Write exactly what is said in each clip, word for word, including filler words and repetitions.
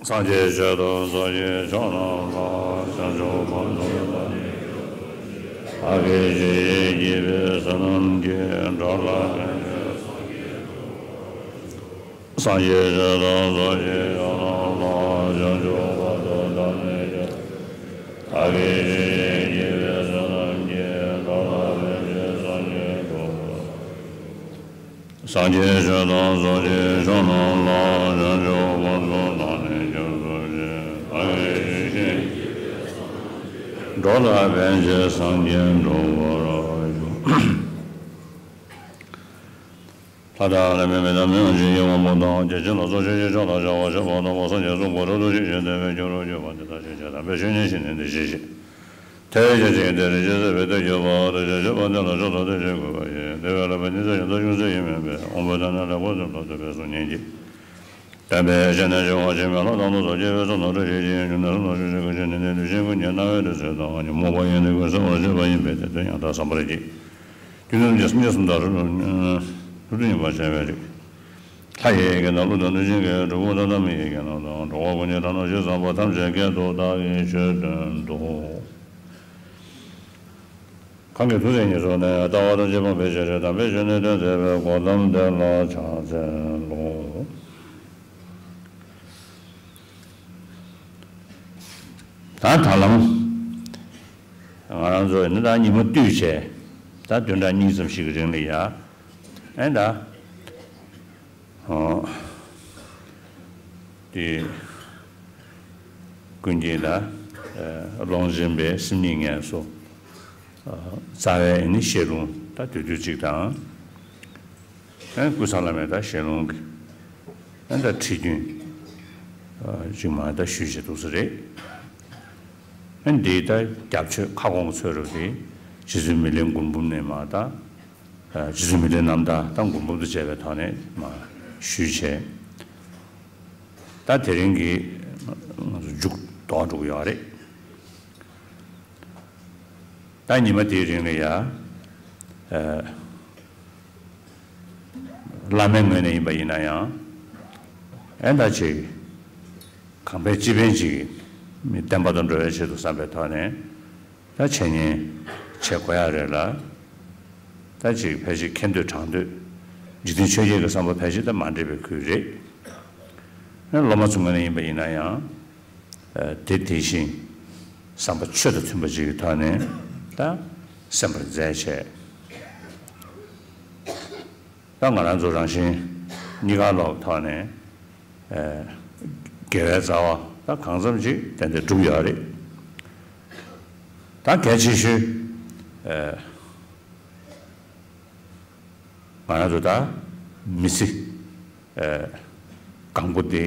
སངས་རྒྱས་ཆོས་དང་ཚོགས་ཀྱི་མཆོག་རྣམས་ལ། བྱང་ཆུབ་བར་དུ་བདག་ནི་སྐྱབས་སུ་མཆི། བདག་གིས་ཇི་བཞིན་བགྱིས་པའི་བསོད་ནམས་ཀྱིས། འགྲོ་ལ་ཕན་ཕྱིར་སངས་རྒྱས་འགྲུབ་པར་ཤོག། སངས་རྒྱས་ཆོས་དང་ཚོགས་ཀྱི་མཆོག་རྣམས་ལ། བྱང་ཆུབ་བར་དུ་བདག་ནི་སྐྱབས་སུ་མཆི། བདག་གིས་ཇི་བཞིན་བགྱིས་པའི་བསོད་ནམས་ཀྱིས། འགྲོ་ལ་ཕན་ཕྱིར་སངས་རྒྱས་འགྲུབ་པར་ཤོག། སངས་རྒྱས་ཆོས་དང་ཚོགས་ཀྱི་མཆོག་རྣམས་ལ། བྱང་ཆུབ་བར་དུ་བདག་ནི་སྐྱབས་སུ་མཆི། བདག་གིས་ཇི་བཞིན་འགྲོ་ལ་ཕན་ཕྱིར་སངས་རྒྱས་འགྲུབ་པར་ཤོག། ལྷ་དང་ལྷ་མིན་མི་དང་མི་དབང་ཆོས་ཀྱི་དབང་པོ་དང་། བརྒྱ་བྱིན་ལ་སོགས་ཆོས་ཀྱི་མཆོག་དང་བྱ་བ་བྱེད་པ་རྣམས་ལ། སངས་རྒྱས་གསུངས་པ་རབ་ཏུ་ཞི་ཞིང་བདེ་བའི་རྒྱུ་རུ་གྱུར་པ་འདི་དག་ཞིག་བྱས་དམ་པའི་ཆོས་ཉན་ཞིང་ནི་འདི་ཞིག་བྱས། དེ་བས་ཁྱེད་ཅག་གིས་དེ་རིང་ཇི་སྲིད་པའི་དུས་ཀྱི་བར་དུ་ཆོས་བྱེད་པ་འདི་ལ་མཆོག་ཏུ་ཐུགས་རྗེ་བསྐུལ་བར་བགྱི། དེ་བས་ལྷག་པའི་ནི་ཚེ་ཡང་དག་ཅུང་ཟད་ཡིན་མིན་པས། འོངས་པའི་དུས་ན་ལེགས་པར་ཐོས་པ་ཐོས་པའི་གཟུགས་བརྙན་གྱིས། བསྟན་པའི་ཆོས་ནི་འབྱུང་བ་ཕྱིར་མེད་ལྷ་དང་ལྷ་ཚོགས་བཅས་པའི་ཚོགས་རྣམས་བསྐྲད་བྱེད་ཅིང་། འབྱུང་གནས་གསུམ་དང་ཆོས་ཀྱི་སྐུ་ཆེན་ནི་འདི་ཡིན། བདུད་བཞིའི་སྐུ་བརྙེས་རྣ་བའི་རིག་འཛིན་དང་། ཉོན་མོངས་པ་ཡི་ནི་ཀུན་སེལ་བར་བྱེད་པ་ཡིན་པས། དེ་དོན་ཡང་དག་བསམ་པར་བགྱི། རྒྱུ་རྣམས་ཀྱི་སེམས་ཉིད་གསུམ་དང་རིགས་དྲུག་ཏུ་ཡིན་པར་བྱ་བའི་རིགས། ལྷ་ཡི་ཡི་གེ་དང་ཀླུ་དང་གནོད་སྦྱིན་གྱི་སྒྲུབ་ཕུག་དང་། ལྷ་མིན་ཡི་གེ་རྣམས་དང་། འགྲོ་བ་ཀུན་གྱི་དགྲ་རྣམས་ཞི་བསམ་པ། ཐམས་ཅད་སྐད་དུ་བདག་གིས་ཆོས་སྟོན་ཏོ། གང་གིས་ཐུགས་བརྩེ་ཉེར་བཟུང་ནས། ལྟ་བ་དང་བཅས་པ་འཕེལ་ཕྱིར། དམ་པའི་ཆོས་ནི་སྟོན་མཛད་པའི། གོ་ཏམ་དེ་ལ་ཕྱག་འཚལ་ལོ། ད་ད་ལམ་ང་རང་ཚོ་ནི་ད་ཉི་མ་བསྟུད་བྱས་ད་བདུན་ཕྲག་གཉིས་ཙམ་ཞིག་གི་རིང་ལ་ཡ། ཨེ་ད། ཨོ། དེ། ཀུན་མཁྱེན་དང་། ཨ། ཀློང་ཆེན་པའི་སེམས་ཉིད་ངལ་གསོ། ཨ། རྩ་བའི་ནི་ཞལ་ལུང་ད་དུས་དུས་གཅིག་དང་། ཨ། ཀུན་བཟང་བླ་མའི་ད་ཞལ་ལུང་གི། ཨ། ད་ཁྲིད་རྒྱུན། ཨ། གཅིག་མ་ད་ཞུས་བྱས་འདུག་ས་རེད། ཨ། འདི་ད་རྒྱབ་ཆོས་ཁ་སྐོང་གི་ཚོད་རུ་དེ་རྗེ་བཙུན་མི་ལའི་མགུར་འབུམ་ནས་མ་ད། རྗེ་བཙུན་མི་ལའི་རྣམ་ཐར་དང་མགུར་འབུམ་དུ་བཅས་པའི་ཐོག་ནས་མར་ཞུས་བྱས། ད་དེ་རིང་གི་ང་ཚོ་མཇུག་རྡོག་འགྲོ་གི་ཡོད་རེད། ད་ཉི་མ་དེའི་རིང་ལ་ཡ། བླ་མའི་ངོས་ནས་ཡིན་པ་ཡིན་ན་ཡང་། ཨེ་ད་ཅིག་གང་ཕན་ཅི་ཕན་ཅིག་མི་བསྟན་པ་དང་འགྲོ་བའི་ཆེད་དུ་བསམ་པའི་ཐོག་ནས། ད་འཆད་ཉན་བྱེད་དགོས་ཡ་རེད་ལ། ད་ཅིག་ཕལ་ཆེར་མཁྱེན་འདོད་དྲང་འདོད། འཇིག་རྟེན་ཆོས་བརྒྱད་ཀྱི་བསམ་པ་ཕལ་ཆེར་ད་མ་འདྲེས་པའི་ཁུལ་རེད། སློབ་མ་ཚོ་ངོས་ནས་ཡིན་པ་ཡིན་ན་ཡང་། དེ་དེ་བཞིན་བསམ་པ་ཆོས་དང་མཐུན་པ་ཅིག་གི་ཐོག་ནས་ད་གསན་པར་མཛད་བྱས། ད་ང་རང་ཚོ་རང་བཞིན་གཉིས་ཀ་ལོག་ཐོག་ནས། ཨ། དགེ་བའི་རྩ་བ་ད་གང་འཚམ་ཅིག་ཏན་ཏན་བསྒྲུབས་ཡོད་རེད། ད་གལ་ཆེ་ཤོས། ཨ། ང་རང་ཚོ་ད་མི་ཚེ། ཨ། གང་པོ་དེ་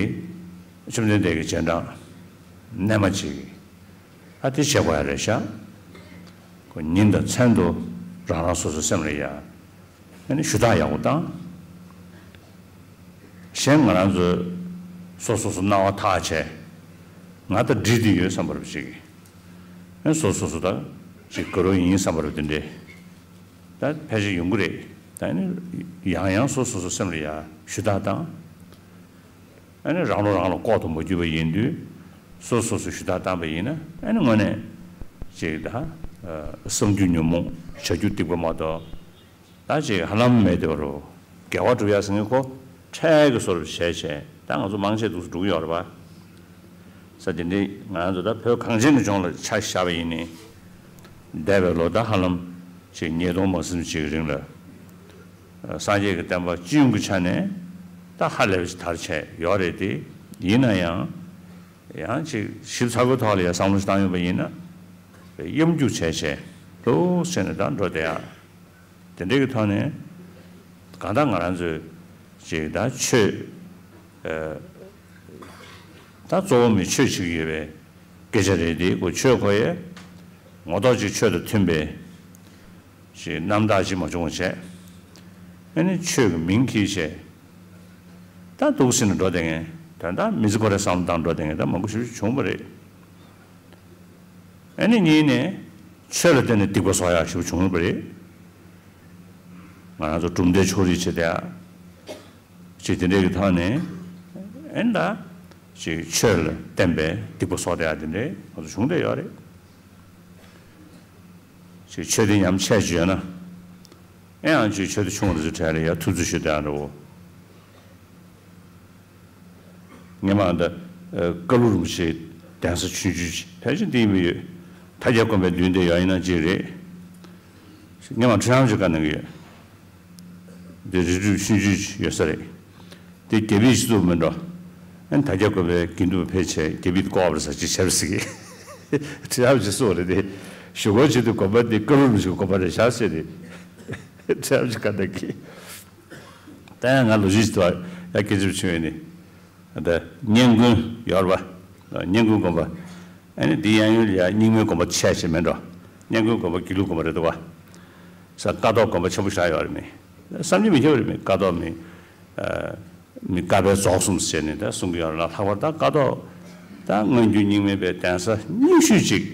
བཅོམ་ལྡན་འདས་ཀྱི་རྗེས་འབྲང་རྣལ་མ་ཅིག་ཨ་དེ་བྱེད་དགོས་ཡ་རེད་ཤག་ཁོ་ཉིན་དང་མཚན་དུ་རང་རང་སོ་སོའི་སེམས་ལ་ཡ། ཨ་ནི་ཞུ་དག་ཡག་པོ་བཏང་། གཞན་ང་རང་ཚོས་སོ་སོ་སོ་སྣང་བ་ཐག་བྱས། ང་ད་འགྲིག་འདི་ཡོད་བསམ་པ་རུ་ཅིག་ཨ་སོ་སོ་སོ་ད་ཅིག་དགའ་རོགས་ཡིན་བསམ་པ་རུ་དེ་འདྲས་ད་ཕལ་ཆེར་ཡོང་གི་རེད། ད་ནི་ཡང་ཡང་སོ་སོ་སོ་སེམས་ལ་ཡ་ཞུ་དག་བཏང་། ཨ་ནི་རང་བློ་རང་ལ་ལྐོག་ཏུ་མ་གྱུར་པ་ཡིན་དུས། སོ་སོ་སོ་ཞུ་དག་བཏང་པ་ཡིན་ན། ཨ་ནི་དངོས་གནས་ཅིག་ད་བསམ་རྒྱུ་ཉོན་མོངས། བྱ་རྒྱུ་སྡིག་པ་མ་གཏོགས་ད་ཅིག་ཧ་ལམ་མེད་དེ་བ་རུ། དགེ་བ་སྒྲུབ་ཡ་ཟེར་མཁན་ཁོ་འཕྲལ་གྱི་བཟོ་འདྲ་བྱས་བྱས། ད་ང་ཚོ་མང་ཆེ་འདུག་སེ་འགྲོ་གི་ཡོད་རེད་པ། ས་དེ་འདྲའི་ང་ཚོ་ད་བོད་གངས་ཅན་གྱི་ལྗོངས་ལ་ཆ་བཞག་པ་ཡིན་ནའི། འདས་པའི་ལོ་ཟླ་ཧ་ལམ་ཅིག་ཉིས་སྟོང་མ་ཟིན་ཅིག་རིང་ལ། སངས་རྒྱས་ཀྱི་བསྟན་པ་སྤྱི་ཡོངས་ཀྱི་ཆ་ནས་ད་ཧ་ལས་པ་ཞིག་དར་བྱས་ཡོད་རེད་དེ། ཡིན་ན་ཡང་། ཡང་ཅིག་ཞིབ་ཚགས་པོའི་ཐོག་ལ་ཡང་བསམ་བློ་ཞིག་བཏང་ཡོང་པ་ཡིན་ན། གཡམ་རྒྱུག་བྱས་བྱས་ལོག་བྱས་ནས་ད་འགྲོ་བསྡད་ཡ། དེ་འདྲའི་གི་ཐོག་ནས་གང་ལྟར་ང་རང་ཚོས་ཅིག་ད་ཆོས། ཨ། ད་གཙོ་བོ་མི་ཆོས་བྱེད་ཀྱི་ཡོད་པའི་སྐད་ཆ་རེད་དེ། ཁོ་ཆོས་ཁོ་ཡས་ངོ་ཐོག་ཅིག་ཆོས་དང་མཐུན་པའི་ཅིག་རྣམ་དག་ཅིག་མ་བྱུང་བ་བྱས། ཨ་ནི་ཆོས་ཀྱི་མིང་འཁྱེར་བྱས། ད་འདུག་སེ་ནས་འགྲོ་བསྡད་མཁན། ད་ལྟ་མི་ཚེ་ཁོ་རའི་བསམ་བློ་བཏང་འགྲོ་བསྡད་མཁན་ད་མང་པོ་ཞེ་པོ་ཅིག་བྱུང་བ་རེད། ཨ་ནི་གཉིས་ནས་ཆོས་ལ་བརྟེན་ནས་སྡིག་པ་གསོག་ཡག་ཞེ་པོ་བྱུང་ཡོད་པ་རེད། ང་རང་ཚོ་གྲུབ་མཐའི་ཕྱོགས་རིས་བྱེད་བསྡད་ཡག་ཅིག་དེ་འདྲའི་གི་ཐོག་ནས། ཨ་ནི་ད་ ཅིག་ཆོས་ལ་བརྟེན་པའི་སྡིག་པ་གསོག་བསྡད་ཡ་དེ་འདྲའི་ང་ཚོ་བྱུང་བསྡད་ཡོད་རེད། ཅིག་ཆོས་དེ་ཉམས་ཆད་ཅིག་ཡོད་ན། ཨེ་ཡང་ཅིག་ཆོས་དེ་ཆུང་བ་དེ་ཚོའི་གྲས་ལ་ཡ་ཐུབ་ཚོད་ཞུ་བསྡད་ཡ་འདྲ་བོ། སྔོན་མ་ད་ཀ་ལུ་རིན་པོ་ཆེའི་གདན་ས་ཆུང་ཆུང་ཅིག་ཕལ་ཆེར་འདི་ཡིན་པ་ཡོད། དར་རྒྱས་དགོན་པའི་མདུན་དེ་ཡོད་ཡིན་ན་ཅིག་རེད། སྔོན་མ་ཁྲི་རལ་ཅིག་བཀའ་གནང་གི་ཡོད། འདི་རི་ཁྲོད་ཆུང་ཆུང་ཅིག་ཡོད་ས་རེད། དེ་རྒྱ་བོད་སྤྱི་ཚོགས་མི་འགྲོ། ཨན་དར་རྒྱས་དགོན་པའི་དགེ་འདུན་པ་ཕལ་ཆེར་རྒྱ་བོད་ཀོ་བར་ས་ཅིག་བྱས་པ་ཟེར་གི། ཁྲི་རལ་ཅིག་སུ་རེད་དེ། ཞུ་སྐོར་བྱེད་དུས་དགོན་པ་འདི་ཀ་ལུ་རིན་པོ་ཆེའི་དགོན་པ་རེད་བཞག་ཟེར་ཏེ། ཁྲི་རལ་ཅིག་བཀའ་གནང་གི། ད་ཡང་ང་ལོ་རྒྱུས་ཤིག་ཐོག་ཡ་སྐད་ཆ་བྱུང་ཡོད་ནི། ད་སྙན་ཀུན་ཡོད་རེད་པ། སྙན་ཀུན་དགོན་པ། ཨ་ནི་འདི་གཡས་གཡོན་ལ་ཡ་རྙིང་མའི་དགོན་པ་ཆེ་ཆེ་མེད་འགྲོ། སྙན་ཀུན་དགོན་པ་དགེ་ལུགས་དགོན་པ་རེད་འདུག་པ། ས་ཀ་ཐོག་དགོན་པ་ཆེན་པོ་ཞིག་ཡོད་རེད་མི། བསམ་གྱིས་མི་ཁྱབ་པ་རེད་མི། ཀ་ཐོག་མི། ཨ། མི་ཀ་པའི་རྫོགས་གསུམ་ཟེར་ནས་ད་གསུང་གི་ཡོད་རེད་ལ། ལྷག་པར་ད་ཀ་ཐོག་ད་སྔོན་རྒྱུད་རྙིང་མའི་པའི་གདན་ས་རྙིང་ཤོས་ཅིག་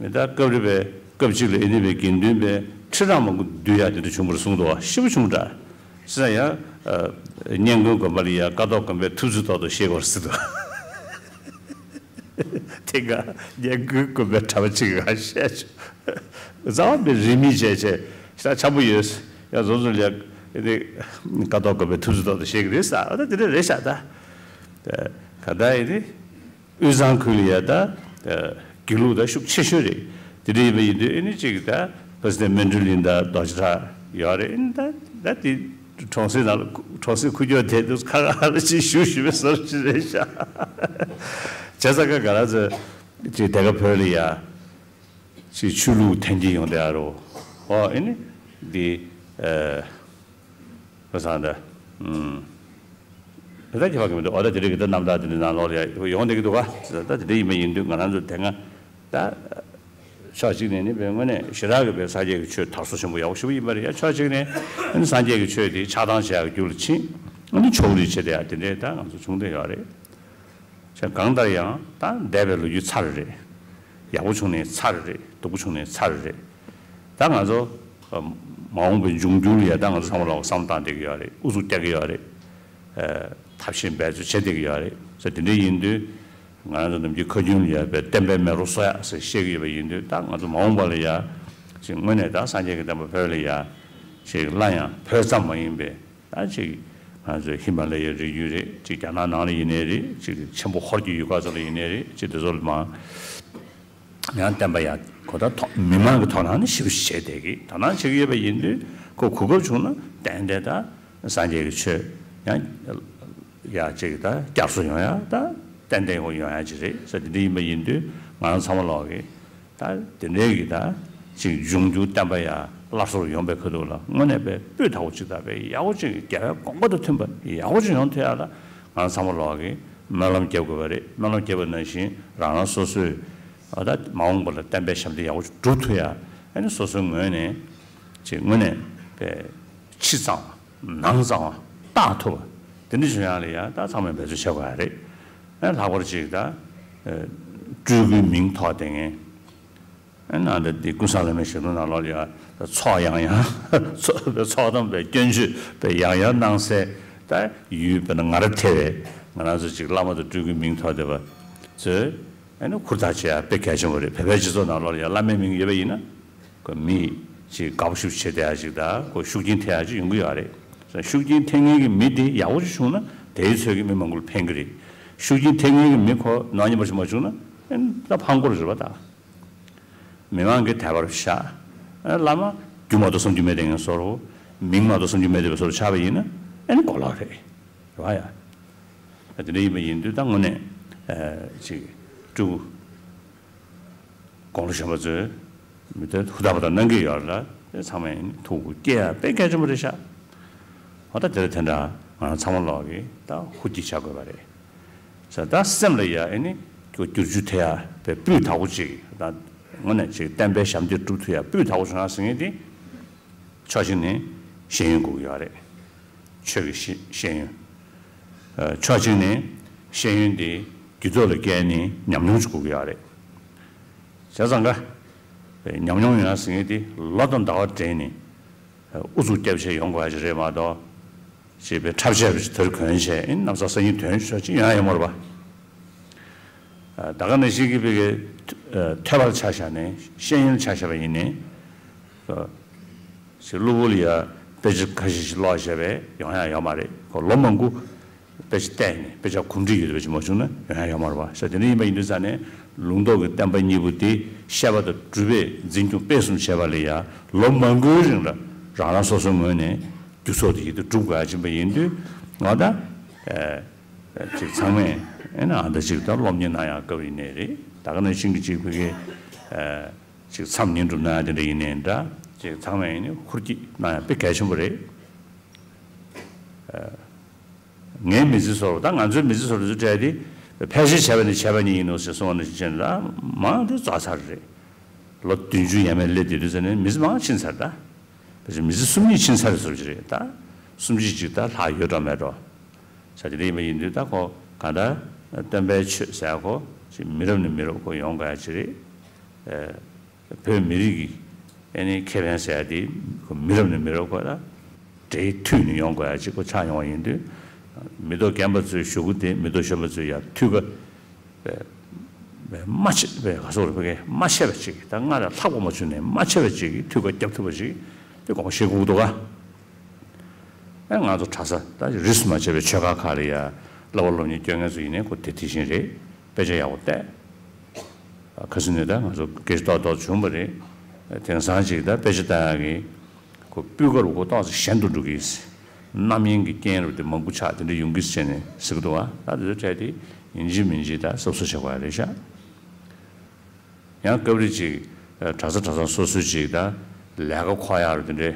མི་ད་སྐབས་རེ་བའི་སྐབས་གཅིག་ལ་ཨེ་ནི་བའི་དགེ་འདུན་པའི་ཁྲི་རལ་མང་པོ་འདུས་ཡ་དེ་འདྲ་བྱུང་བར་གསུངས་འདུག་བ། ཞེ་པོ་བྱུང་འདྲ། ཟེར་ན་ཡང་། སྙན་ཀུན་དགོན་པ་ལ་ཡ་ཀ་ཐོག་དགོན་པའི་ཐུབ་ཚོད་ཐོག་ཏུ་ཤེས་དགོས་ཟེར་འདུག་དེ་ག་སྙན་ཀུན་དགོན་པའི་གྲྭ་པ་གཅིག་ག་བཤད་བྱུང་། རྩ་བ་མི་རིན་མེད་བྱས་བྱས་ཤ་འཆམ་པོ་ཡོད། ཡ་བཟོ་བཟོ་ལ་ཡ་ཀ་ཐོག་དགོན་པའི་ཐུབ་ཚོད་ཐོག་ཏུ་ཤེས་ཀྱི་རེད་ཟེར། ཨ་ད་དེ་འདྲ་རེད་ཤག་ད། ག་ད་ཡིན་ནི། དབུས་གཙང་ཁུལ་ལ་ཡ་ད། དགེ་ལུགས་ད་ཤུགས་ཆེ་ཤོས་རེད། དེ་འདྲ་ཡིན་པ་ཡིན་དུས་ཨེ་ནི་གཅིག་ད་བྷ་སི་ཏེ་སྨིན་གྲོལ་གླིང་ད་རྡོ་རྗེ་བྲག་ཡོད་རེད། ཨེ་ནི་ད་ད་དེ་གྲོང་གསེབ་ནང་ལ་གྲོང་གསེབ་ཁུག་ཀྱོག་དེ་དུས་ཁ་ཁ་ལ་ཅིག་ཞུ་ཞུ་བའི་བཟོ་ཅིག་རེད་ཤག་བྱས་ཙང་ཀ་ག་ར་ཚོ་ཅིག་དེ་ག་བོད་ལ་ཡ་ཅིག་ཆོས་ལུགས་འཐེན་གྱི་ཡོང་བསྡད་ཡ་རོ། ཨོ་ཨེ་ནི་འདི་ཨ། བུ་ཚང་འདི། ཨུམ། དེ་ལྟར་གྱི་བ་གི་མི་འདུག་ཨོ་ད་དེ་རིགས་ཀྱི་ད་རྣམ་ཐར་དེ་འདྲའི་ནང་ལོགས་ལ་ཡ་ཡོང་བསྡད་ཀྱི་འདུག་ག་ད་དེ་འདྲ་ཡིན་པ་ཡིན་དུས་ང་རང་ཚོ་དེ་སྔ་ད། ཕྱོགས་གཅིག་ནས་ནི་བའི་དངོས་གནས་ཞེ་དྲག་གི་བའི་སངས་རྒྱས་ཀྱི་ཆོས་དར་སྲོལ་ཆེན་པོ་ཡག་པོ་ཞེ་པོ་ཡིན་པ་རེད་ཡ། ཕྱོགས་གཅིག་ནས་ཨ་ནི་སངས་རྒྱས་ཀྱི་ཆོས་དེ་ཆགས་སྡང་བྱེད་ཡག་རྒྱུ་ལ་ཕྱིན། ཨ་ནི་ཕྱོགས་རིས་བྱེད་བསྡད་ཡ་དེ་འདྲའི་ད་ང་ཚོ་བྱུང་བསྡད་ཡོད་རེད། བྱས་གང་ལྟར་ཡང་ད་འདས་པའི་ལོ་རྒྱུས་ཚར་རེད། ཡག་པོ་བྱུང་ནས་ཚར་རེད། སྡུག་པོ་བྱུང་ནས་ཚར་རེད། ད་ང་ཚོ་ཨ་མ་འོངས་པའི་འབྱུང་འགྱུར་ལ་ཡ་ད་ང་ཚོ་ཚང་མ་ལོག་བསམ་བློ་བཏང་བསྡད་ཀྱི་ཡོད་རེད། ཨུ་ཚུགས་རྒྱག་གི་ཡོད་རེད། ཨ་ཐབས་ཤེས་འབད་རྩོལ་བྱེད་བསྡད་ཀྱི་ཡོད་རེད་ཟེར། དེ་འདྲ་ཡིན་དུས་ང་རང་ཚོ་ནམ་རྒྱུན་ཁ་རྒྱུན་ལ་ཡ་བའི་བསྟན་པའི་མེ་རོ་གསོ་ཡག་ཟེར་བཤད་ཀྱི་ཡོད་པ་ཡིན་དུས། ད་ང་ཚོ་མ་འོངས་པ་ལ་ཡ་ཅིག་དངོས་གནས་ད་སངས་རྒྱས་ཀྱི་བསྟན་པ་བོད་ལ་ཡ་ཅིག་སླར་ཡང་བོད་ཙམ་མ་ཡིན་པའི་ད་ཅིག་ང་ཚོའི་ཧི་མ་ལ་ཡའི་རི་རྒྱུད་རེད། ཅིག་རྒྱ་ནག་ནང་ལ་ཡིན་ནའི་རེད། ཅིག་ཆེན་པོ་ཧོར་གྱི་ཡུལ་ཁག་ཚོ་ལ་ཡིན་ནའི་རེད། ཅིག་དེ་ཚོ་ལ་མང་ཡང་བསྟན་པ་ཡ་གོ་ད་ཐོག་མི་མང་གི་དོ་སྣང་ནི་ཞེ་པོ་ཞིག་བྱས་བསྡད་ཀྱི། དོ་སྣང་བྱེད་ཀྱི་ཡོད་པ་ཡིན་དུས་ཁོ་གོ་སྐབས་བྱུང་ན་ཏན་ཏན་ད་སངས་རྒྱས་ཀྱི་ཆོས་ཡང་ཡ་ཅིག་ད་བསྐྱར་གསོ་ཡོང་ཡ་ད་ཏན་ཏན་ཡོང་ཡ་ཅིག་རེད་ཟེར། དེ་འདྲ་ཡིན་པ་ཡིན་དུས་ང་རང་ཚང་མ་ལོག་གི་ད་དེ་འདྲའི་གི་ད་ཅིག་འབྱུང་འགྱུར་བསྟན་པ་ཡ་སླར་གསོ་ཡོང་པའི་ཁ་ཐུག་ལ་དངོས་གནས་པའི་སྤུས་དག་པོ་ཅིག་ད་པའི་ཡག་པོ་ཅིག་རྒྱལ་བའི་དགོངས་པ་དང་མཐུན་པ་ཡག་པོ་ཅིག་ཡོང་ཐུབ་ཡ་ལ་ང་རང་ཚང་མ་ལོག་གི་སྨོན་ལམ་རྒྱབ་དགོས་པ་རེད། སྨོན་ལམ་རྒྱབ་པ་ནང་བཞིན་རང་རང་སོ་སོས་ཨ་ད་མ་འོངས་པ་ལ་བསྟན་པའི་ཞབས་འདེགས་ཡག་པོ་ཅིག་སྒྲུབ་ཐུབ་ཡ། ཨ་ནི་སོ་སོའི་ངོས་ནས་ཅིག་དངོས་གནས་པའི་ཕྱི་གཙང་བ་ནང་གཙང་བ་རྟག་ཐུབ་པ་དེ་འདྲ་བྱུང་ཡ་ལ་ཡ་ད་ཚང་མས་འབད་རྩོལ་བྱེད་དགོས་ཡ་རེད། ཨ་ལྷག་པར་ཅིག་ད་སྤྲུལ་སྐུའི་མིང་ཐོགས་བསྡད་མཁན། ཨ་ནང་དུ་འདི་ཀུན་བཟང་བླ་མའི་ཞལ་ལུང་ནང་ལོགས་ལ་ཡ་ཚོགས་ཡང་ཡང་ཚོགས་ཚོགས་དམ་པའི་སྐྱོན་བརྗོད་པའི་ཡང་ཡང་གནང་སའི་ད་ཡུལ་དཔེར་ན་ང་ར་ཐེ་བའི་ང་རང་ཚོ་ཅིག་བླ་མ་དང་སྤྲུལ་སྐུའི་མིང་ཐོགས་བསྡད་པ་ཚོས་ཨ་ནི་ཧུར་ཐག་བྱེད་ཡ་དཔེ་གལ་ཆེན་པོ་རེད། བོད་པའི་སྤྱི་ཚོགས་ནང་ལོགས་ལ་ཡ་བླ་མའི་མིང་ཡོད་པ་ཡིན་ན། ཁོ་མི་ཅིག་དགའ་པོ་ཞེ་པོ་བྱེད་བསྡད་ཡ་ཅིག་དང་ཁོ་ཤུགས་རྐྱེན་ཐེབས་ཡ་ཅིག་ཡོང་གི་ཡོད་རེད། ཤུགས་རྐྱེན་ཐེབས་མཁན་གྱི་མི་དེ་ཡག་པོ་ཞིག་བྱུང་ན་དེའི་ཚོད་ཀྱིས་མི་མང་པོ་ལ་ཕན་གྱི་རེད། ཤུགས་རྐྱེན་ཐེབས་མཁན་གྱི་མི་ཁོ་ནག་ཉེས་པ་ཞིག་མ་བྱུང་ན་ཨེ་ད་ཕངས་སྐོར་རེད་པ་ད། མི་མང་གི་དད་པར་བཞག་ཨེ་བླ་མ་རྒྱུ་མ་གཏོགས་བསམ་རྒྱུ་མེད་དེ་ངས་བཟོ་རོགས། མིང་མ་གཏོགས་བསམ་རྒྱུ་མེད་དེ་བཟོ་རོགས་ཆགས་པ་ཡིན་ན་ཨེ་ནི་གོ་ལོག་རེད། རེད་བ་ཡ། དེ་འདྲ་ཡིན་པ་ཡིན་དུས་ད་དངོས་གནས་ཅིག་སྤྲུལ་སྐུ་དགུང་ལོ་གཞོན་པ་ཚོས་མི་དེ་ཧུར་ཐག་པ་དང་གནང་གི་ཡོད་ལ། དེ་ཚང་མས་ཐུགས་ཁུར་བསྐྱེད་ཡ་དཔེ་གལ་ཆེན་པོ་རེད་ཤག་འོ་ད་དེ་ལ་དེ་འདྲ་ང་རང་ཚང་མ་ལོག་གིས་ད་ཧུར་བསྐྱེད་བྱ་དགོས་པ་རེད། ས་ད་སེམས་ལ་ཡ་ཨེ་ནི་ཁྱོད་བསྒྱུར་བཅོས་ཐེབས་ཡ་དཔེ་སྤུས་དག་པོ་ཅིག་ད་དངོས་གནས་ཅིག་བསྟན་པའི་ཞབས་འདེགས་སྒྲུབ་ཐུབ་ཡ་སྤུས་དག་པོ་བྱུང་ཡ་ཟེར་མཁན་དེ། ཕྱོགས་གཅིག་ནས་ཤེས་ཡོན་དགོས་ཀྱི་ཡོད་རེད། ཆོས་ཀྱི་ཤེས་ཤེས་ཡོན། ཨ་ཕྱོགས་གཅིག་ནས་ཤེས་ཡོན་དེ་རྒྱུད་ཐོག་ལ་བསྐྱལ་ནས་ཉམས་མྱོང་ཅིག་དགོས་ཀྱི་ཡོད་རེད། བྱས་ཙང་ཀ་ཉམས་མྱོང་ཡོང་ཡ་ཟེར་མཁན་དེ་ལོ་དང་ཟླ་བ་སྦྲེལ་ནས་ཨུ་ཚུགས་རྒྱབ་བྱས་ཡོང་དགོས་ཡ་ཅིག་རེད་མ་གཏོགས། ཅེས་པའི་འཁྲབ་ཆས་རུ་དེར་གོན་བྱས་ཨིན་ནམ་ས་སང་ཉིན་དོན་ཤོག་ཅིག་ཡོང་ཡ་ཡོད་མ་རེད་པ། ད་ག་ནང་བཞིན་གྱི་བོད་ཀྱི་ཐོས་པ་ལ་ཆ་བཞག་ནས་ཤེས་ཡོན་ལ་ཆ་བཞག་པ་ཡིན་ནའི། ཞེས་གློ་བུར་ལ་ཡ་དཔེ་ཆ་ཁ་ཤས་ཤིག་ཀློག་བྱས་པས་ཡོང་ཡ་ཡོད་མ་རེད། ཁོ་ལོ་མང་པོ་དཔེ་ཆ་བལྟས་ནས་དཔེ་ཆ་གོམས་འདྲིས་ཡོད་པ་ཅིག་མ་བྱུང་ན་ཡོང་ཡ་ཡོད་མ་རེད་པ། ས་དེ་འདྲ་ཡིན་པ་ཡིན་དུས་ཙང་ནས་ལུང་རྟོགས་ཀྱི་བསྟན་པ་གཉིས་པོ་དེ་བཤད་པ་དང་སྒྲུབ་པས་འཛིན་སྐྱོང་སྤེལ་གསུམ་བྱས་པ་ལ་ཡ་ལོ་མང་པོའི་རིང་ལ་རང་རང་སོ་སོའི་ངོས་ནས་རྒྱུ་ཚོགས་དེ་ཡིད་དུ་སྒྲུབ་དགོས་ཡ་ཕྱིན་པ་ཡིན་དུས་ང་ད་ཅིག་ཚང་མས་ཨེ་ན་ཨ་ད་ཅིག་ད་སློབ་གཉེར་གནང་ཡ་སྐབས་ཡིན་ནའི་རེད། ད་ག་ནང་བཞིན་གྱི་ཅིག་བོད་ཀྱི་ཅིག་མཚམས་ཉིན་སྒྲུབ་གནང་ཡ་དེ་འདྲ་ཡིན་ནའི་འདྲ། ཅིག་ཚང་མས་ཡིན་ནའི་ཧུར་བསྐྱེད་གནང་ཡ་དཔེ་གལ་ཆེན་པོ་རེད། ངའི་མི་ཚེ་སོར་ད་ང་ཚོའི་མི་ཚེ་སོར་དུ་སྤྲད་དེ་ཕལ་ཆེར་བྱས་པ་ནི་བྱས་པ་ཉིད་ཡིན་ནོ་ཞེས་གསུངས་པ་ནི་ཅན་ལ་མང་དུ་རྫོགས་ཚར་རེད། ལོ་བདུན་ཅུ་ཡས་མས་སླེབས་དེ་དུས་ཚོད་ནས་མི་ཚེ་མང་ཕྱིན་ཚར་ད། ཕལ་ཆེར་མི་ཚེ་སུམ་གཉིས་ཕྱིན་ཚར་བཟོ་ཅི་རེད་ད། སུམ་གཅིག་ཅིག་ད་ལྷག་ཡོད་འགྲོ་མེད་འགྲོ། ས་དེ་འདྲ་ཡིན་པ་ཡིན་དུས་ད་ཁོ་ག་འདྲ་སྟོན་པའི་ཆོས་ཟེར་ཁོ་ཅིག་མི་རབས་ནས་མི་རབས་ཁོ་ཡོང་དགོས་ཡ་ཅི་རེད། བོད་མི་རིགས་ཀྱི་ཨེ་ནི་ཁེ་ཕན་ཟེར་ཡ་དེ་ཁོ་མི་རབས་ནས་མི་རབས་ཁོ་ལ་འབྲེལ་མཐུད་ནས་ཡོང་དགོས་ཡ་ཅིག་ཁོ་ཆགས་ཡོང་བ་ཡིན་དུས། མི་ཐོག་རྒན་པ་ཚོའི་ཞུ་སྐུལ་དེ་མི་ཐོག་གཞོན་པ་ཚོའི་ཡ་འཐུས་ཀ་མ་ཆད་པའི་ག་སོགས་རེ་ཕ་གི་མ་ཆད་པ་ཅིག་ད་སྔར་ལས་ལྷག་པ་མ་བྱུང་ནས་མ་ཆད་པ་ཅིག་གི་འཐུས་ཀ་རྒྱབ་ཐུབ་པ་ཅིག་དེ་དགོངས་བཞེས་དགོས་འདུག་ག་ཨེ་ང་ཚོ་གྲྭ་ས་ད་རིས་སུ་མ་ཆད་པའི་ཆོས་ཁ་ཁག་ལ་ཡ་བསླབ་པ་སློབ་གཉེར་སྐྱོན་མཁན་ཚོ་ཡིན་ནའི་ཁོ་དེ་དེ་བཞིན་རེད། དཔེ་ཆ་ཡག་པོ་བལྟས། ཁ་སང་ནས་ད་ང་ཚོ་སྐད་ཆ་ཏོག་ཏོག་བྱུང་བ་རེད། དེང་སང་ཅིག་ད་དཔེ་ཆ་ལྟ་ཡག་གི་ཁོ་སྤུས་ཀ་རུ་ཁོ་ཏོག་ཙམ་ཞན་དུ་འགྲོ་གི་ཡིན། རྣམ་གཡེང་གི་རྐྱེན་རུ་དེ་མང་པོ་ཆགས་དེ་འདྲ་ཡོང་གི་ཟེར་ནས་ཟེར་གི་འདུག་བ། ད་དེ་ཚོ་འཕྲད་དེ་ཡིན་གཅིག་མིན་གཅིག་ད་གསོ་གསོ་བྱེད་དགོས་ཡ་རེད་ཤག་ཡང་སྐབས་རེ་ཅིག་གྲྭ་ས་གྲྭ་ཚང་སོ་སོའི་ཅིག་ད་ལས་ཀ་འཁོར་ཡག་རུ་དེ་འདྲའི་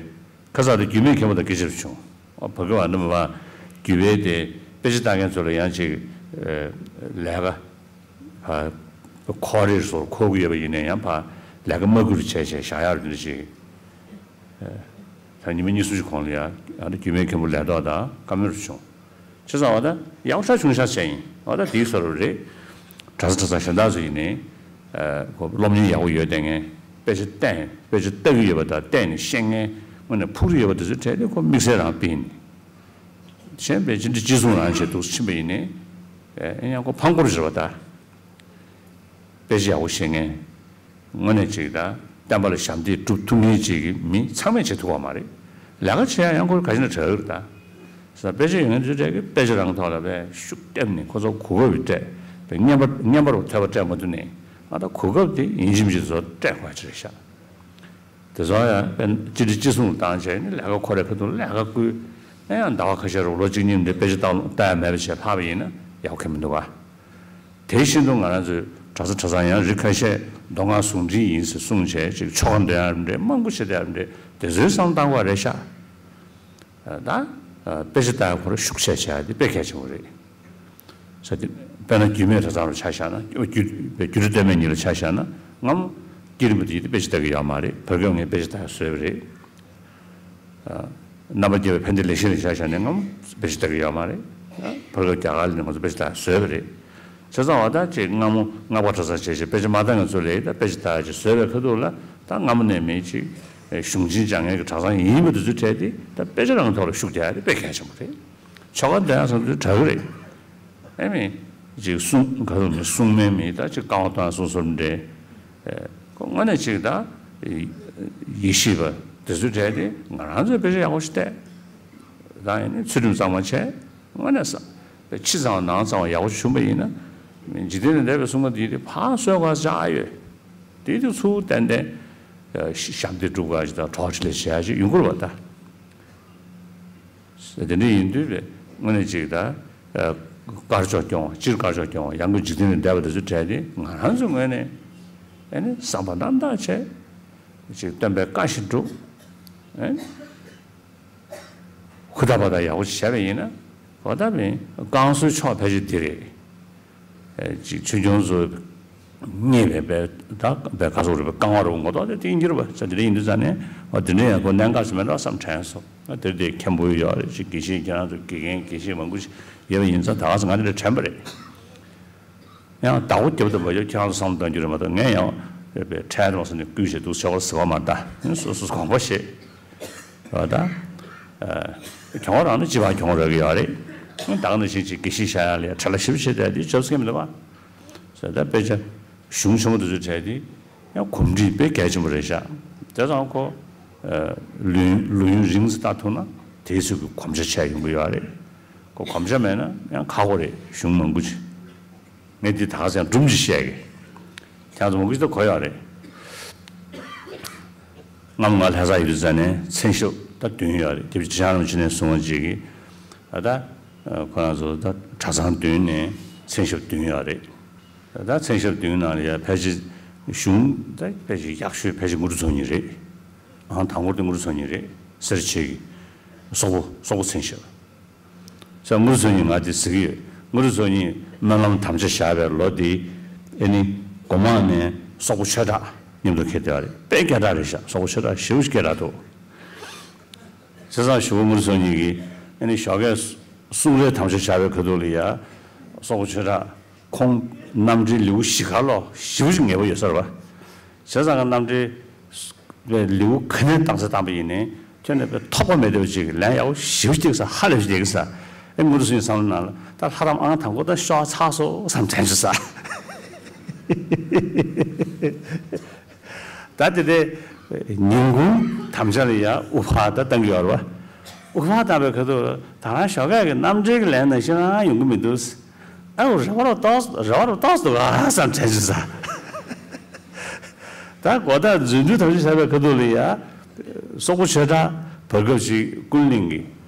ཁ་ཚ་དེ་རྒྱུས་མེད་མཁན་པོ་དང་སྐད་ཆ་རུ་བྱུང་། ཨ་ཕ་གི་བ་འདི་མ་བ་རྒྱུས་པའི་དེ་དཔེ་ཆ་ལྟ་མཁན་ཚོ་ལ་ཡང་ཅིག་ལས་ཀ་ཨ། ཁོ་རེ་སོར་ཁོ་གི་ཡོད་པ་ཡིན་ནའི་ཡང་ཕ་ལས་ཀ་མ་ཁུར་བྱས་བྱས་བཞག་ཡག་རེད་ཅིག་ད་ཉི་མ་གཉིས་གསུམ་ཞིག་གོང་ལ་ཡ་ཨ་ནི་རྒྱུས་མེད་མཁན་པོ་ལས་ཐོག་དང་བཀའ་མོལ་རུ་བྱུང་། བྱས་ཙང་བ་ད་ཡག་ཤ་ཆུང་ཤ་བྱས་ཡིན་བ་ད་དེའི་སོར་རེད། གྲྭ་ས་གྲྭ་ཚང་གཞན་དག་ཚོ་ཡིན་ནའི་ཁོ་སློབ་གཉེར་ཡག་པོ་ཡོད་དེ་ངས་དཔེ་ཆ་བལྟས་དཔེ་ཆ་ལྟ་གི་ཡོད་པ་དང་བལྟས་ནས་ཤེས་མཁན་དངོས་གནས་ཕུགས་རེ་ཡོད་པ་དེ་ཚོའི་གྲས་དེ་ཁོ་དམིགས་བསལ་རང་སྤེལ་ནས། གཞན་པའི་ཅི་འདྲ་ཅི་གསུང་རང་བྱེད་འདུག་ཕྱིན་པ་ཡིན་ནའི། ཨེ་ཡང་ཁོ་ཕང་སྐོར་བྱེད་པ་ད། དཔེ་ཆ་ཡག་པོ་ཤེས་མཁན། དངོས་གནས་ཅིག་ད་བསྟན་པ་ལ་ཞབས་འདེགས་སྒྲུབ་ཐུབ་མཁན་ཅིག་གི་མི་ཚང་མས་བྱེད་ཐུབ་པ་མ་རེད། ལས་ཀ་བྱེད་ཡ་ཡང་ཁོ་ག་ཞིག་ན་དྲག་གི་རེད་ད། ས་དཔེ་ཆ་ཡོད་མཁན་ཚོའི་གྲས་ཀྱི་དཔེ་ཆ་རང་ཐོག་ལ་དཔེ་ཤུགས་བརྟན་ནས་ཁོ་ཚོ་གོ་སྐབས་སྤྲད་དཔེ་བརྙན་པར་བརྙན་པར་ཐོས་པ་སྤྲད་མ་ཐུབ་ནས་ཨ་ད་གོ་སྐབས་དེ་ཡིན་གཅིག་མིན་གཅིག་བཟོ་སྤྲད་དགོས་ཅིག་རེད་ཤག་དེ་ཚོ་ཡང་དཔེ་ཅི་འདྲ་ཅི་གསུང་བཏང་བྱས་ནས་ལས་ཀ་ཁོ་རའི་ཁ་ཐུག་ལས་ཀ་བསྐུལ། ཨེ་ཡང་ཟླ་བ་ཁ་ཤས་རོགས་ལོ་གཅིག་གཉིས་འདྲ་དཔེ་ཆ་བཏང་ལྟ་ཡ་མེད་པ་བྱས་ལྷག་པ་ཡིན་ན་ཡག་པོ་གང་མི་འདུག་ག་དེ་བཞིན་དུ་ང་རང་ཚོའི་གྲྭ་ས་གྲྭ་ཚང་ཡང་རིགས་ཁ་ཤས་མདོ་སྔགས་ཟུང་འབྲེལ་ཡིན་ཟེར་གསུངས་བྱས་ཅིག་ཆོ་ག་འདོན་ཡ་རེད་མང་པོ་བྱེད་བསྡད་ཡ་རེད་དེ་ཚོའི་བསམ་བློ་བཏང་དགོས་རེད་ཤག་ད་དཔེ་ཆ་ལྟ་ཡ་ཁོ་རང་ཤུགས་ཆེ་བྱས་དེ་དཔེ་གལ་ཆེན་པོ་རེད། ས་དེ་དཔེར་ན་རྒྱུད་སྨད་གྲྭ་ཚང་རུ་ཆ་བཞག་ན་རྒྱུད་རྒྱུད་སྟོད་སྨད་གཉིས་ལ་ཆ་བཞག་ན་སྔ་མོ་སྐྱེས་རིམ་པ་དེ་ཡིན་དེ་དཔེ་ཆ་ལྟ་གི་ཡོད་མ་རེད། བར་སྐབས་ངས་དཔེ་ཆ་ལྟ་ཡ་བཟོས་པ་རེད། རྣམ་པར་རྒྱལ་བའི་ཕན་བདེ་ལེགས་བཤད་ལ་ཆ་བཞག་ནས་སྔ་མོ་དཔེ་ཆ་ལྟ་གི་ཡོད་མ་རེད། བར་སྐབས་རྒྱ་གར་ལ་ནི་ང་ཚོ་དཔེ་ཆ་ལྟ་ཡ་བཟོས་པ་རེད། བྱས་ཙང་བ་ད་ཅིག་སྔ་མོ་སྔགས་པ་གྲྭ་ཚང་བྱས་བྱས་དཔེ་ཆ་མ་ལྟ་མཁན་ཚོ་ལས་ད་དཔེ་ཆ་ལྟ་ཡ་ཅིག་བཟོས་པའི་ཁ་ཐུག་ལ་ད་སྔ་མོ་ནས་མེད་ཅིག་གཞུང་ཆེན་སྦྱང་མཁན་གྱི་གྲྭ་ཚང་ཡིན་པ་དེ་ཚོའི་གྲས་དེ་ད་དཔེ་ཆ་རང་ཐོག་ལ་ཤུགས་རྒྱག་ཡ་དེ་དཔེ་གལ་ཆེན་པོ་རེད། ཆོ་ག་འདོན་ཡ་སོགས་དེ་དྲག་གི་རེད། ཨེ་མི། ཅིག་གསུང་ག་ཚོད་མི་གསུང་མེད་མི་ད་ཅིག་བཀའ་དབང་གཏོང་སོང་སོར་འདྲེ། ཁོ་དངོས་གནས་ཅིག་ད། ཡེ་ཤེས་པ་དེ་ཚོའི་གྲས་དེ་ང་རང་ཚོའི་དཔེ་ཆ་ཡག་པོ་ཞིག་བལྟས། ད་ཡིན་ནི་ཚུལ་ཁྲིམས་གཙང་མ་བྱས། དངོས་གནས་ས། ཕྱི་གཙང་བ་ནང་གཙང་བ་ཡག་པོ་ཞིག་བྱུང་པ་ཡིན་ན། འཇིག་རྟེན་ལས་འདས་པའི་གསུང་པ་འདི་དེ་ཕར་གསོལ་དགོས་ས་ཅག་ཨ་ཡོད། དེ་དུས་ཚུར་ཏན་ཏན། ཞབས་འདེགས་སྒྲུབ་དགོས་ཞིག་དང་གྲོགས་ཆེ་ལས་བྱེད་ཡ་ཞིག་ཡོང་གི་རེད་པ་ད། དེ་འདྲ་ཡིན་དུས་དངོས་གནས་ཅིག་ད། དཀར་ཕྱོགས་སྐྱོང་བ་སྤྱིར་དཀར་ཕྱོགས་སྐྱོང་བ་ཡང་སྒོས་འཇིག་རྟེན་ལས་འདས་པ་དེ་ཚོའི་གྲས་དེ་ང་རང་ཚོའི་ངོས་ནས་ཨེ་ནི་བསམ་པ་རྣམ་དག་བྱས། ཅིག་སྟོན་པའི་བཀའ་བཞིན་སྒྲུབ། ཨེ་ནི། ཧུར་ཐག་པ་དང་ཡག་པོ་ཞིག་བྱས་པ་ཡིན་ན། འོ་ད་བས་བསྐང་གསོའི་ཕྱོགས་ཕལ་ཆེར་འདི་རེད། ཅིག་ཆོས་སྐྱོང་ཚོ་རྙེད་པའི་བའི་ད་བའི་ག་སོག་རེད་པའི་རྐང་བ་རུ་ངོ་ཐོག་དེ་དེ་འགྱུར་བ་ས་དེ་འདྲ་ཡིན་དུས་ཙང་ནས་འོ་དེ་འདྲ་ཡང་ཁོ་གནད་འགག་ཞིག་མེད་འགྲོ་བསམ་དྲན་སོང་། དེར་དེ་མཁན་པོ་ཡོད་རེད་ཅིག་དགེ་བཤེས་ཁྱེད་རང་ཚོ་དགེ་རྒན་དགེ་བཤེས་མང་པོ་ཞིག་ཡོད་པ་ཡིན་ཙང་ད་ག་ཚོད་ང་དེ་འདྲ་དྲན་པ་རེད། ཡང་བདག་པོ་རྒྱབ་ཏུ་མ་ཡོད་ཁྱེད་རང་ཚོ་བསམ་བློ་གཏོང་རྒྱུ་རེད་མ་གཏོགས་ངས་ཡང་ཁྲལ་རོགས་ཟེར་ནས་བསྐུལ་བྱས་འདུག་ཟེར་བ་ཟེར་བ་མ་ད་སོ་སོ་དགོངས་པ་བཞེས། བ་ད། གྱོང་རང་ནི་སྤྱི་བ་གྱོང་རག་གི་ཡོད་རེད། ད་ག་ནང་བཞིན་ཅིག་དགེ་བཤེས་བྱ་ཡ་ལ་ཁྲལ་ཞིབ་བྱེད་བསྡད་དེ་ཆབ་སྲིད་མི་འདུག་བ། ད་ལྟ་དཔེ་ཆ་གཞུང་ཆེན་མོ་དེ་ཚོའི་གྲས་དེ་ཡང་གོམས་འདྲིས་དཔེ་གལ་ཆེན་པོ་རེད་ཤག་དེ་ཙང་ཁོ་ལོ་ལོ་ཡུན་རིང་ཙམ་ལྟ་ཐུབ་ན་དེའི་ཚོད་ཀྱི་གོམས་ཆ་ཆེ་ཡོང་གི་ཡོད་རེད། ཁོ་གོམས་ཆ་མེད་ན་ཡང་ཁག་པོ་རེད། གཞུང་མང་པོ་ཅིག་ངས་འདི་ད་ག་ཚོད་སྒྲུང་ཅིག་བཤད་གི། ཁྱེད་ཚོ་མང་པོ་ཞིག་ད་གོ་ཡོད་རེད། སྔ་མོ་ང་ལྷ་ས་ཡོད་དུས་ཙ་ནས་མཚན་ཞབས་ད་བདུན་ཡོད་རེད། དེ་བཞིན་རྗེ་འཆང་རིན་པོ་ཆེ་ནས་གསུངས་པ་ཅིག་གིས་ད་ལྟ་ཁོ་རང་ཚོ་ད་གྲྭ་ཚང་བདུན་ནས་མཚན་ཞབས་བདུན་ཡོད་རེད། ད་ལྟ་མཚན་ཞབས་བདུན་ནང་ལ་ཡ་ཕལ་ཆེར་གཞུང་ད་ཕལ་ཆེར་ཡག་ཤོས་ཕལ་ཆེར་དངུལ་ཀྲོའུ་མཚོ་སྙིང་རེད། ཨང་དང་པོ་དེ་དངུལ་ཀྲོའུ་མཚོ་སྙིང་རེད། སེར་བྱེས་ཀྱི་སོག་པོ་སོག་པོ་མཚན་ཞབས། ས་དངུལ་ཀྲོའུ་མཚོ་སྙིང་ང་དེ་ཟེར་གྱི་ཡོད། དངུལ་ཀྲོའུ་མཚོ་སྙིང་སྨོན་ལམ་དམ་བཅའ་བཞག་པའི་ལོ་དེ་ཨེ་ནི་སྒོ་མང་ནས་སོག་པོ་ཆོས་གྲགས་མཉམ་དུ་འཁེལ་བསྡད་པ་རེད། དཔེ་སྐད་གྲགས་རེད་ཤག་སོག་པོ་ཆོས་གྲགས་ཞེ་པོ་ཅིག་སྐད་གྲགས་འདུག་བྱས་ཙང་ཞུ་བོ་དངུལ་ཀྲོའུ་མཚོ་སྙིང་གིས་ཨེ་ནི་ཞོགས་ཀས་གསུང་རེས་དམ་བཅའ་བཞག་པའི་ཁ་ཐུག་ལ་ཡ་སོག་པོ་ཆོས་གྲགས་ཁོང་རྣམ་འགྲེལ་ལེའུ་བཞི་ཀ་ལོ་ཞེ་པོ་ཅིག་ངེས་པོ་ཡོད་ས་རེད་པ། བྱས་ཙང་ཀ་རྣམ་འགྲེལ་པའི་ལེའུ་ག་ནས་བཏང་ས་བཏང་པ་ཡིན་ནའི་ཁྱོན་ནས་པའི་ཐོགས་པ་མེད་བསྡད་པ་ཅིག་ལན་ཡག་པོ་ཞེ་པོ་ཅིག་བཏེགས་ས་ཧ་ལས་པ་ཅིག་བསྡད་ཀྱི་ས། ཨེ་དངུལ་ཀྲོའུ་མཚོ་སྙིང་བསམ་བློ་ནང་ལ་ད་ལྷ་རམས་ཨང་དང་པོ་ད་ཤོར་ཚར་སོང་བསམ་དྲན་བྱུང་ས། ད་དེ་དེ་ཉིན་གུང་དམ་བཅའ་ལ་ཡ་དབུ་ཕར་ད་བཏང་གི་ཡོད་རེད་པ། དབུ་ཕར་བཏང་པའི་ཁ་ཐུག་ད་རང་ཞོགས་ཀས་ཀྱི་རྣམ་འགྲེལ་གྱི་ལན་ནང་བཞིན་རང་ཡོང་གི་མི་འདུག་ཨ་རེ་བ་རུ་ཏོག་རེ་བ་རུ་ཏོག་འདུག་ཨ་བསམ་དྲན་བྱུང་ས། ད་གོ་ད་རྫུན་སྡུད་དམ་བཅའ་བྱས་པའི་ཁ་ཐུག་ལ་ཡ། སོག་པོ་ཆོས་གྲགས་བར་སྐབས་ཤིག་ཀུན་གླིང་གི་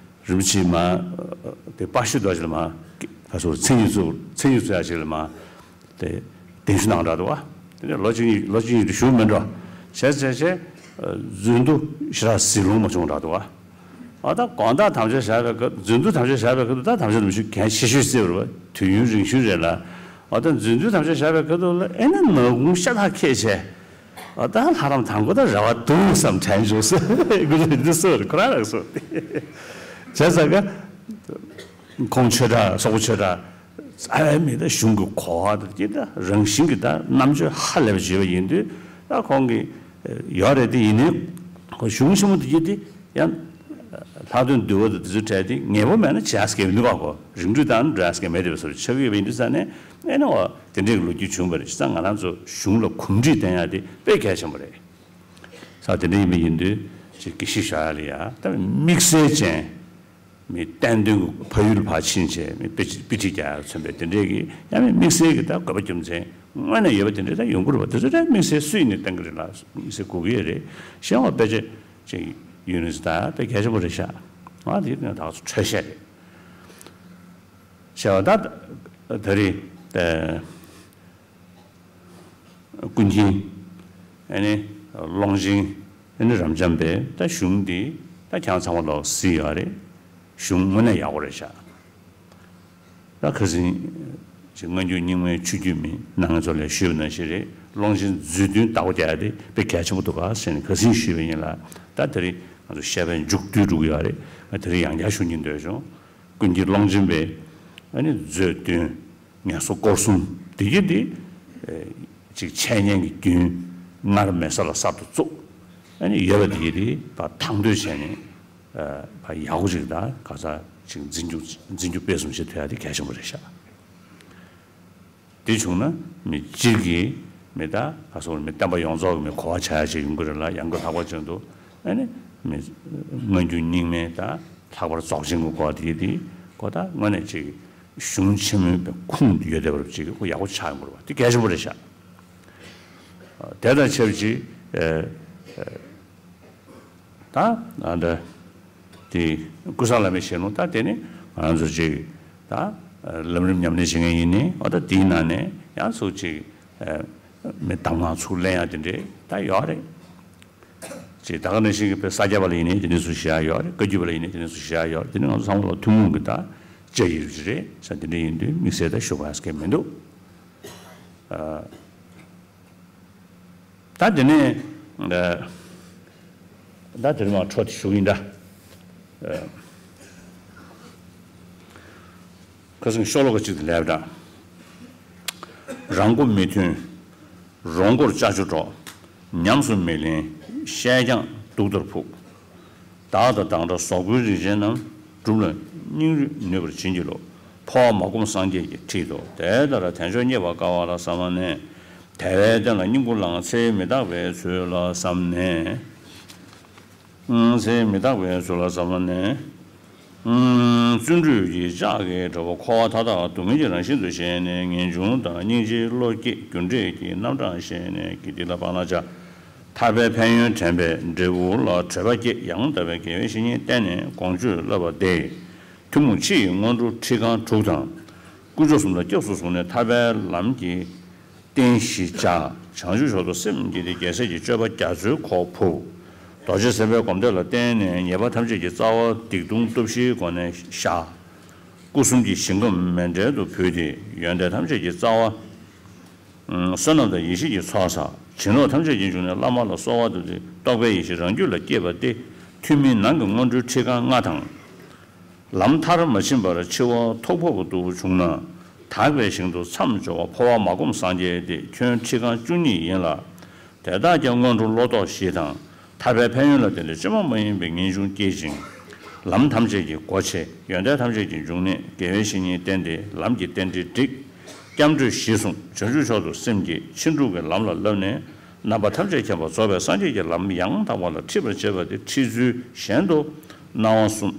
རིན་པོ་ཆེ་མ་དེ་དཔའ་ཤོད་འདྲ་ཞིག་ལ་མ་ག་སོ་མཚན་ཉིད་ཚུ་མཚན་ཉིད་ཚུ་ཡ་ཞིག་ལ་མ་དེ་གདན་ཞུ་གནང་འདྲ་འདུག་བ། དེ་ནས་ལོ་གཅིག་གཉིས་ལོ་གཅིག་གཉིས་དུ་བཞུགས་མི་འགྲོ། བྱས་བྱས་བྱས་རྫུན་སྡུད་ཞེ་དྲག་ཟིན་ལོང་མ་བྱུང་འདྲ་འདུག་བ། ཨ་ད་དགོང་དག་དམ་བཅའ་བཞག་པའི་སྐབས་རྫུན་སྡུད་དམ་བཅའ་བཞག་པའི་སྐབས་དུ་ད་དམ་བཅའ་ནུས་ཤུགས་གལ་ཆེ་ཤོས་བརྩི་བ་རེད་བ། དུས་ཡུན་རིང་ཤོས་རེད་ལ། ཨ་ད་རྫུན་སྡུད་དམ་བཅའ་བཞག་པའི་སྐབས་དུ་ལ་ཨེ་ན་ནག་ཁུང་ཤ་ཐག་ཁེལ་བྱས། ཨ་ད་ལྷ་རམས་དང་པོ་ད་རེ་བ་འདུག་བསམ་དྲན་བྱུང་ཟེར་དགོས་རེད་འདི་སུ་རེད་ཁོ་རང་རང་སུ་རེད། བྱས་ཙང་ཀ་ཁོང་ཆོས་གྲགས་སོག་པོ་ཆོས་གྲགས་རྩ་བའི་མི་ད་གཞུང་གི་གོ་བ་དང་དེ་ད་རང་བཞིན་གྱི་ད་རྣམ་དཔྱོད་ཧ་ལས་པ་བྱེད་པ་ཡིན་དུས་ད་ཁོང་གི་ཡོད་རེད་དེ་ཡིན་ནའི་ཁོ་གཞུང་ཆེན་མོ་དེ་གྱིས་དེ་ཡང་ལྷག་དོན་འདུལ་བ་དང་དེ་ཚོའི་གྲས་དེ་ངེས་པོ་མེད་ན་བྱེད་ཡག་གི་མི་འདུག་ག་ཁོ་རིང་འགྲུལ་དང་འགྲོ་ཡག་གི་མེད་དེ་བ་སོར་ཆགས་ཡོད་པ་ཡིན་དུས་ཙང་ནས་ཨེ་ནི་འོ་དེ་འདྲའི་ལོ་རྒྱུས་བྱུང་བ་རེད། བྱས་ཙང་ང་རང་ཚོ་གཞུང་ལ་གོམས་འདྲིས་ལྡན་ཡག་དེ་དཔེ་གལ་ཆེན་པོ་རེད། ས་དེ་འདྲ་ཡིན་པ་ཡིན་དུས་ཅིག་དགེ་བཤེས་ཞུ་ཡག་ལ་ཡ་ད་དམིགས་བསལ་ཅན། མི་བསྟན་དོན་གྱི་ཕ་ཡུལ་ཕར་ཕྱིན་བྱས་མི་དཔེ་ཅིག་དཔེ་ཁྲིད་རྒྱག་ཡག་མཚོན་པའི་དེ་འདྲས་ཀྱི་ཡང་མི་དམིགས་བསལ་གྱི་ད་དགོས་པ་རྒྱུ་མཚན་དངོས་གནས་ཡོད་པ་དེ་འདྲས་ད་ཡོང་གི་རེད་པ། དེ་ཚོ་ད་དམིགས་བསལ་སུ་ཡིན་ནའི་བསྟན་གྱི་རེད་ལ་དམིགས་བསལ་དགོས་ཀྱི་ཡོད་རེད། གཞན་བ་དཔེ་ཆ་ཅིག་ཡུན་རིང་ད་དཔེ་གལ་ཆེན་པོ་རེད་ཤག་ཨ་དེ་ཡིན་ན་ད་ག་ཚོད་འཕྲོས་བཤད་རེད། བྱས་པ་ད་ད་རེས་ད། ཀུན་མཁྱེན། ཨ་ནི་ཀློང་ཆེན། ཨ་ནི་རབ་འབྱམས་པའི་ད་གཞུང་འདི་ད་ཁྱེད་རང་ཚང་མ་ལོག་གཟིགས་ཡོད་རེད། གཞུང་དངོས་གནས་ཡག་པོ་རེད་ཤག་ད་ཁ་སང་ཅིག་སྔ་འགྱུར་རྙིང་མའི་ཆོས་བརྒྱུད་མི་ནང་ཚོ་ལས་ཞུས་པ་ནང་བཞིན་རེད། ཀློང་ཆེན་མཛོད་བདུན་བདག་པོ་རྒྱག་ཡ་དེ་དཔེ་གལ་ཆེན་པོ་འདུག་ག་ཟེར་ནས་ཁ་སང་ཞུས་པ་ཡིན་ལ། ད་དེ་རིང་ང་ཚོ་བཤད་པའི་མཇུག་བསྡུ་འགྲོ་གི་ཡོད་རེད། ང་དེ་རིང་ཡང་བསྐྱར་ཞུ་སྙིང་འདོད་བྱུང་། ཀུན་མཁྱེན་ཀློང་ཆེན་པའི་ཨ་ནི་མཛོད་བདུན། ངལ་གསོ་སྐོར་གསུམ་འདི་གྱིས་འདི་ཅིག་འཆད་ཉན་གྱི་རྒྱུན་སྔར་མེད་ས་ལ་གསར་དུ་བཙུགས། ཨ་ནི་ཡོད་པ་འདི་གྱིས་འདི་ཕར་ཐང་དོད་བྱས་ནས་ཕར་ཡག་པོ་ཅིག་དང་ག་ས་ཅིག་འཛིན་རྒྱུ་འཛིན་རྒྱུ་སྤེལ་གསུམ་བྱེད་ཐུབ་ཡ་དེ་གལ་ཆེན་པོ་རེད་ཤག་དེ་བྱུང་ན་མི་སྤྱིར་གྱི་མི་ད་ག་སོགས་མི་བསྟན་པ་ཡོངས་རྫོགས་ཀྱི་མི་གོ་བ་ཆགས་ཡ་ཅིག་ཡོང་གི་རེད་ལ། ཡང་སྒོས་ལྷག་པར་བྱས་འདུག་ཨ་ནི་མི་སྔ་འགྱུར་རྙིང་མའི་ད་ལྷག་པར་རྫོགས་ཆེན་གྱི་གོ་བ་དེ་གྱིས་འདི་གོ་ད་དངོས་གནས་ཅིག་གཞུང་ཆེན་མོའི་ཁུངས་ཡོད་བསྡད་པ་ཅིག་ཡག་པོ་ཆགས་ཡོང་དགོས་རེད་པ། དེ་གལ་ཆེན་པོ་རེད་ཤག་དེ་དང་ཆབས་ཅིག་ཨ་ཨ་ད་ཨ་འདྲ་དེ་ཀུན་བཟང་བླ་མའི་ཞལ་ལུང་ད་དེ་ནི་ང་རང་ཚོ་ཅིག་ད་ལམ་རིམ་ཉམས་ལེན་བྱེད་མཁན་ཡིན་ནའི་འོ་ད་དེའི་ནང་ནས་ཡང་ཚུར་ཅིག་མི་གདམས་ངག་ཚུར་ལེན་ཡ་དེ་འདྲས་ད་ཡོད་རེད། ཅེས་ད་ག་ནང་བཞིན་གྱི་དཔེ་ས་སྐྱ་པ་ལ་ཡིན་ནའི་དེ་འདྲ་ཚུར་བཞག་ཡོད་རེད། བཀའ་བརྒྱུད་པ་ལ་ཡིན་ནའི་དེ་འདྲ་ཚུར་བཞག་ཡོད་རེད། དེ་ནི་ང་ཚོ་ཚང་མ་ལ་ཐུན་མོང་གི་ད་བཅའ་ཡིག་ཅིག་རེད་ཟེར། དེ་འདྲ་ཡིན་དུས་དམིགས་བསལ་ད་ཞུ་དགོས་ཡ་ཟེར་མཁན་མི་འདུག་ཨ། ད་དེ་ནས་ཨ། ད་དེ་རིང་མ་འཕྲོ་དེ་ཞུ་གི་ཡིན་ད། ཨ། ཁ་སང་ཤོ་ལོ་ཀ་གཅིག་ཏུ་ལབ་དང་། རང་མགོ་མི་ཐོན། རོང་མགོར་ལྕགས་ཀྱུ་སྒྲོག། ཉམས་སུ་མི་ལེན་བཤད་རྐྱང་གདུགས་ལྟར་ཕུག། བདག་དང་བདག་འདྲ་ཟོག་པོའི་རིགས་ཅན་རྣམས། སྒྲུབ་ལ་སྙིང་རུས་ནུས་པར་བྱིན་གྱིས་རློབས། འཕོ་བ་མ་བསྒོམས་སངས་རྒྱས་ཀྱི་ཁྲིད་དོ། དེ་ལྟར་དལ་འབྱོར་རྙེད་པར་དཀའ་བ་ལ་བསམ་ནས། དལ་བའི་རྟེན་ལ་སྙིང་པོ་བླངས། ཚེ་མི་རྟག་པའི་ཚུལ་ལ་བསམ་ནས། ཚེ་མི་རྟག་པའི་ཚུལ་ལ་བསམ་ནས། བརྩོན་འགྲུས་ཀྱི་ལྕགས་ཀྱི་དྲིལ་བུ། འཁོར་བ་མཐའ་དག་སྡུག་བསྔལ་གྱི་རང་བཞིན་དུ་ཞེན་ནས། ངེས་འབྱུང་དང་སྙིང་རྗེའི་བློ་སྐྱེས། རྒྱུ་འབྲས་ཀྱི་རྣམ་གྲངས་ཞེན་ནས། དགེ་སྡིག་ལ་སྤང་བླང་བྱ། ཐར་པའི་ཕན་ཡོན་དྲན་པས་འབྲས་བུ་ལ་དྲོད་པ་སྐྱེས། ཡང་དག་པའི་དགེ་བའི་བཤེས་གཉེན་བསྟེན་ནས་དགོངས་སྤྱོད་བསླབ་པ་སྟེ། ཐུན་མོང་ཕྱི་ཡི་སྔོན་འགྲོ་ཁྲིད་རྐང་དྲུག་དང་། དཀོན་མཆོག་གསུམ་ལ་སྐྱབས་སུ་བཟུང་ནས་ཐར་པའི་ལམ་གྱི་རྟེན་གཞི་བཅའ། བྱང་ཆུབ་མཆོག་ཏུ་སེམས་བསྐྱེད་དེ། རྒྱལ་སྲས་ཀྱི་སྤྱོད་པ་རྒྱ་མཚོའི་ཁོག་ཕུབ། རྡོ་རྗེ་སེམས་དཔའི་སྒོམ་བཟླས་ལ་བརྟེན་ནས་ཉེས་པ་ཐམས་ཅད་ཀྱི་རྩ་བ་སྡིག་ལྟུང་སྟོབས་བཞིའི་སྒོ་ནས་བཤགས། སྐུ་གསུམ་གྱི་ཞིང་ཁམས་མཎྜལ་དུ་ཕུལ་ཏེ། ཡོན་ཏན་ཐམས་ཅད་ཀྱི་རྩ་བ། བསོད་ནམས་དང་ཡེ་ཤེས་ཀྱི་ཚོགས་བསགས། བྱིན་རླབས་ཐམས་ཅད་ཀྱི་འབྱུང་གནས་བླ་མ་ལ་གསོལ་བ་འདེབས་ཏེ། རྟོགས་པའི་ཡེ་ཤེས་རང་རྒྱུད་ལ་སྐྱེས་པ་སྟེ། ཐུན་མིན་ནང་གི་སྔོན་འགྲོའི་ཁྲིད་རྐང་ལྔ་དང་། ལམ་མཐར་མ་ཕྱིན་པར་འཆི་བ་ཐོག་ཕོག་པ་ལྟ་བུ་བྱུང་ན། དག་པའི་ཞིང་དུ་མཚམས་སྦྱོར་བ། འཕོ་བ་མ་བསྒོམས་སངས་རྒྱས་ཏེ། ཁྱོན་ཁྲིད་རྐང་བཅུ་གཉིས་ཡིན་ལ། དེ་དག་ཀྱང་སྔོན་འགྲོ་བློ་ལྡོག་བཞི་དང་། ཐར་པའི་ཕན་ཡོན་ལ་བརྟེན་ཏེ་བཅོས་མ་མ་ཡིན་པའི་ངེས་འབྱུང་སྐྱེད་ཅིང་། ལམ་ཐམས་ཅད་ཀྱི་སྒོ་ཕྱེ། ཡོན་ཏན་ཐམས་ཅད་ཀྱི་འབྱུང་གནས་དགེ་བའི་བཤེས་གཉེན་བསྟེན་ཏེ། ལམ་གྱི་རྟེན་འབྲེལ་བསྒྲིགས། སྐྱབས་འགྲོའི་གཞི་བཟུང་། བྱང་ཆུབ་མཆོག་ཏུ་སེམས་བསྐྱེད། ཕྱིན་དྲུག་གི་ལམ་ལ་བསླབས་ནས། རྣམ་པ་ཐམས་ཅད་མཁྱེན་པ་རྫོགས་པའི་སངས་རྒྱས་ཀྱི་ལམ་ཡང་དག་པ་ལ་ཁྲིད་པར་བྱེད་པ་སྟེ། ཁྲིད་ཚུལ་གཞན་དུ་སྣང་བ་གསུམ།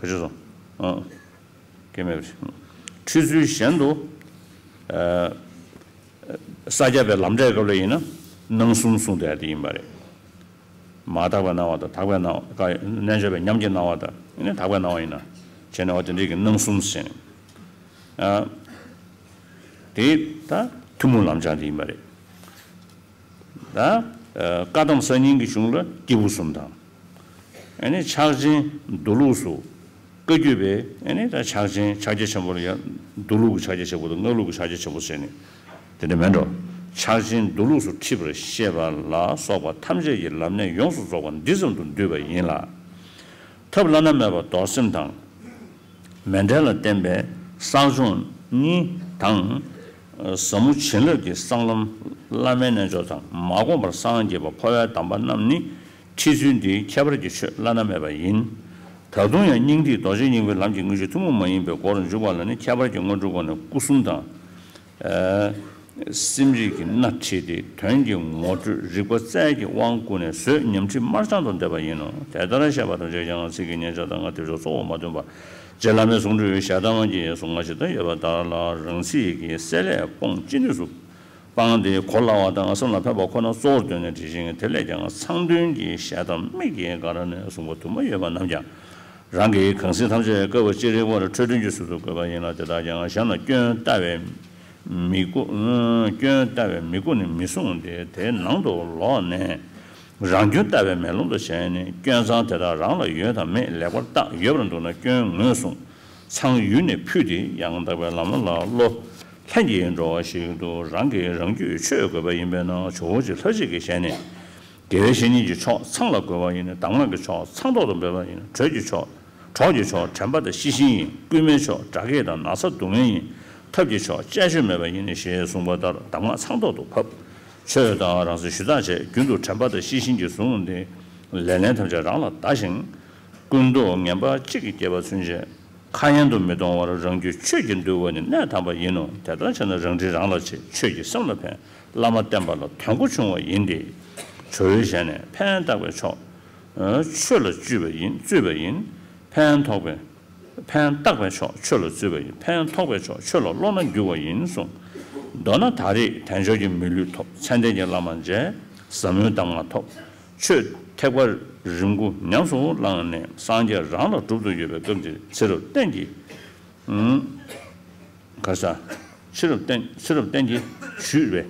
ག་ཅི་སོང་། ཨ། སྐྱེ་མེད་པ་རེད། ཁྲིད་ཚུལ་གཞན་དུ། ཨ། ས་སྐྱ་པའི་ལམ་འབྲས་སྐབས་ལ་ཡིན་ན་སྣང་གསུམ་གསུངས་བསྡད་དེ་ཡིན་པ་རེད། མར་དག་པའི་སྣང་བ་དང་། དག་པའི་སྣང་བ། རྣལ་འབྱོར་པའི་ཉམས་ཀྱི་སྣང་བ་དང་། ཨ་ནི་དག་པའི་སྣང་བ་ཡིན་ན། བྱས་ནས་འོ་དེ་འདྲའི་གི་སྣང་གསུམ་ཟེར་ནས། ཨ། དེ་ད་ཐུན་མོང་ལམ་སྦྱངས་དེ་ཡིན་པ་རེད། ད། ཨ། བཀའ་གདམས་གསར་རྙིང་གི་གཞུང་ལ་སྐྱེས་བུ་གསུམ་དང་། ཨ་ནི་ཕྱག་ཆེན་མདོ་ལུགས་སུ་བཀའ་བརྒྱུད་པའི། ཨ་ནི་ད་ཕྱག་ཆེན་ཕྱག་རྒྱ་ཆེན་པོ་ལ་ཡང་། མདོ་ལུགས་ཀྱི་ཕྱག་རྒྱ་ཆེན་པོ་དང་སྔགས་ལུགས་ཀྱི་ཕྱག་རྒྱ་ཆེན་པོ་ཟེར་ནས་དེ་འདྲ་མེད་འགྲོ། ཕྱག་ཆེན་མདོ་ལུགས་སུ་ཁྲིད་པར་བཤད་པ་ལ་སོགས་པ་ཐམས་ཅད་ཀྱི་ལམ་གནད་ཡོངས་སུ་རྫོགས་པ་འདི་ཙམ་དུ་འདུས་པ་ཡིན་ལ། ཐབས་བླ་ན་མེད་པ་རྡོར་སེམས་དང་། མཎྜལ་ལ་བརྟེན་པའི་བསགས་སྦྱོང་གཉིས་དང་། ཟབ་མོ་བྱིན་རླབས་ཀྱི་གསང་ལམ་བླ་མའི་རྣལ་འབྱོར་དང་། མ་བསྒོམས་པར་སངས་རྒྱས་པ་འཕོ་བའི་གདམས་པ་རྣམས་ནི། ཁྲིད་ཚུལ་འདིའི་ཁྱད་པར་གྱི་ཆོས་བླ་ན་མེད་པ་ཡིན། ད་དུང་ཡང་སྙིང་ཐིག་རྡོ་རྗེ་སྙིང་པོའི་ལམ་གྱི་དངོས་གཞི་ཐུན་མོང་མ་ཡིན་པའི་སྒོར་འཇུག་པ་ལ་ནི། ཁྱད་པར་གྱི་སྔོན་འགྲོའི་སྒོ་ནས་སྐུ་གསུམ་དང་། ཨ། སེམས་རིག་གི་སྣ་ཁྲིད་དེ། དོན་གྱི་ངོ་སྤྲོད་རིག་པ་རྩལ་གྱི་དབང་བསྐུར་ནས་བཟོད་ཉམས་ཁྲིད་དམར་བྱང་དུ་འདེབས་པ་ཡིན་ནོ། དེ་ལྟར་བཤད་པ་ཐམས་ཅད་ཀྱང་ཚིག་གི་མཉེན་ཆ་དང་། ང་། དེ་ཕྱོགས་གཙོ་བོར་མ་ཐོན་པ། རྗེ་བླ་མའི་གསུང་སྒྲོས་ཞལ་གདམས་ཀྱི་གསུང་ཁ་ཞིག་ཏུ་ཡོད་པ་ལྟར་ལ། རང་ཚིག་གི་བསྲེ་ལྷད་སྤོང་ཅི་ནུས་སུ་སྤངས་ཏེ་གོ་སླ་བ་དང་སེམས་ལ་ཕན་པ་ཁོ་ན་གཙོ་བོར་འདོད་ནས་བྲིས་ཤིང་། དེ་ལས་ཀྱང་མཚང་འདོན་གྱི་ཞལ་གདམས་མིག་གི་སྒང་ནས་གསུངས་པ་དུ་མ་ཡོད་པ་རྣམས་ཀྱང་། རང་གི་གང་ཟག་ཐམས་ཅད་སྐབས་ཅི་རིགས་པར་འཕྲོས་དོན་གྱི་ཚུལ་དུ་བཀོད་པ་ཡིན་ལ། དེ་དག་ཀྱང་གཞན་ལ་སྐྱོན་བལྟ་བའི་མིག་གུ། སྐྱོན་བལྟ་བའི་མིག་གུ་ནི་མི་བཟུང་སྟེ། དེའི་ནང་དུ་ལོག་ནས་རང་སྐྱོན་བལྟ་བའི་མེ་ལོང་དུ་བྱས་ནས། སྐྱོན་མཚང་དེ་དག་རང་ལ་ཡོད་དམ་མེད་ལེགས་པར་བརྟག། ཡོད་པར་འདུག་ན་སྐྱོན་ངོས་བཟུང་། མཚང་ཡུལ་ནས་ཕུད་དེ། ཡང་དག་པའི་ལམ་ལ་བློ་ལྷན་གྱིས་འགྲོ་བ་ཞིག་ཏུ། རང་གིས་རང་རྒྱུད་ཆོས་དགོས་པ་ཡིན་པས་ན། ཇོ་བོ་རྗེ་ལྷ་གཅིག་གི་ཞལ་ནས། དགེ་བའི་བཤེས་གཉེན་གྱི་ཕྱོགས་མཚང་ལ་བགོས་པ་ཡིན། གདམས་ངག་གི་ཕྱོགས་མཚང་ཐོག་ཏུ་འབེབས་པ་ཡིན། གྲོགས་ཀྱི་ཕྱོགས། གྲོགས་ཀྱི་ཕྱོགས་དྲན་པ་དང་ཤེས་བཞིན་ཡིན། སྐུལ་མའི་ཕྱོགས་དགྲ་བགེགས་དང་ན་ཚ་སྡུག་བསྔལ་ཡིན། ཐབས་ཀྱི་ཕྱོགས་བཅས་བཅོས་མེད་པ་ཡིན། ཞེས་གསུངས་པ་ལྟར་གདམས་ངག་མཚང་ཐོག་ཏུ་ཕབ། ཆོས་དང་རང་སེམས་ཞུ་དག་བྱས། རྒྱུན་དུ་དྲན་པ་དང་ཤེས་བཞིན་གྱིས་བཟུང་སྟེ། ལེ་ལན་ཐམས་ཅད་རང་ལ་བདའ་ཞིང་། ཀུན་རྟོག་ངན་པ་གཅིག་གིས་བསྐྱེད་པ་ཚུན་ཆད་ཁ་ཡན་དུ་མི་གཏོང་བར་རང་རྒྱུད་ཆོས་ཀྱིས་འདུལ་བ་ནི་གནད་དམ་པ་ཡིན་ནོ། དེ་ལྟར་བྱས་ན་རང་འདྲིས་རང་ལ་བྱེད། ཆོས་ཀྱིས་སེམས་ལ་ཕན། བླ་མ་བསྟེན་པ་ལ་དོན་གོ་ཆུང་བ་ཡིན་ཏེ། ཇོ་བོའི་ཞལ་ནས། ཕན་བཏགས་པའི་ཕྱོགས་ཆོས་ལ་བཙུད་པ་ཡིན། བཙུད་པ་ཡིན། ཕན་ཐོགས་པའི། ཕན་བཏགས་པའི་ཕྱོགས་ཆོས་ལ་བཙུད་པ་ཡིན། ཕན་ཐོགས་པའི་ཕྱོགས་ཆོས་ལ་བསློགས་ན་འགྱུར་བ་ཡིན་གསུངས། མདོར་ན་ད་རེས་དལ་འབྱོར་གྱི་མི་ལུས་ཐོབ། མཚན་ལྡན་གྱི་བླ་མ་མཇལ། ཟབ་མོའི་གདམས་ངག་ཐོབ། ཆོས་ཐེག་པ་རིམ་དགུ་ཉམས་སུ་བླངས་ནས་སངས་རྒྱས་རང་ལ་གྲུབ་ཏུ་ཡོད་པའི་སྐབས་འདིར་ཚེ་རབས་གཏན་གྱི། ཨུམ། ག་ས། ཚེ་རབས་གཏན། ཚེ་རབས་གཏན་གྱི་ཆོས་རེད།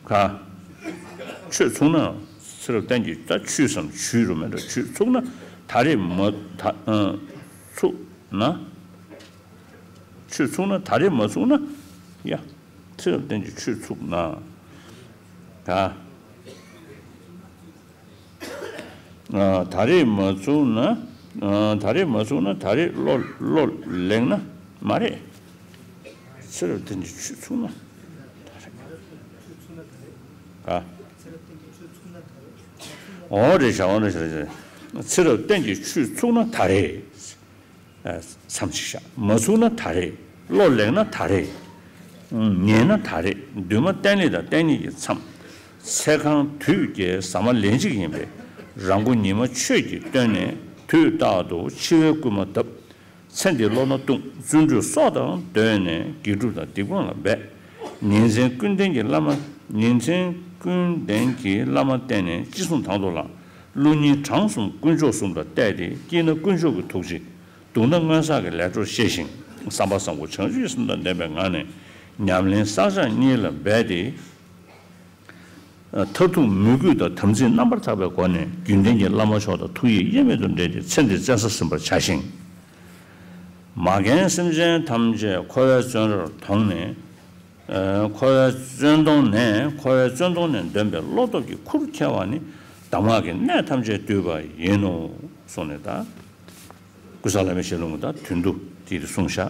ག་ཆོས་ཚུགས་ན། ཚེ་རབས་གཏན་གྱི་ད་ཆོས་སམ་ཆོས་རུ་མེད་འགྲོ། ཆོས་ཚུགས་ན་ད་རེས་མ་ད་ཨ་ཚུགས་ན། ཆོས་ཚུགས་ན། ད་རེས་མ་ཚུགས་ན། ཡ། ཚེ་རབས་གཏན་གྱི་ཆོས་ཚུགས་ན། ག་ཨ། ད་རེས་མ་ཚུགས་ན། ཨ། ད་རེས་མ་ཚུགས་ན་ད་རེས་བློ་བློ་ལེགས་ན་མ་རེད། ཚེ་རབས་གཏན་གྱི་ཆོས་ཚུགས་ན། ད་རེས། ག་འོ་རེད་ཤག་འོ་རེད་ཤག་ཚེ་རབས་གཏན་གྱི་ཆོས་ཚུགས་ན་ད་རེས། མཚམས་ཅིག་བཞག་མ་ཚུགས་ན་ད་རེས། བློ་ལེགས་ན་ད་རེས། ཉེས་ན་ད་རེས། འདུན་མ་བསྟེན་ལེགས་དང་བསྟེན་ཉེས་ཀྱི་མཚམས། ཚེ་གང་དུས་ཀྱི་ཟ་མ་ལན་གཅིག་ཡིན་པས། རང་མགོ་ཉི་མ་ཆོས་ཀྱིས་བཏོན་ནས། དུས་རྟག་ཏུ་འཆི་བའི་སྐུལ་མ་བཏབ། ཚེ་འདི་བློ་སྣ་བསྟུངས། བརྩོན་འགྲུས་སྲོག་དང་བསྡོས་ནས། དགེ་སྒྲུབ་དང་སྡིག་སྤོང་ལ་འབད། ཉིན་མཚན་ཀུན་ལྡན་གྱི་བླ་མ། ཉིན་མཚན་ཀུན་ལྡན་གྱི་བླ་མ་བསྟེན་ནས་ཅི་གསུང་དང་དུ་བླངས། བློ་སྙིང་བྲང་གསུམ་དཀོན་མཆོག་གསུམ་ལ་གཏད་དེ། སྐྱིད་ན་དཀོན་མཆོག་གི་ཐུགས་རྗེ། སྡུག་ན་སྔོན་བསགས་ཀྱི་ལས་འཕྲོར་ཤེས་ཤིང་། བསམ་པ་བཟང་པོ་བྱང་ཆུབ་སེམས་དང་ལྡན་པའི་ངང་ནས་ཉམས་ལེན་བསགས་སྦྱང་གཉིས་ལ་འབད་དེ། མཐར་ཐུག་མོས་གུས་དང་དམ་ཚིག་རྣམ་པར་དག་པའི་སྒོ་ནས་རྒྱུན་ལྡན་གྱི་བླ་མ་མཆོག་དང་ཐུགས་ཡིད་དབྱེར་མེད་དུ་འདྲེས་ཏེ་ཚེ་འདིར་བཙན་ས་ཟིན་པར་བྱ་ཞིང་། མ་རྒན་སེམས་ཅན་ཐམས་ཅད་འཁོར་བའི་བཙོན་རར་དོང་ནས། འཁོར་བའི་བཙོན་དོང་ནས། འཁོར་བའི་བཙོན་དོང་ནས་འདོན་པའི་བློ་སྟོབས་ཀྱི་ཁུར་ཁྱེར་བ་ནི་གདམས་ངག་གི་གནད་ཐམས་ཅད་བསྡུས་པ་ཡིན་ནོ་གསུངས་ནས་ད། ཀུན་བཟང་བླ་མའི་ཞལ་ལུང་གི་ད་དོན་དུ་དེ་གསུངས་བཞག་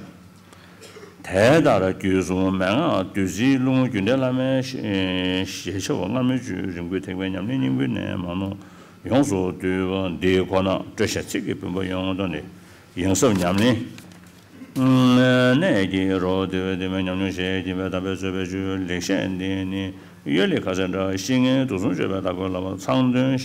དེ་ལྟར་རྒྱུད་གསུམ་མན་ངག་བདུད་རྩིའི་ཀླུང་། རྒྱུད་ལྡན་བླ་མའི་ཞལ་ཞལ་ཆེ་བ་སྔ་མའི་བཅུད། རིམ་དགུའི་ཐེག་པའི་ཉམས་ལེན་སྙིང་པོའི་གནད་མ་ནོར་ཡོངས་སུ་བསྡུས་པ་འདི་ཁོ་ན། སྤྲོས་བཤད་ཚིག་གི་བུམ་པ་ཡོངས་བཏོན་ཏེ། ཡང་ཟབ་ཉམས་ལེན་གནད་ཀྱི་རོ། དེ་བས་དེ་མའི་ཉམས་མྱོང་ཞེས་བགྱི་བའི་དམ་པའི་རྩོད་པའི་བཅུད་ལེགས་བཤད་འདི་ནི། གཡོན་ལས་ཁ་ཟས་འདྲ་བཤེས་གཉེན་དུག་གསུམ་གཅོད་པའི་བདག་པོའི་བླ་མ་ཚངས་དོན།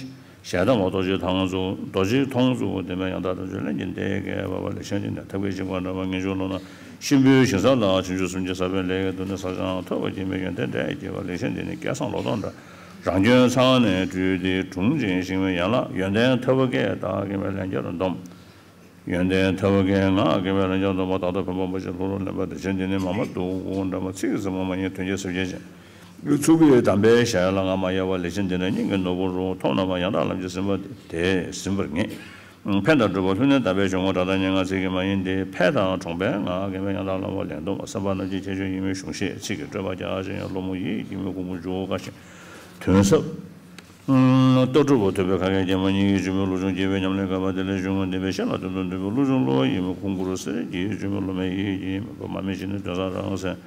ཞལ་གདམས་པ་རྡོ་རྗེ་ཐང་ཚུགས། རྡོ་རྗེ་མཐོང་ཚུགས་དེ་མའི་ཡང་དག་ཐམས་ཅད་ལྷན་ཅིག་འདས་ཀྱི་བབ་པ་ལེགས་བཤད་འདི་ནི། ཐབས་མཁས་གཅིག་པ་འདྲ་བ་ངེས་འབྱུང་ལོ་ན། གཤིན་པོའི་ཞིང་ས་ལ་བྱང་ཆུབ་སེམས་ཀྱི་ཟབ་པའི་ལས་ཀྱི་མདོ་ནི། བསགས་སྦྱང་ཐོབ་པར་བགྱིས་པའི་ཡོན་ཏན་འབྲས་ཀྱི་བ། ལེགས་བཤད་འདི་ནི་སྐལ་བཟང་ལོ་ཏོག་འདྲ། རང་སྐྱོན་ཚང་ནས་སྤྲུལ་ཏེ་དྲུང་ཅིང་བཞེངས་པའི་ཡན་ལག། ཡོན་ཏན་ཐབས་མཁས་དག་མཁས་པའི་ལན་བརྒྱར་འདོམས། ཡོན་ཏན་ཐབས་མཁས་ངག་མཁས་པའི་ལན་བརྒྱར་འདོམས་པ། བདག་ལྟ་བོན་པོ་མ་ཞིག་ལྷུག་ལྷུག་ལེན་པ། ལེགས་བཤད་འདི་ནི་མ་མ་དུག་འདྲ་མ། ཚིག་གི་ཟེར་མ་མ་ཡིན་དོན་གྱི་ཟེར་བྱེད་ཅན། ཚུགས་པའི་དམ་པའི་ཞལ་ལ་ང་མ་གཡེལ་བ། ལེགས་བཤད་འདི་ནི་སྙིང་གི་ནོར་བུ་རུ། ཐོབ་རྣམས་ཡང་དག་ལམ་གྱིས་ཟིན་པ་དེས་ཟིན་པར་ངེས། ཕན་དང་སྒྲུབ་པ་ལྷུན་གནས་དམ་པའི་གཞུང་ངོ་། སྒྲ་དང་སྙན་ངག་ཚིག་གིས་མ་ཡིན་ཏེ། ཕན་དང་གྲོང་པའི་ངག་མཁས་པའི་ཡང་དག་ལམ་པོ་ལེགས་འདོམས་པ། བསམ་པ་རྣམས་ཀྱི་ཁྱད་ཆོས་ཡིད་མོས་གཞུང་བཤད་ཚིག་གི་སྤྲོས་པ་རྒྱག་ཅིང་ཡང་སློང་མོ་ཡིད་ཀྱི་མོས་གུས་མགུ་མཇུག་དཀའ་ཞིང་དོན་ཟབ། ལྟ་གྲུབ་པ་ཐུབ་པའི་ཁ་སྐད་ཀྱིས་མ་ཉིད་ཀྱི་བཅོས་མིན་བློ་སྦྱོང་རྒྱས་པའི་ཉམས་ལེན་དཀའ་བ་དེ་ལས་གཞུང་ངོ་འདི་པའི་ཤེས་ལ་དོན་དུ་འདུས་པའི་བློ་སྦྱོང་བསླུ་བ་ཡིན་མིན་ཁུངས་ཁུར་གསེར་གྱི་བཅོས་མིན་སློབ་མའི་ཡིད་ཀྱིས་མི་ཕམ། མ་མི་ཞི་ནས་དོན་བཟང་རང་སེམས།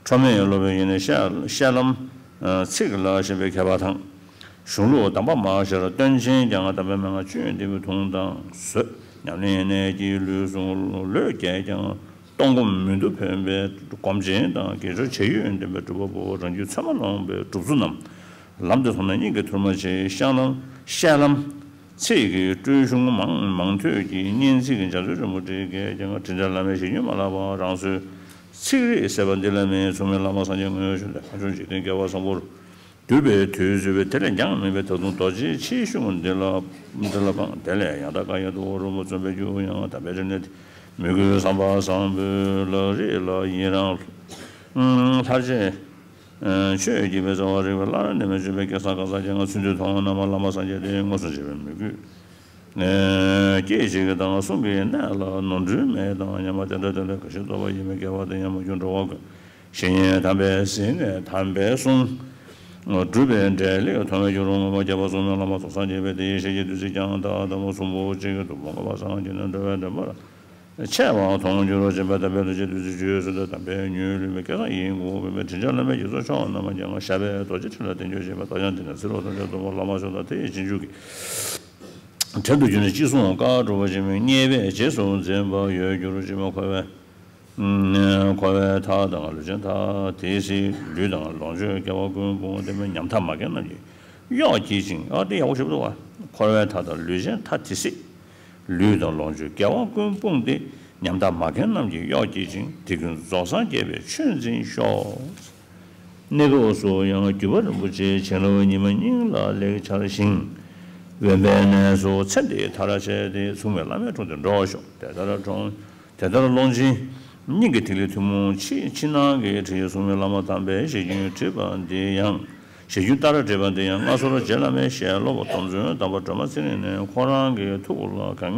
ཁྲོ་མེད་སློབ་པའི་ཡིད་ནི་བཤད་ལམ་ཚིག་ལ་ཞེན་པའི་མཁས་པ་དང་། གཞུང་ལུགས་གདམས་པ་མ་ཤར་སྟོན་ཆེན་ཀྱང་། དམ་པའི་མན་ངག་བཅུད་འདི་པའི་དུང་དང་བཟོད། ཉམས་ལེན་གནད་ཀྱིས་ལུས་ཟུངས་ལོས་བསྐྱེད་ཀྱང་། གཏོང་སྒོམ་མི་འདུ་ཕན་པའི་སྒོམ་ཆེན་དང་། དགེ་སྦྱོར་བྱ་ཡུལ་ལྡན་པའི་སྒྲུབ་པ་པོ། རང་རྒྱུད་ཚད་མར་ལོངས་པའི་སྒྲུབ་ཚུལ་རྣམས། ལམ་དུ་སོང་ན་སྙིང་གི་ཐུར་མ་ཆེ། བཤད་ལམ་བཤད་ལམ་ཚིག་གི་སྤྲོས་གཞུང་མང་མང་ཐོས་ཀྱི། སྙན་ཚིག་གི་འཇའ་ཚོན་རིང་པོ་བྲིས་ཀྱང་། དྲི་བྲལ་བླ་མའི་ཞལ་རྒྱུན་མ་བརླག་པ། རང་བཟོའི་ཚིག་རིས་གསལ་བ་འདི་ལ་མིན། མཚུངས་མེད་བླ་མ་སངས་རྒྱས་དངོས་བྱོན་ཏེ། ཕ་ཆུང་འཇིག་རྟེན་སྐྱེ་བ་བཟང་པོར་གྱུར་པའི་དུས་གསོལ་བས། དེ་ལས་འགྱངས་མིན་པའི་ད་དུང་རྡོ་རྗེའི་ཕྱིའི་གཞུང་འདི་ལ་འདི་ལ་དཔང་། དེ་ལས་ཡང་དག་བཀའ་ཡི་རྡོ་རིང་པོ་རྩོམ་པའི་རྒྱུ་ཡང་། དམ་པའི་རིམས་ནད་དེ་མོས་གུས་བསམ་པ་བཟང་པོའི་ལག་རིས་ལ། ཡི་རང་ལྷར་བཅས་ཆོས་ཀྱི་དཔལ་རྩ་བ་རིག་པའི་བླ་མ་ནས་མ་བྱོན་པའི་སྐལ་བཟང་གང་ཟག་སྐྱེ་ལྔ་ཚུན་ཆད་མཐོང་། རྣམ་པ་བླ་མ་སངས་རྒྱས་དེ་དངོས་སུ་མཇལ་བའི་མོས་གུས་སྐྱེད་ཅིག་དང་། གསུང་གི་གནད་ལ་ནོར་འཁྲུལ་མེད་དང་སྙམ་པ། དེ་འདྲ་དེ་ལས་གང་ཞིག་རྟོགས་པ་ཡིན་མིན། སྐལ་བ་དེ་ཡང་མ་གྱུར་འགྲོ་བ་ཀུན། བཤེས་གཉེན་དམ་པས་གཟིགས་ནས་དམ་པའི་གསུང་། སྒྲུབ་པའི་འབྲས་ལེགས་མཐོང་བའི་རྒྱུ་རུ་མངོན་པར་རྒྱལ་བ་གསུང་རབ་བླ་མ་དོན་བཟང་རྒྱས་པའི་དེ་ཡི་ཞལ་གྱི་བདུད་རྩི་ཀྱང་། ད་ལྟ་མོ་གསུང་པོ་གཅིག་གི་ཐུགས་དགོངས་པ་སངས་རྒྱས་ནས་འགྲོ་བའི་འདྲེན་པར་འཆད་པ་མཐོང་འགྱུར་རོ། སྦྱིན་པ་དམ་པའི་ལུས་ཅན་བདུད་རྩི་བཅུད་སོ་ཏེ། དམ་པའི་ཉུལ་ལུས་མི་སྐལ་བཟང་ཡིན་དགོངས་པའི་མི། དྲིན་ཅན་བླ་མའི་རྗེས་སུ་ཕྱོགས་རྣམས་ཀྱང་། ཞབས་པད་རྡོ་རྗེ་ཕྲིན་ལས་བརྟན་གྱུར་ཅིག་པ། རྟགས་ཀྱང་འདི་ནི་ཚིག་ལོ་ཐམས་ཅད་སྟོན་པ་བླ་མ་མཆོག་དང་། དེ་ཡི་རྗེས་འཇུག་གི་བྲན་དུ་གྱུར་ནས་ཅི་གསུང་བཀའ་སྒྲུབ་པ་ཅན་མི་རྙེད་པས་རྗེས་སུ་འཛིན་པ་ཡོད་འགྱུར་ཅིག་མ་འཁོར་བའི་འཁོར་བའི་མཐའ་དང་ལུས་ཅན་མཐའ། དེ་སྲིད་ལུས་དང་ལོངས་སྤྱོད་དགེ་བ་ཀུན་སྤོང་སྟེ། མི་ཉམ་ཐག་མ་རྒན་རྣམས་ཀྱི་གཡོག་བགྱིད་ཅིང་། ཨ་དེ་ཡག་པོ་ཞིག་འདུག་བ། འཁོར་བའི་མཐའ་དང་ལུས་ཅན་མཐའ། དེ་སྲིད་ལུས་དང་ལོངས་སྤྱོད་དགེ་བ་ཀུན་སྤོང་སྟེ། ཉམ་ཐག་མ་རྒན་རྣམས་ཀྱི་གཡོག་བགྱིད་ཅིང་། དེ་ཀུན་རྫོགས་སངས་རྒྱས་པའི་ཆོས་འཛིན་ཤོག། གནས་སྐབས་སུ་ཡང་བརྒྱུད་པ་རིན་པོ་ཆེའི་བྱིན་རླབས་ཉི་མ་སྙིང་ལ་ལེགས་འཆར་ཞིང་། དབེན་པའི་གནས་སུ་ཚེ་འདི་མཐར་བྱེད་དེ། མཚུངས་མེད་བླ་མའི་དྲུང་དུ་འགྲོ་ཤོག། དེ་ལྟར་དྲུང་དེ་ལྟར་ཀློང་ཆེན་སྙིང་གི་ཐིག་ལེ་ཐུན་མོང་ཕྱི་ཕྱི་ནང་གི་ཁྲིད་ཡིག་མཚུངས་མེད་བླ་མ་དམ་པའི་ཞལ་རྒྱུན་བྲིས་པ་འདི་ཡང་། ཞལ་རྒྱུན་ལྟར་བྲིས་པ་འདི་ཡང་སྔ་སོར་རྗེ་བླ་མའི་ཞལ་སློབ་དོམ་བརྩོན་དམ་པ་སྒྲོལ་མ་ཚེ་རིང་ནས་ཁོ་རང་གི་ཐུགས་ལ་གང་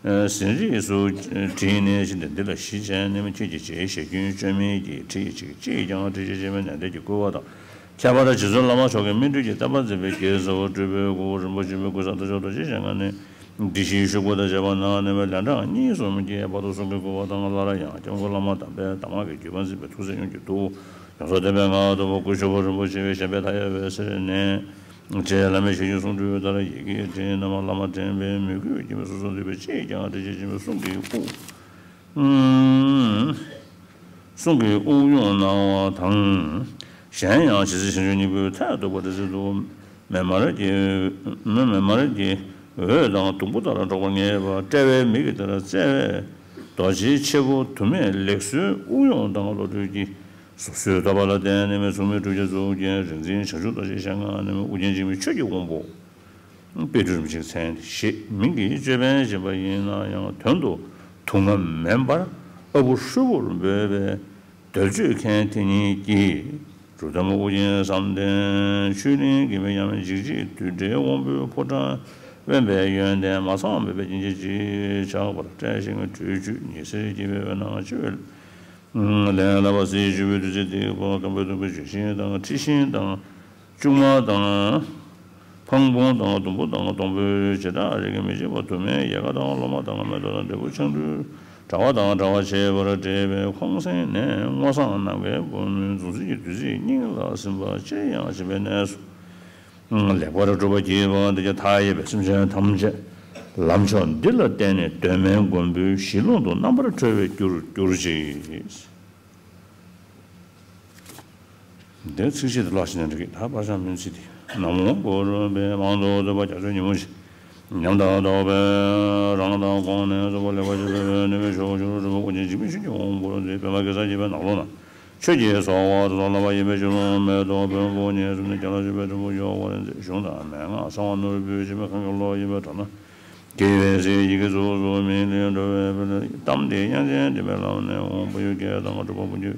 ངེས་ཟིན་རིས་སུ་བྲིས་ནས་ཕྱིན་ཏེ། འདི་ལ་གཞི་བྱས་ནས་ཁྱེད་ཀྱིས་ཅིག་ཞལ་རྒྱུན་བཅོས་མིན་གྱི་ཁྲིད་ཡིག་ཅིག་ཅིས་ཀྱང་འབྲི་ཕྱིར་བྱེད་པའི་ནན་ཏན་གྱིས་བསྐུལ་བ་དང་། ཁྱད་པར་རྗེ་བཙུན་བླ་མ་མཆོག་གི་སྨིན་གྲོལ་གྱི་བསྟན་པ་འཛིན་པའི་དགེ་རྩ་བ་སྤྲུལ་པའི་སྐུ་རིན་པོ་ཆེ་མི་བསྐུལ་ས་མཐའ་མཆོག་ཏུ་ཅི་བྱེད་ང་ནས་འདི་ཞིག་ཤོག་བུ་དང་བཅས་པ་ན་ནས་མའི་ལན་གྲངས་གཉིས་གསུམ་གྱི་བར་དུ་གསུང་གི་བསྐུལ་བ་དང་། སླར་ཡང་སྐྱབས་མགོན་བླ་མ་དམ་པའི་གདམས་ངག་གི་བརྒྱུད་པ་འཛིན་པའི་ཐུགས་སྲས་ཡོངས་ཀྱི་ཐུགས་ཡོངས་སུ་ལྡན་པའི་ངག་ཐོག་སྐུ་ཞབས་རིན་པོ་ཆེ་བའི་ཞབས་པད་མཐའ་ཡས་པའི་ཚེ་རིང་ནས། ཅེས་བླ་མའི་ཞལ་བཞུགས་གསུང་སྒྲོས་ལྟར་ཡི་གེ་བྲིས། བླ་མ་བྲན་པའི་མོས་གུས་ཀྱིས་སོ་སོར་འདུས་པའི་ཅེས་ཀྱང་འགྲེལ་བྱེད་ཆེན་པོའི་གསུང་གི་དབུ། གསུང་གི་དབུགས་དབྱུང་གནང་བ་དང་། གཞན་ཡང་ཇི་སྲིད་བྱང་ཆུབ་སྙིང་པོའི་མཐས་གཏུགས་པ་དེ་སྲིད་དུ་མེ་དམར་གྱི་མེ་མེ་དམར་གྱི་འོད་དང་སྡོང་པོ་ལྟར་འཕྲོག་པར་ངེས་པ་དཔྲལ་བའི་མིག་གི་ལྟར་བརྩེ་བའི་རྡོ་རྗེ་ཆེན་པོ་དུ་མས་ལེགས་གསོལ་དབུགས་དབྱུང་དང་བློ་གྲོས་ཀྱི་སོ་སོའི་ཐོབ་པ་ལ་བརྟེན་ནས་མཚུངས་མེད་གྲུབ་ཆ་གཙུག་རྒྱན་རིག་འཛིན་བྱང་ཆུབ་རྡོ་རྗེ་ཞལ་སྔ་ནས་ཨོ་རྒྱན་འཇིགས་མེད་ཆོས་ཀྱི་དབང་པོ། དཔལ་སྤྲུལ་རིན་པོ་ཆེའི་མཚན་ཞེས་མིང་གི་ཅོད་པན་བྱིན་པ་ཡིན་ན་ཡང་དོན་དུ་དུག་ལྔ་མེ་འབར་ཨ་བུ་ཧྲུལ་པོར་འབོད་པའི་གདོལ་སྤྱོད་མཁན་དེ་ཉིད་ཀྱིས། གྲུབ་མཐའ་ཨོ་རྒྱན་བསམ་གཏན་ཆོས་གླིང་གི་མི་ཡང་འཇིགས་བྱེད་རྡུལ་བྲལ་དབང་པོའི་ཕོ་བྲང་དབེན་པའི་ཡོན་ཏན་མ་ཚང་བའི་སྦྱིན་བྱེད་ཅིག་ཆགས་པར་བཀྲལ་ཞིང་སྤྲུལ་ཆུ་ཉི་ཟེར་གྱི་འོད་སྣང་ཆེ་བའི། ལན་ལ་བ་སྲིད་ཞུ་བའི་དུས་ཚོད་དེ་བོ་སྐམ་པོའི་དུམ་བུའི་ལྗོན་ཤིང་དང་འཁྲི་ཤིང་དང་། ལྕུག་མ་དང་། ཕང་སྤུན་དང་ཟླུམ་པོ་དང་སྡོང་པོའི་བྱེ་བྲག་རིགས་ཀྱི་མི་འཇིགས་པ་དུ་མའི་ཡལ་ག་དང་ལོ་མ་དང་མེ་ཏོག་དང་འབྲས་བུ་ཆང་འབྲུ་དྲ་བ་དང་དྲ་བ་བྱེད་པར་འབྲེལ་བའི་ཁོང་གསེང་ནས་སྔོ་བསངས་ནམ་མཁའི་སྒོ་མོའི་འཛུམ་ཟེར་གྱི་བདུད་རྩིས་སྙིང་ལ་ཟིན་པ་ཅིར་ཡང་བྱེད་པའི་གནས་སུ། ལེགས་པར་གྲུབ་པར་བགྱིས་པ་འདི་ཀྱང་མཐའ་ཡས་པའི་སེམས་ཅན་ཐམས་ཅད་ལམ་མཆོག་འདི་ལ་བརྟེན་ནས་གདོད་མའི་མགོན་པོའི་གཞི་ཀློང་དུ་རྣམ་པར་གྲོལ་བའི་རྒྱུར་གྱུར་ཅིག། འདིར་ཚིགས་བཅད་དེ་ཀློག་ཤེས་ན་འགྲིག་གི། ད་པར་བྱང་མུན་ཚིག་དེ། ནམ་མཁའ་འཁོར་བའི་མང་དུ་བརྡོལ་བ་རྒྱ་མཚོའི་ཉིན་མོ་བཞིན། ཉམས་དང་ལྡོག་པའི་རང་དང་གོང་ནས་བཟུང་བ་ལེགས་པར་ཕྱེ་བའི་ནུས་པའི་ཕྱོགས་བཅུར་གྲུབ་པ་ཀུན་གྱི་འཇིགས་མེད་ཆོས་ཀྱི་དབང་པོར་མཛད། པདྨ་གེ་སར་གྱི་བའི་ནགས་ཀློང་ན། ཆོས་ཀྱི་སོ་པ་དང་བསླབ་པ་ཡིན་པའི་ཆོས་ལུང་མེ་ཏོག་བོན་པོ་ཉེར་གསུམ་ནས་རྒྱ་ལ་བཞུགས་པའི་སྤྲུལ་སྐུ་ཡོད་པར་མཛད། གཞུང་དང་མན་ངག་གསང་བ་ནོར་བུས་བྱིན་པའི་གང་གི་ལོ་ཡིན་པའི་གྲོགས་ན། དགེ་བའི་སྲས་ཡི་གེ་གཙུག་གསུམ་མིང་ལས་འགྲོ་བའི་དཔལ། གཏམ་འདི་དབྱངས་ཅན་འདྲེན་པའི་ལམ་ནས་འོང་། བོད་ཡུལ་རྒྱལ་དང་གྲུབ་པ་ཀུན་གྱི་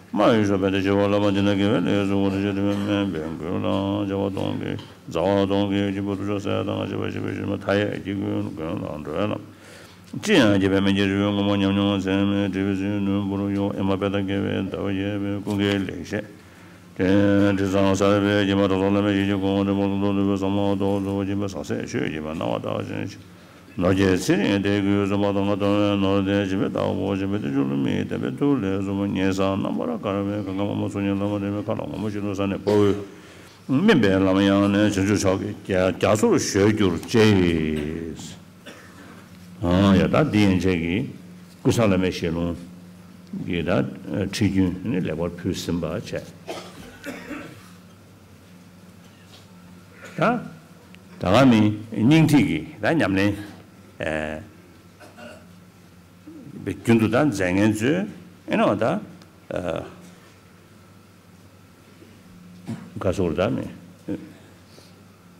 སྨྲ་བའི་ཞབས་པད་དེ་བྱེ་བ་བསླབ་པ་འདི་ན་དགེ་བའི་ལས་སུ་འོ་རེ་ཆེ་དེ་བའི་དམན་པའི་མགོན་ལ་བྱ་བ་གཏོང་གི་མཛའ་བ་གཏོང་གི་སྐྱིད་པོ་ཐུགས་ཕྱོགས་གསལ་དང་ཞི་བ་ཞི་བའི་ཞི་མ་མཐའ་ཡས་ཀྱི་ཀུན་མགོན་ལ་འགྲོ་བའི་ལམ། ཅི་ཡང་སྐྱེས་པའི་སྨན་གྱི་རི་བོའི་ངོ་མ་ཉམས་མྱོང་ཚད་མེད་འབྲས་བུའི་ཟིལ་གནོན་པོར་གཡོ། ཨེ་མ་དཔལ་དང་དགེ་བའི་ཟླ་བ་རྒྱས་པའི་ཀུན་དགའི་ལེགས་བཤད། དྲི་བཟང་གསར་པའི་སྦྱིན་པ་དྲང་སྲོང་བླ་མའི་ཞལ་གྱི་གོང་དུ་མོ་ལ་ལོ་འདུ་བའི་ཟབ་མོ་ཏོག་ཏོག་སྦྱིན་པའི་ཟང་ཟིང་ཆོས་སྦྱིན་པ་སྣང་བ་དག་ཅན་ཞིག་ནོར་རྒྱས་ཚེ་རིང་དད་གུས་བརྩོན་པ་དང་གཏོང་བའི་ནོར་དེ་སྦྱིན་པའི་བདག་པོ་སྦྱིན་པའི་རྟེན་མཆོག་བླ་མའི་བསྟན་པའི་ཐུགས་ལས་གསུངས་པ་ཉེ་སར་རྣམ་པར་དཀར་བའི་གང་ག་མ་མོ་ཚོགས་གཉིས་ལ་མ་འདྲེས་པའི་ཁ་ལ་ངོ་མ་ཆེ་ལུགས་ས་ནས་ཕོ་བོས་སྨིན་པའི་ལམ་ཡང་ནས་བྱང་ཆུབ་མཆོག་གི་རྒྱ་རྒྱ་མཚོར་གཞོལ་གྱུར་ཅིག་ཨང་ཡ་ད་འདི་ཡན་ཆད་ཀྱི་ཀུན་བཟང་བླ་མའི་ཞལ་ལུང་གི་ད་ཁྲིད་རྒྱུན་ནི་ལེགས་པར་ཕུལ་ཟིན་པ་བྱས། ད་ད་ག་ནི་སྙིང་ཐིག་གི་ད་ཉམས་ལེན་ཨེ་རྒྱུན་དུ་ད་མཛད་མཁན་ཚོས་ཨེ་ནོ་ད་ཨ། ག་སོགས་ད་ནི།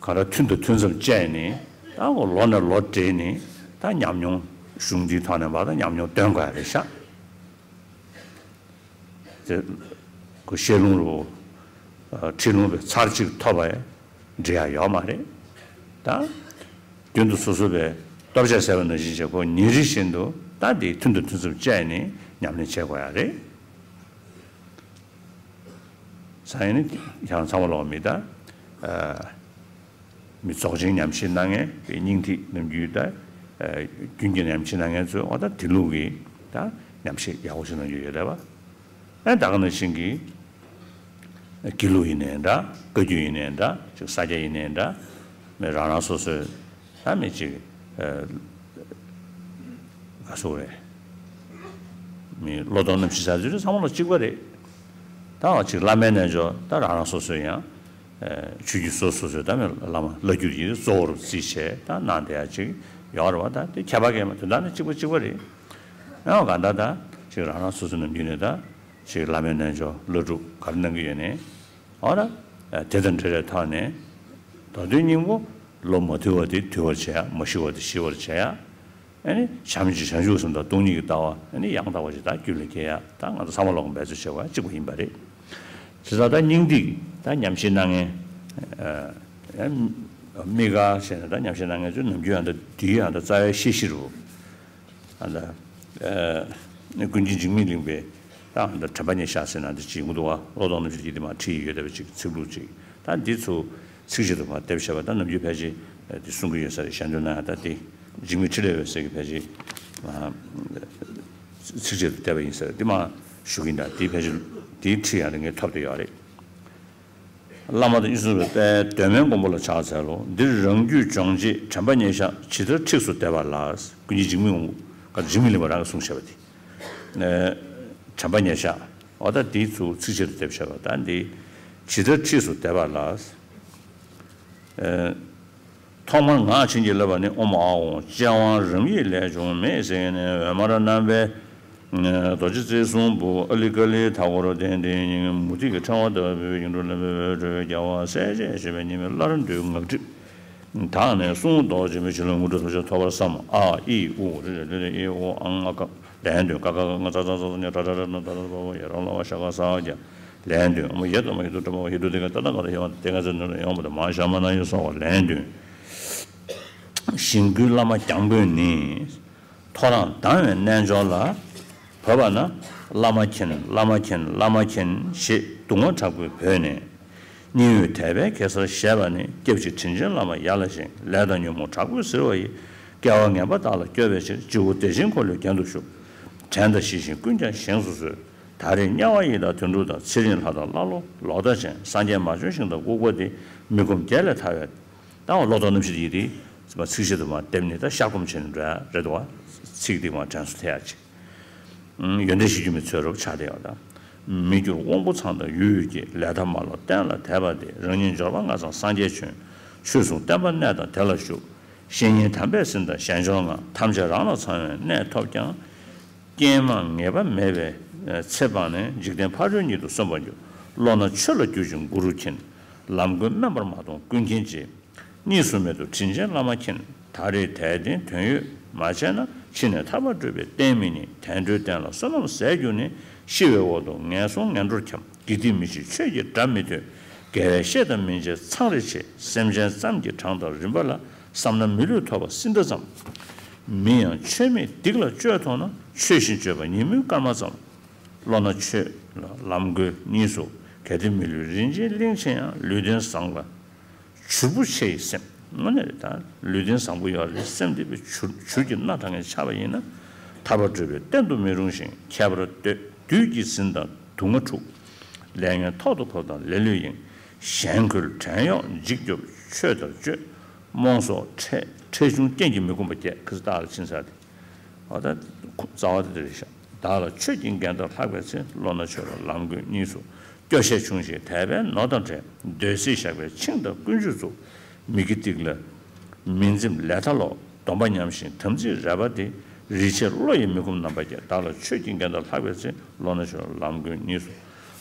ག་ར་ཐུན་དང་ཐུན་མཚམས་བཅད་ནས་ད་ལོ་ནས་ལོ་བགྲེས་ནས་ད་ཉམས་མྱོང་གཞུང་འདིའི་ཐོག་ནས་མར་ད་ཉམས་མྱོང་སྟོན་དགོས་ཡ་རེད་ཤག་དེ་ཁོ་བཤད་ལུང་རུ་ཁྲིད་ལུང་བའི་ཚར་གཅིག་ཐོབ་པ་འགྲིག་ཡ་ཡོད་མ་རེད། ད་རྒྱུན་དུ་སོ་སོ་བའི་སྟོབས་ཆ་ཟེར་བ་ནང་བཞིན་བྱས་ཁོ་ཉིན་རེ་བཞིན་དུ་ད་དེ་ཐུན་དང་ཐུན་མཚམས་བཅད་ནས་ཉམས་ལེན་བྱེད་དགོས་ཡ་རེད། ས་ཡིན་ནི་ཡང་ཚང་མ་ལོག་མི་ད། མི་རྫོགས་ཆེན་ཉམས་བཞེས་གནང་མཁན་པའི་སྙིང་ཐིག་ནམ་རྒྱུན་ད། རྒྱུན་གྱི་ཉམས་བཞེས་གནང་མཁན་ཚོས་འོ་ད་དེ་ལུགས་ཀྱི་ད་ཉམས་བཞེས་ཡག་པོ་ཞིག་གནང་རྒྱུ་ཡོད་རེད་པ། ཨ་ད་ག་ནང་བཞིན་གྱི་དགེ་ལུགས་ཡིན་ནའི་འདྲ་བཀའ་བརྒྱུད་ཡིན་ནའི་འདྲ་ཅིག་ས་སྐྱ་ཡིན་ནའི་འདྲ་མི་རང་རང་སོ་སོའི་ད་མི་ཅིག་ག་སོགས་རེད། མི་བློ་གཏོང་རྣམ་བཞི་བྱ་ཚུལ་ཚང་མ་ལ་གཅིག་པ་རེད། ད་ཅིག་བླ་མའི་རྣལ་འབྱོར་ད་རང་རང་སོ་སོའི་ཡང་ཆོས་བརྒྱུད་སོ་སོ་སོའི་ད་མི་བླ་མ་བླ་བརྒྱུད་ཀྱི་གཙོ་བོར་བརྩིས་བྱས་ད་གནང་བསྡད་ཡ་ཅིག་ཡོད་རེད་བ། ད་དེ་ཁྱད་པར་གང་ཡང་མེད། དོན་དག་ནི་གཅིག་པ་གཅིག་པ་རེད། ཡང་གང་ལྟར་ད་ཅིག་རང་རང་སོ་སོའི་ནམ་རྒྱུན་ནས་ད་ཅིག་བླ་མའི་རྣལ་འབྱོར་བླ་སྒྲུབ་ག་རེ་གནང་གི་ཡོད་ནའི། འོ་ན། དེ་དང་འབྲེལ་བའི་ཐོག་ནས། མདོ་དོན་སྙིང་པོ། ལོ་མ་དུལ་བ་དེ་དུལ་བར་བྱ་ཡ། མ་ཤི་བ་དེ་ཤི་བར་བྱ་ཡ། ཨ་ནི་བྱམས་ཀྱི་བྱང་ཆུབ་སེམས་དང་སྟོང་ཉིད་ཀྱི་ལྟ་བ་ཨ་ནི་ཡང་དག་པ་ཞིག་ད་རྒྱུད་ལ་སྐྱེ་ཡ། ད་ང་ཚོ་ཚང་མ་ལོག་འབད་རྩོལ་བྱེད་དགོས་ཡ་གཅིག་པ་ཡིན་པ་རེད། བྱས་ཙང་ད་སྙིང་ཐིག་ད་ཉམས་བཞེས་གནང་མཁན། ཨ་ནི་དམིགས་བཀར་བྱས་ན་ད་ཉམས་བཞེས་གནང་མཁན་ཚོས་ནམ་རྒྱུན་ཡང་ད་དུས་ཡང་ད་རྩ་བའི་བཤད་གཞི་རུ། ཨ་ད། ཀུན་མཁྱེན་འཇིགས་མེད་གླིང་པའི་ད་ཨ་ད་དྲན་པ་ཉེར་བཞག་ཟེར་ན་འདི་ཅིག་མུ་དུ་བ་བློ་གཏོང་རྣམ་བཞི་འདི་མ་ཁྲིད་ཡོད་བསྡད་པ་ཅིག་ཚིག་ལྷུག་ཅིག་ད་འདི་ཚོ་ཚིགས་བཅད་དུ་མ་བསྡེབས་བྱས་པ་ད་ནམ་རྒྱུན་ཕལ་ཆེར་འདི་གསུང་གི་ཡོད་ས་རེད། ཞལ་འདོན་གནང་ཡ་ད་འདི་འཇིགས་མེད་ཕྲིན་ལས་འོད་ཟེར་གྱི་ཕལ་ཆེར་ཚིགས་བཅད་དུ་བསྡེབས་པ་ཡིན་ས་རེད། འདི་མ་ཞུ་གི་ཡིན། ད་འདི་ཕལ་ཆེར་འདིའི་ཁྲིད་ཡང་ལ་ངས་ཐོབ་བསྡད་ཡོད་རེད། བླ་མ་དང་དབུས་གསུང་བའི་དཔལ་གདོད་མའི་མགོན་པོ་ལ་ཕྱག་འཚལ་ལོ། འདིར་རང་རྒྱུད་སྦྱོང་བྱེད་དྲན་པ་ཉེར་བཞག་ཇི་ལྟར་ཁྲིགས་སུ་བསྡེབས་པ་ལ། ཀུན་མཁྱེན་འཇིགས་མེད་དབང་པོ་ཀ་འཇིགས་མེད་གླིང་པ་རང་གིས་གསུངས་བཞག་པ་དེ། དྲན་པ་ཉེར་བཞག་འོ་ད་འདི་ཚུར་ཚིགས་བཅད་དུ་བསྡེབས་བཞག་པ་ད་འདི་ཇི་ལྟར་ཁྲིགས་སུ་བསྡེབས་པ་ལ། ཐོག་མར་ངག་བྱིན་གྱིས་བརླབས་པ་ནི། ཨོཾ་ཨཱཿཧཱུྃ་ལྕེ་དབང་རིམ་གྱིས་ལས་བྱུང་མེས་བསྲེགས་ནས། འོད་དམར་རྣམ་པའི་རྡོ་རྗེ་རྩེ་གསུམ་པོ། ཨ་ལི་ཀ་ལིའི་མཐའ་སྐོར་གདན་སྟེང་ཉིད། མུ་ཏིག་གི་ཕྲེང་བ་ལྟ་བུའི་ཡིག་འབྲུ་ལ་མེ་འོད་འཕྲོས་རྒྱལ་བ་སྲས་བཅས་བཞད་པའི་ཉི་མའི་སླར་འདུས་ངག་སྒྲིབ་དག་ནས་གསུང་རྟོགས་ཆེན་པོའི་བྱིན་རླབས་དངོས་གྲུབ་ཐོབ་ཕྱིར་ཐོབ་པར་བསམ། ཨ་ཨི་ཨུ་རི་ལི་ལི་ཨི་ཨོ་ཨང་ཨ་ཀ་ལན་ལྡོན། ཀ་ཀ་ཀ་ང་ཙ་ཙ་ཙ་ཙ་ཉ་ཊ་ཊ་ཊ་ན་ད་ད་པ་བ་ཡ་ར་ལ་བ་ཤ་ཀ་ས་ཡ། ལན་ལྡོན། ཨ་མ་ཡ་ད་མ་ཡ་དུ་ཏྲ་མ་བ་ཡ་དུ་དེ་ཀ་ཏ་ད་ག་ད་ཡ་བ་དེ་ཀ་ཙ་ནུ་ལ་ཡོང་བ་དང་མ་ཤ་མ་ན་ཡ་སོགས་པ་ལན་ལྡོན། ཞིང་ཀུན་བླ་མ་རྒྱང་འབོད་ནི། ཐོ་རངས་སྡང་བའི་རྣལ་འབྱོར་ལ། བབས་པ་ན། བླ་མ་མཁྱེན། བླ་མ་མཁྱེན། བླ་མ་མཁྱེན། ཞེས་གདུང་བ་དྲག་པོས་བོས་ནས། སྙིང་དབུས་དད་པས་གེ་སར་བཞད་པ་ནི། སྐྱབས་གཅིག་དྲིན་ཅན་བླ་མ་ཡར་ལ་བཞེངས། ལས་དང་ཉོན་མོངས་དྲག་པོས་གཟིར་བ་ཡི། སྐལ་བ་ངན་པ་དག་ལ་སྐྱོབ་པའི་ཕྱིར། སྤྱི་བོ་བདེ་ཆེན་འཁོར་ལོའི་རྒྱན་དུ་བཞུགས། བྲན་དང་ཤི་ཞིང་ཀུན་ཀྱང་བཞེངས་སུ་གསོལ། ད་རེས་དམྱལ་བ་ཡི་དྭགས་དུད་འགྲོ་དང་། ཚེ་རིང་ལྷ་དང་ཀླ་ཀློ་ལོག་ལྟ་ཅན། སངས་རྒྱས་མ་བྱོན་ཞིང་དང་ལྐུགས་པ་འདི། མི་ཁོམ་བརྒྱད་ལས་ཐར་བའི། ད་ལོག་ལྟ་རྣམ་བཞི་ཡི་དེ། ཚིགས་བཅད་དུ་མ་བསྡེབས་ནས་ད་ཤར་སྒོམ་བྱས་ནས་འགྲོ་ཡ་རེད་འདུག་བ། ཚིག་དེ་མ་དྲན་གསོ་ཐེབས་ཡ་ཅིག་ཡོན་ཏན་གཞི་རྒྱུ་མའི་ཚོད་རབ་ཆགས་བསྡད་ཡོད་དམ། མི་འགྱུར་དབང་པོ་ཚང་དང་ཡུལ་ཡུལ་གྱི། ལས་མཐའ་མ་ལོག་གཏན་ལ་དད་པ་སྟེ། རང་ཉིད་འབྱོར་པ་ལྔ་ཚང་སངས་རྒྱས་བྱོན། ཆོས་གསུང་བསྟན་པ་གནས་དང་དེ་ལ་བཞུགས། བཤེས་གཉེན་དམ་པས་ཟིན་དང་ཞལ་འབྱོར་ལྔ། ཐམས་ཅད་རང་ལ་ཚང་བའི་གནས་ཐོབ་ཀྱང་། རྐྱེན་མ་ངེས་པ་མེད་པའི་ཚེ་སྤངས་ནས། འཇིག་རྟེན་ཕ་རོལ་ཉིད་དུ་སོན་པར་འགྱུར། བློ་སྣ་ཆོས་ལ་བསྒྱུར་ཞིང་གུ་རུ་མཁྱེན། ལམ་ཀུན་དམན་པར་མ་མཐོང་ཀུན་མཁྱེན་ཅེས། གཉིས་སུ་མེད་དུ་དྲིན་ཅན་བླ་མ་མཁྱེན། ད་རེས་དད་ལྡན་དོན་ཡོད་མ་བྱས་ན། ཕྱི་ནས་ཐར་པ་སྒྲུབ་པའི་རྟེན་མི་རྙེད། དལ་འགྲོའི་གཏན་ལ་བསོད་ནམས་ཟད་གྱུར་ནས། ཤི་བའི་འོག་ཏུ་ངན་སོང་ངན་འགྲོར་འཁྱམས། དགེ་སྡིག་མི་ཤེས་ཆོས་ཀྱི་སྒྲ་མི་ཐོས། དགེ་བའི་བཤེས་དང་མི་མཇལ་མཚང་རེ་ཆེ། སེམས་ཅན་ཙམ་གྱི་གྲངས་དང་རིམ་པ་ལ། བསམ་ན་མི་ལུས་ཐོབ་པ་སྲིད་མཐའ་ཙམ། མིན་ཡང་ཆོས་མེད་སྡིག་ལ་སྤྱོད་མཐོང་ན། ཆོས་བཞིན་སྤྱོད་པ་ཉིན་མོའི་སྐར་མ་ཙམ། བློ་སྣ་ཆོས་ལ་ལམ་གོལ་གཉིས་སུ། གལ་ཏེ་མི་ལུས་རིན་ཆེན་གླིང་ཆེན་ཡང་། ལུས་རྟེན་བཟང་ལ་བྱུར་པོ་ཆེ་ཡི་སེམས། དངོས་གནས་རེད་ད། ལུས་རྟེན་བཟང་པོ་ཡོད་རེད། སེམས་དེ་བྱུར་བྱུར་གྱི་སྣ་དང་ངེས་ཆགས་པ་ཡིན་ན། ཐར་པ་སྒྲུབ་པའི་རྟེན་དུ་མི་རུང་ཞིང་། ཁྱད་པར་དུས་ཀྱིས་ཟིན་དང་སྡུག་བསྔལ་འཁྲུགས། ལས་ངན་ཐོག་ཏུ་བབས་དང་ལེ་ལོས་གཡེངས། གཞན་འཁོལ་བྲན་གཡོག་འཇིགས་སྐྱོབ་ཆོས་དང་སྤྱོད། རྨོངས་གསོག་འཕྲལ་འཕྲལ་བྱུང་རྐྱེན་གྱིས་མི་ཁོམ་པ་བརྒྱད། ཁ་ཚ་བདག་ལ་ཕྱིན་ཚར་ཏེ། འོ་ད་རྩ་བ་དེ་འདྲ་རེད་ཤག་བདག་ལ་ཆོས་ཀྱི་འགལ་ཟླར་ལྷག་པའི་ཚེ། བློ་སྣ་ཆོས་ལ་ལམ་གོལ་གཉིས་སུ། སྐྱོ་ཤས་ཆུང་ཞིང་དད་པའི་ནོར་དང་བྲལ། འདོད་སྲེད་བཞག་པའི་འཆིང་དང་ཀུན་སྤྱོད་རྩུབ། མི་དགེ་སྡིག་ལ་མི་འཛེམ་ལས་མཐའ་ལོག། སྡོམ་པ་ཉམས་ཤིང་དམ་ཚིག་རལ་པ་སྟེ། རིགས་ཆད་བློ་ཡིས་མི་ཁོམ་རྣམ་པ་བརྒྱད། བདག་ལ་ཆོས་ཀྱི་འགལ་ཟླར་ལྷག་པའི་ཚེ། བློ་སྣ་ཆོས་ལ་ལམ་གོལ་གཉིས་སུ།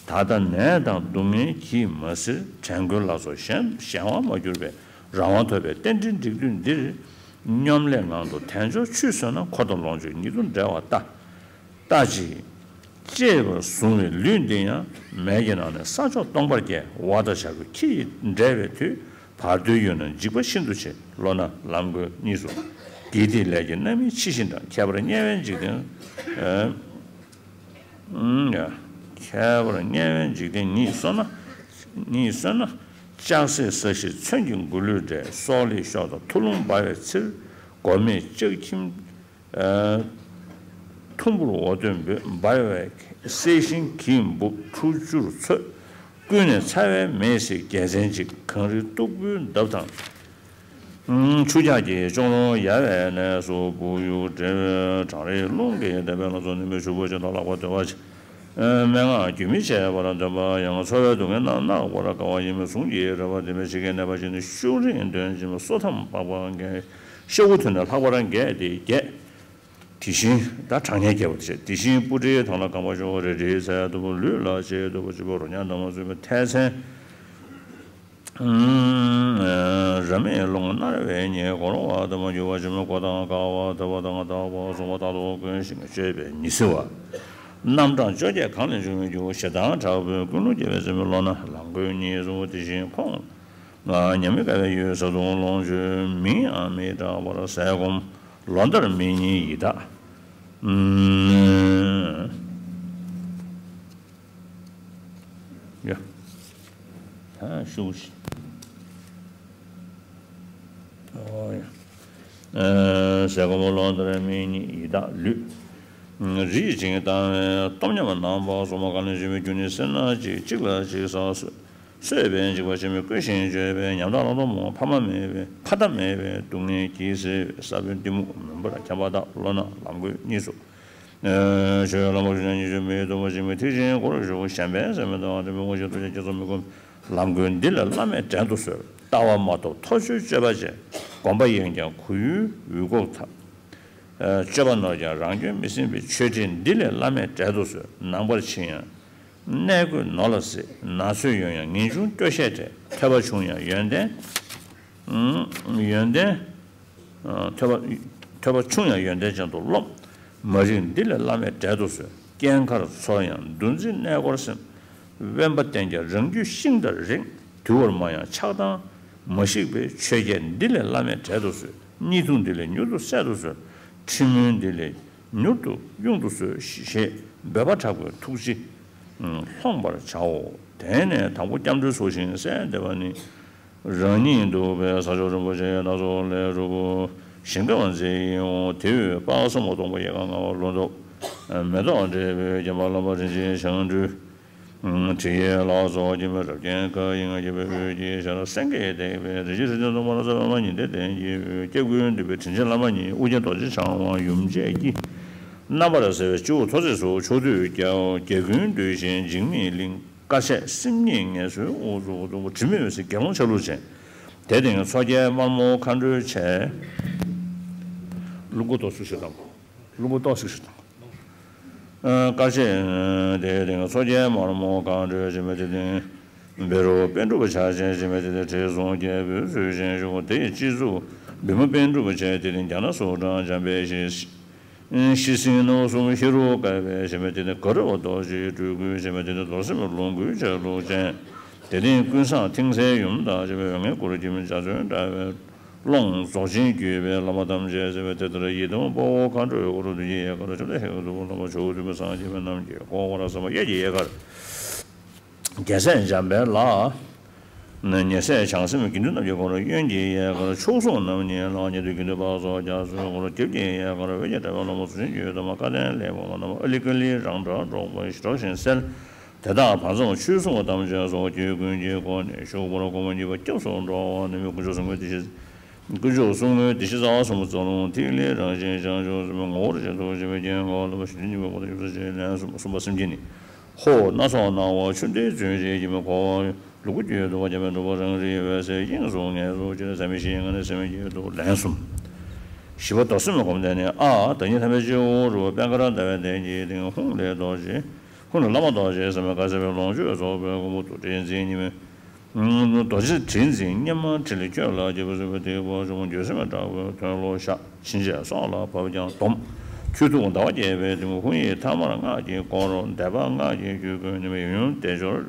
ད་ལྟ་ནད་དང་སྡུག་བསྔལ་གྱིས་མ་གཟིར། བྲན་བཀོལ་ལ་སོགས་གཞན་གཞན་དབང་མ་གྱུར་པའི། རང་དབང་ཐོབ་པའི་རྟེན་འབྲེལ་འགྲིག་དུས་འདིར། སྙོམ་ལས་ངང་དུ་དལ་འབྱོར་ཆུད་གསོས་ན། འཁོར་དང་ལོངས་སྤྱོད་ཉིད་དུ་འབྲེལ་བ་ལྟ། ལྟ་ཅི། གཅེས་པར་བཟུང་བའི་ལུས་འདི་ཡང་། མལ་གྱི་ནང་ནས་ས་ཕྱོགས་སྟོང་པར་བསྐྱལ། བ་དང་བྱ་རྒོད་ཁྱི་ཡིས་འབྲད་པའི་མཐུས། བར་དོའི་ཡུལ་ན་འཇིགས་པ་ཤིན་ཏུ་ཆེ། བློ་སྣ་ལམ་གོལ་གཉིས་སུ། དགེ་སྡིག་ལས་ཀྱི་རྣམ་སྨིན་ཕྱི་བཞིན་འབྲང་། ཁྱད་པར་དམྱལ་བའི་འཇིག་རྟེན། ཨ། ཨུམ། ཡ། ཁྱད་པར་དམྱལ་བའི་འཇིག་རྟེན་ཉིད་སོང་ན། ཉིད་སོང་ན། ལྕགས་སྲེག་ས་གཞི་མཚོན་གྱི་མགུར་གླུད་འགྲན། སྲོག་ལས་གཤོག་དང་ཐུ་ལུང་འབར་བའི་ཚེར། སྒོ་མེད་ལྕགས་ཁྱིམ། ཨ། ཐུམ་བུར་འོ་དོད་འབོད། འབར་བའི་གསལ་ཤིང་གིས་འབུབ། འཁྲུ་ཆུར་ཚོས། ཀུན་ནས་ཚ་བའི་མེས་བསྲེགས་རྒྱལ་མཚན་གཅིག། གངས་རིའི་སྟུག་པོའི་འདབས་དང་། ཆུ་འཁྱག་གི་ལྕོག་རོང་ཡལ་བའི་གནས་སུ། བུ་ཡུག་འབྲེལ་བའི་གྲང་རེག་རླུང་གིས་འདེབས་པའི་ལ་སོགས་ནད་མུག་ཕྱུག་པོ་ཅན་དང་ལྷག་པར་འདོད་པ་ཆེ། སྨྲེ་སྔགས་རྒྱུན་མི་ཆད་པར་འདོན་པ་ཡང་། འཚོ་བའི་སྡུག་བསྔལ་རྣམས་བརྣག་པར་དཀའ་བ་ཡིན་པས། གཟུངས་ཀྱི་རལ་པ་འདོན་པའི་ཕྱི་རྒྱལ་གནས་པ་ཅན་ནི། ཤུགས་རིང་འདོན་ཅིང་སོ་ཐམ་པགས་པ་འགས། ཤ་ཁུ་ཐུར་ནས་ལྷག་པར་འགས་ཏེ་བརྒྱད། དེ་བཞིན་ད་གྲངས་སྙན་རྒྱལ་པོ་དེ་བྱས། དེ་བཞིན་སྤུ་གྲིའི་ཐང་ལ་གང་བ་ཤོག་རལ་གྲིའི་ཚལ་ལྟ་བུ། ལུས་ལ་བྱད་ལྟ་བུ་བྱེད་པ། རོ་མྱགས་འདབ་མ་ཚུད་པའི་ཐལ་ཚན། རབ་མེད་རླུང་མནར་བའི་ཉེས། སྒོ་རུང་བ་ལྟ་བུ། རྒྱུ་བ་ཆེན་པོའི་སྒོ་དང་། ཀ་བ་ལྟ་བུ་དང་། ལྟ་བ་སོང་བ་ལྟ་བུ། ཀུན་ཤེས་ཀྱི་སྤྱོད་པས་མི་གཟིར་བ། རྣམ་གྲངས་བཅོ་བརྒྱད་གང་ལས་འབྱུང་བའི་རྒྱུ། ཞེ་སྡང་དྲག་པོས་ཀུན་སློང་སྐྱེ་བའི་རྩེ་མོའི། བློ་སྣ་ལམ་གོལ་གཉིས་སུ། དེ་བཞིན་ཁོང་ཉམས་མི་དཀའ་བའི་ཡུལ། བཟའ་བཏུང་ལོངས་སྤྱོད་མིང་ཡང་མི་གྲགས་པར། ཟས་སྐོམ་ལོ་ཟླར་མི་རྙེད་ཡི་དྭགས། ཡ། ད་ཤུགས་ཤིག་ཨོ་ཡ། ཟས་སྐོམ་ལོ་ཟླར་མི་རྙེད་ཡི་དྭགས་ལུས། རིགས་ཅན་གྱི་ལྟ་བའི་སྟོབས་ཉམས་པ། ནང་པ་སོགས་པ་གང་ལས་འབྱུང་བའི་རྒྱུ་ནི། སེར་སྣ་གཅིག་གཅིག་ལ་གཅིག་ཟ་གསོད། གསོད་པའི་འཇིགས་པ་ཆེན་པོས་བསྐོལ་ཞིང་བཅོམ་པའི་ཉམ་ཐག་ལྷ་མདོག་སྨུག་ཕ་མ་མེད་པའི་ཕ་མཐའ་མེད་པའི་སྡུག་བསྔལ་གྱིས་བསྲེགས་པའི་ས་བོན་གཏི་མུག་མུན་པར་འཁྱམས་པ་དག་བློ་སྣ་ལམ་གོས་གཉིས་སུ། ཆོས་ལམ་པ་ཤུགས་ཀྱང་ཉེས་སྤྱོད་མི་ཡི་སྡུག་པ་ཞིག་མི་ཐེག་ཆེན་སྒོ་རུ་ཞུགས། གཞན་ཕན་སེམས་མི་གཏོང་བ་དྲིན་པའི་དབང་ཤེས་ཐུགས་རྗེ་བསྐྱེད་རྫོགས་མི་ཁོམ། ལམ་ཀུན་འདི་ལས་བླ་མེད་བྲལ་དུ་གསོལ། ལྟ་བ་མ་ཐོབ་ཐོབ་ཆོས་སྤྱོད་པ་ཅན། སྒོམ་པ་ཡེངས་ཀྱང་གུ་ཡུའི་འུད་གོག་ལྟར། སྤྱོད་པ་ནོར་ཀྱང་རང་སྐྱོན་མི་སེམས་པའི་ཆོས་ཁྲིད་འདི་ལས་བླ་མེད་བྲལ་དུ་གསོལ། ནང་པར་ཕྱིན་ཡང་གནས་གོས་ནོར་ལ་གཟིགས། ན་ཚོད་ཡོང་ཡང་ངེས་འབྱུང་སྐྱོ་ཤས་བྲལ། ཐོས་པ་ཆུང་ཡང་ཡོན་ཏན། ཡོན་ཏན། ཐོས་པ་ཐོས་པ་ཆུང་ཡང་ཡོན་ཏན་ཅན་དུ་རློམ། མ་རིག་འདི་ལས་བླ་མེད་བྲལ་དུ་གསོལ། རྐྱེན་ཁར་ཚོར་ཡང་འདུ་འཛི་གནས་སྐོར་སེམས། དབེན་པ་བསྟེན་ཀྱང་རང་རྒྱུད་ཤིང་ལྟར་རིང་། དུལ་བར་སྨྲ་ཡང་ཆགས་སྡང་མ་ཞིག་པའི། ཆོས་བརྒྱད་འདི་ལས་བླ་མེད་བྲལ་དུ་གསོལ། གཉིད་འཐུང་འདི་ལས་མྱུར་དུ་སད་དུ་གསོལ། ཁྲི་མུན་འདི་ལས་མྱུར་དུ་དབྱུང་དུ་གསོལ། ཞེས་འབོད་པ་དྲག་པོས་ཐུགས་རྗེས་ལྷོང་བར་བྱའོ། དེ་ནས་དང་པོ་སྐྱབས་འགྲོའི་ཚོགས་ཞིང་གསལ་འདེབས་པ་ནི། རང་ཉིད་འདུག་པའི་ས་ཕྱོགས་རིན་པོ་ཆེ་སྣ་ཚོགས་ལས་གྲུབ་པོ་ཞིང་ཁམས་མཛེས་ཡིན་འོང་། དེ་བས་དཔག་བསམ་འོད་སྟོང་པ་ཡལ་ག་ལྔ་པ་ལུང་སྟོབས་མེ་ཏོག་འབྲས་བུས་བརྒྱན་པ་ལམ་པ་རིན་ཆེན་འཕྱང་འབྲུའི་དྲི་ཡི་ལ་སོགས་ཀྱི་མེ་རབ་རྒྱན་ཁ་ཡིན་ལྔ་བརྒྱ་པའི་འོད་ཀྱི་ཞལ་སེང་གེས་བཏེགས་པའི་རི་ཆེན་རི་སྟེང་དུ་མ་ལ་ས་པདྨ་ཉི་ཟླའི་གདན་གྱི་འོད། སྐྱབས་ཀུན་འདུས་པའི་དྲིན་ཅན་བླ་མ་ཉིད། ཨོ་རྒྱན་རྡོ་རྗེ་འཆང་དབང་ཡུམ་བཅས་ཀྱིས། རྣམ་པར་གསལ་བའི་སྤྱི་བོ་ཐོག་བརྩེགས་སུ། ཕྱོགས་དུས་རྒྱལ་བ་རྒྱལ་ཀུན་འདུས་ཤིང་འཇིགས་མེད་གླིང་། དཀའ་སྤྱད་སེམས་ཉིད་ངལ་གསོའི་དབུ་གཙུག་ཏུ། དྲི་མེད་འོད་གསལ་དགེ་སློང་ཆ་ལུགས་ཅན། དེ་སྟེང་མཚོ་རྒྱལ་དམར་མོ་མཁའ་འགྲོའི་ཆས། རླུང་བུ་ཏོག་ཙམ་ཞིག་དང་། རླུང་བུ་ཏོག་ཙམ་ཞིག་དང་། དཀའ་སྤྱད། དེ་སྟེང་མཚོ་རྒྱལ་དམར་མོ་མཁའ་འགྲོའི་ཆས། དེ་སྟེང་བཻ་རོ་པཎ་གྲུབ་ཕྱག་ཆེན་ཆེན་མོ། དེ་སྟེང་དྲི་བསུང་རྒྱལ་པོའི་ཚུལ་བཞིན་བཞུགས། དེ་ཡི་སྤྱི་གཙུག་བི་མ་པཎ་གྲུབ་ཆས། དེ་སྟེང་རྒྱ་ནག་སུ་ཀྲང་འཇམ་དཔལ་ཞེས། ཤྲཱི་སིང་ནོར་གསུམ་ཧེ་རུ་ཀ་བའི་ཞེས་པ། དེ་ནི་ག་རུ་བ་རྡོ་རྗེའི་སྤྲུལ་སྐུའི་ཞེས་པ། དེ་ནི་རྡོར་སེམས་ལོངས་སྐུའི་ཆ་ལུགས་ཅན། དེ་ནི་ཀུན་བཟང་མཐིང་གསལ་ཡུམ་དང་བཅས་པའི་འོད་ལྔའི་སྐུ་རུ་བརྒྱན་པའི་འཇའ་ཚོན་འདྲ་བའི་ཀློང་རྫོགས་ཆེན་བརྒྱུད་པའི་བླ་མ་ཐམས་ཅད་གསལ་བའི་དེ་ལྟར་ཡི་དམ་དཔའ་བོ་མཁའ་འགྲོའི་སྐུ་རུ་བདུན་གྱི་ཡལ་གར་བཅོམ་ལྡན་ཧེ་མ་ཏུ་བླ་མ་ཇོ་བོ་སྟོན་པ་སངས་རྒྱས་པ་རྣམས་ཀྱིས་བསྐོར་བར་བསམ་པ། གཡས་ཀྱི་ཡལ་གར། རྒྱལ་སྲས་འཇམ་དཔལ་ལ། ཉེ་སྲས་བྱང་སེམས་དགེ་འདུན་རྣམས་ཀྱིས་བསྐོར། གཡོན་གྱི་ཡལ་གར་མཆོག་ཟུང་རྣམ་གཉིས་ལ། ཉེ་དུ་དགེ་འདུན་འཕགས་ཚོགས་རྒྱ་མཚོའི་སྐོར། རྒྱབ་ཀྱི་ཡལ་གར་འོད་ཀྱི་དྲ་བས་རློན་པ་གཟུགས་ཅན་གྱི་ཡུལ་དུ་མ། སྐལ་ལྡན་ལྷའི་བུ་མོ་རྣམས་ཨ་ལི་ཀ་ལི་རང་སྒྲ་སྒྲོགས་པ་སྒྲོགས་ཤིང་གསལ། དེ་དག་བར་མཚམས་ཆོས་སྲུང་བ་ཐམས་ཅད་སོགས་རྒྱུད་ཀུན་གྱི་སྒོ་ནས་ཞུགས་པར་སྒོ་མོ་གཉིས་པ་སྐྱབས་སུ་འགྲོ་བ་ནི། དཀོན་མཆོག་གསུམ་མགོན་བདེ་གཤེགས། དཀོན་མཆོག་གསུམ་མགོན་བདེ་གཤེགས་རྩ་བ་གསུམ་པོ་རྩ་རླུང་ཐིག་ལེ་རང་བཞིན་བྱང་ཆུབ་སེམས་དཔའི་ངོ་བོར་བཞག་ཏུ་གཞི་མེད་རྐྱེན་ངན་ལ་ཕྱིན་ཉིད་མེད་གོ་ཏ་ཡུམ་སྲས་བཅས་ལན་གསུམ། གསུམ་པ་སེམས་བསྐྱེད་ནི། ཧོ། སྣ་ཚོགས་སྣང་བ་ཆུ་ཟླའི་རྫུན་བཞིན་གྱི་མི་འཁོར་བ། ལུ་གུ་རྒྱུད་དུ་བ་རྒྱ་མའི་གྲུབ་པ་རང་རིག་འོད་གསལ་དབྱིངས་སུ་ངལ་གསོ་ཅིང་ཟད་མི་ཤེས་ངང་ནས་སེམས་བསྐྱེད་དོ། ལན་གསུམ། བཞི་པ་རྡོར་སེམས་སྒོམ་བཟླས་ནི། ཨ། བདག་ཉིད་ཐམས་ཅད་སྤྱི་བོ་རུ་པད་དཀར་ཟླ་བའི་གདན་གྱི་སྟེང་ཧཱུྃ་ལས་རྡོ་རྗེ། ཧཱུྃ་ལས་བླ་མ་རྡོ་རྗེ་སེམས་དཔའ་དཀར་གསལ་བའི་ལོངས་སྤྱོད་རྫོགས་པའི་སྐུ་འབུམ་དུ་དྲིལ་འཛིན་གཉིས་མེད། རྡོ་རྗེ་དྲིལ་འཛིན་གཉིས་མེད་དྲིལ་ཁྱོད་ལ་སྐྱེས་བུ་སྲིད་པ་སྟེང་པོ་ཆུ་མོ་འགྱུར་སེམས་དྲག་པོའི་དོན་བློ་བཞག་ཕྱིན་ཆད་སྲོག་ལ་བབ་ཀྱང་སྡོམ། ཁྱོད་ཐུགས་ཟླ་བ་བརྒྱད་པའི་སྟེང་པོ་ཧཱུྃ་ཡིག་ཐ་མར་སྔགས་ཀྱིས་བསྐོར། བཟླས་པ་སྔགས་ཀྱི་རྒྱུད་ཀུན་ནི་མེད་ཡུམ་ཡུམ་བདེ་སྦྱོར།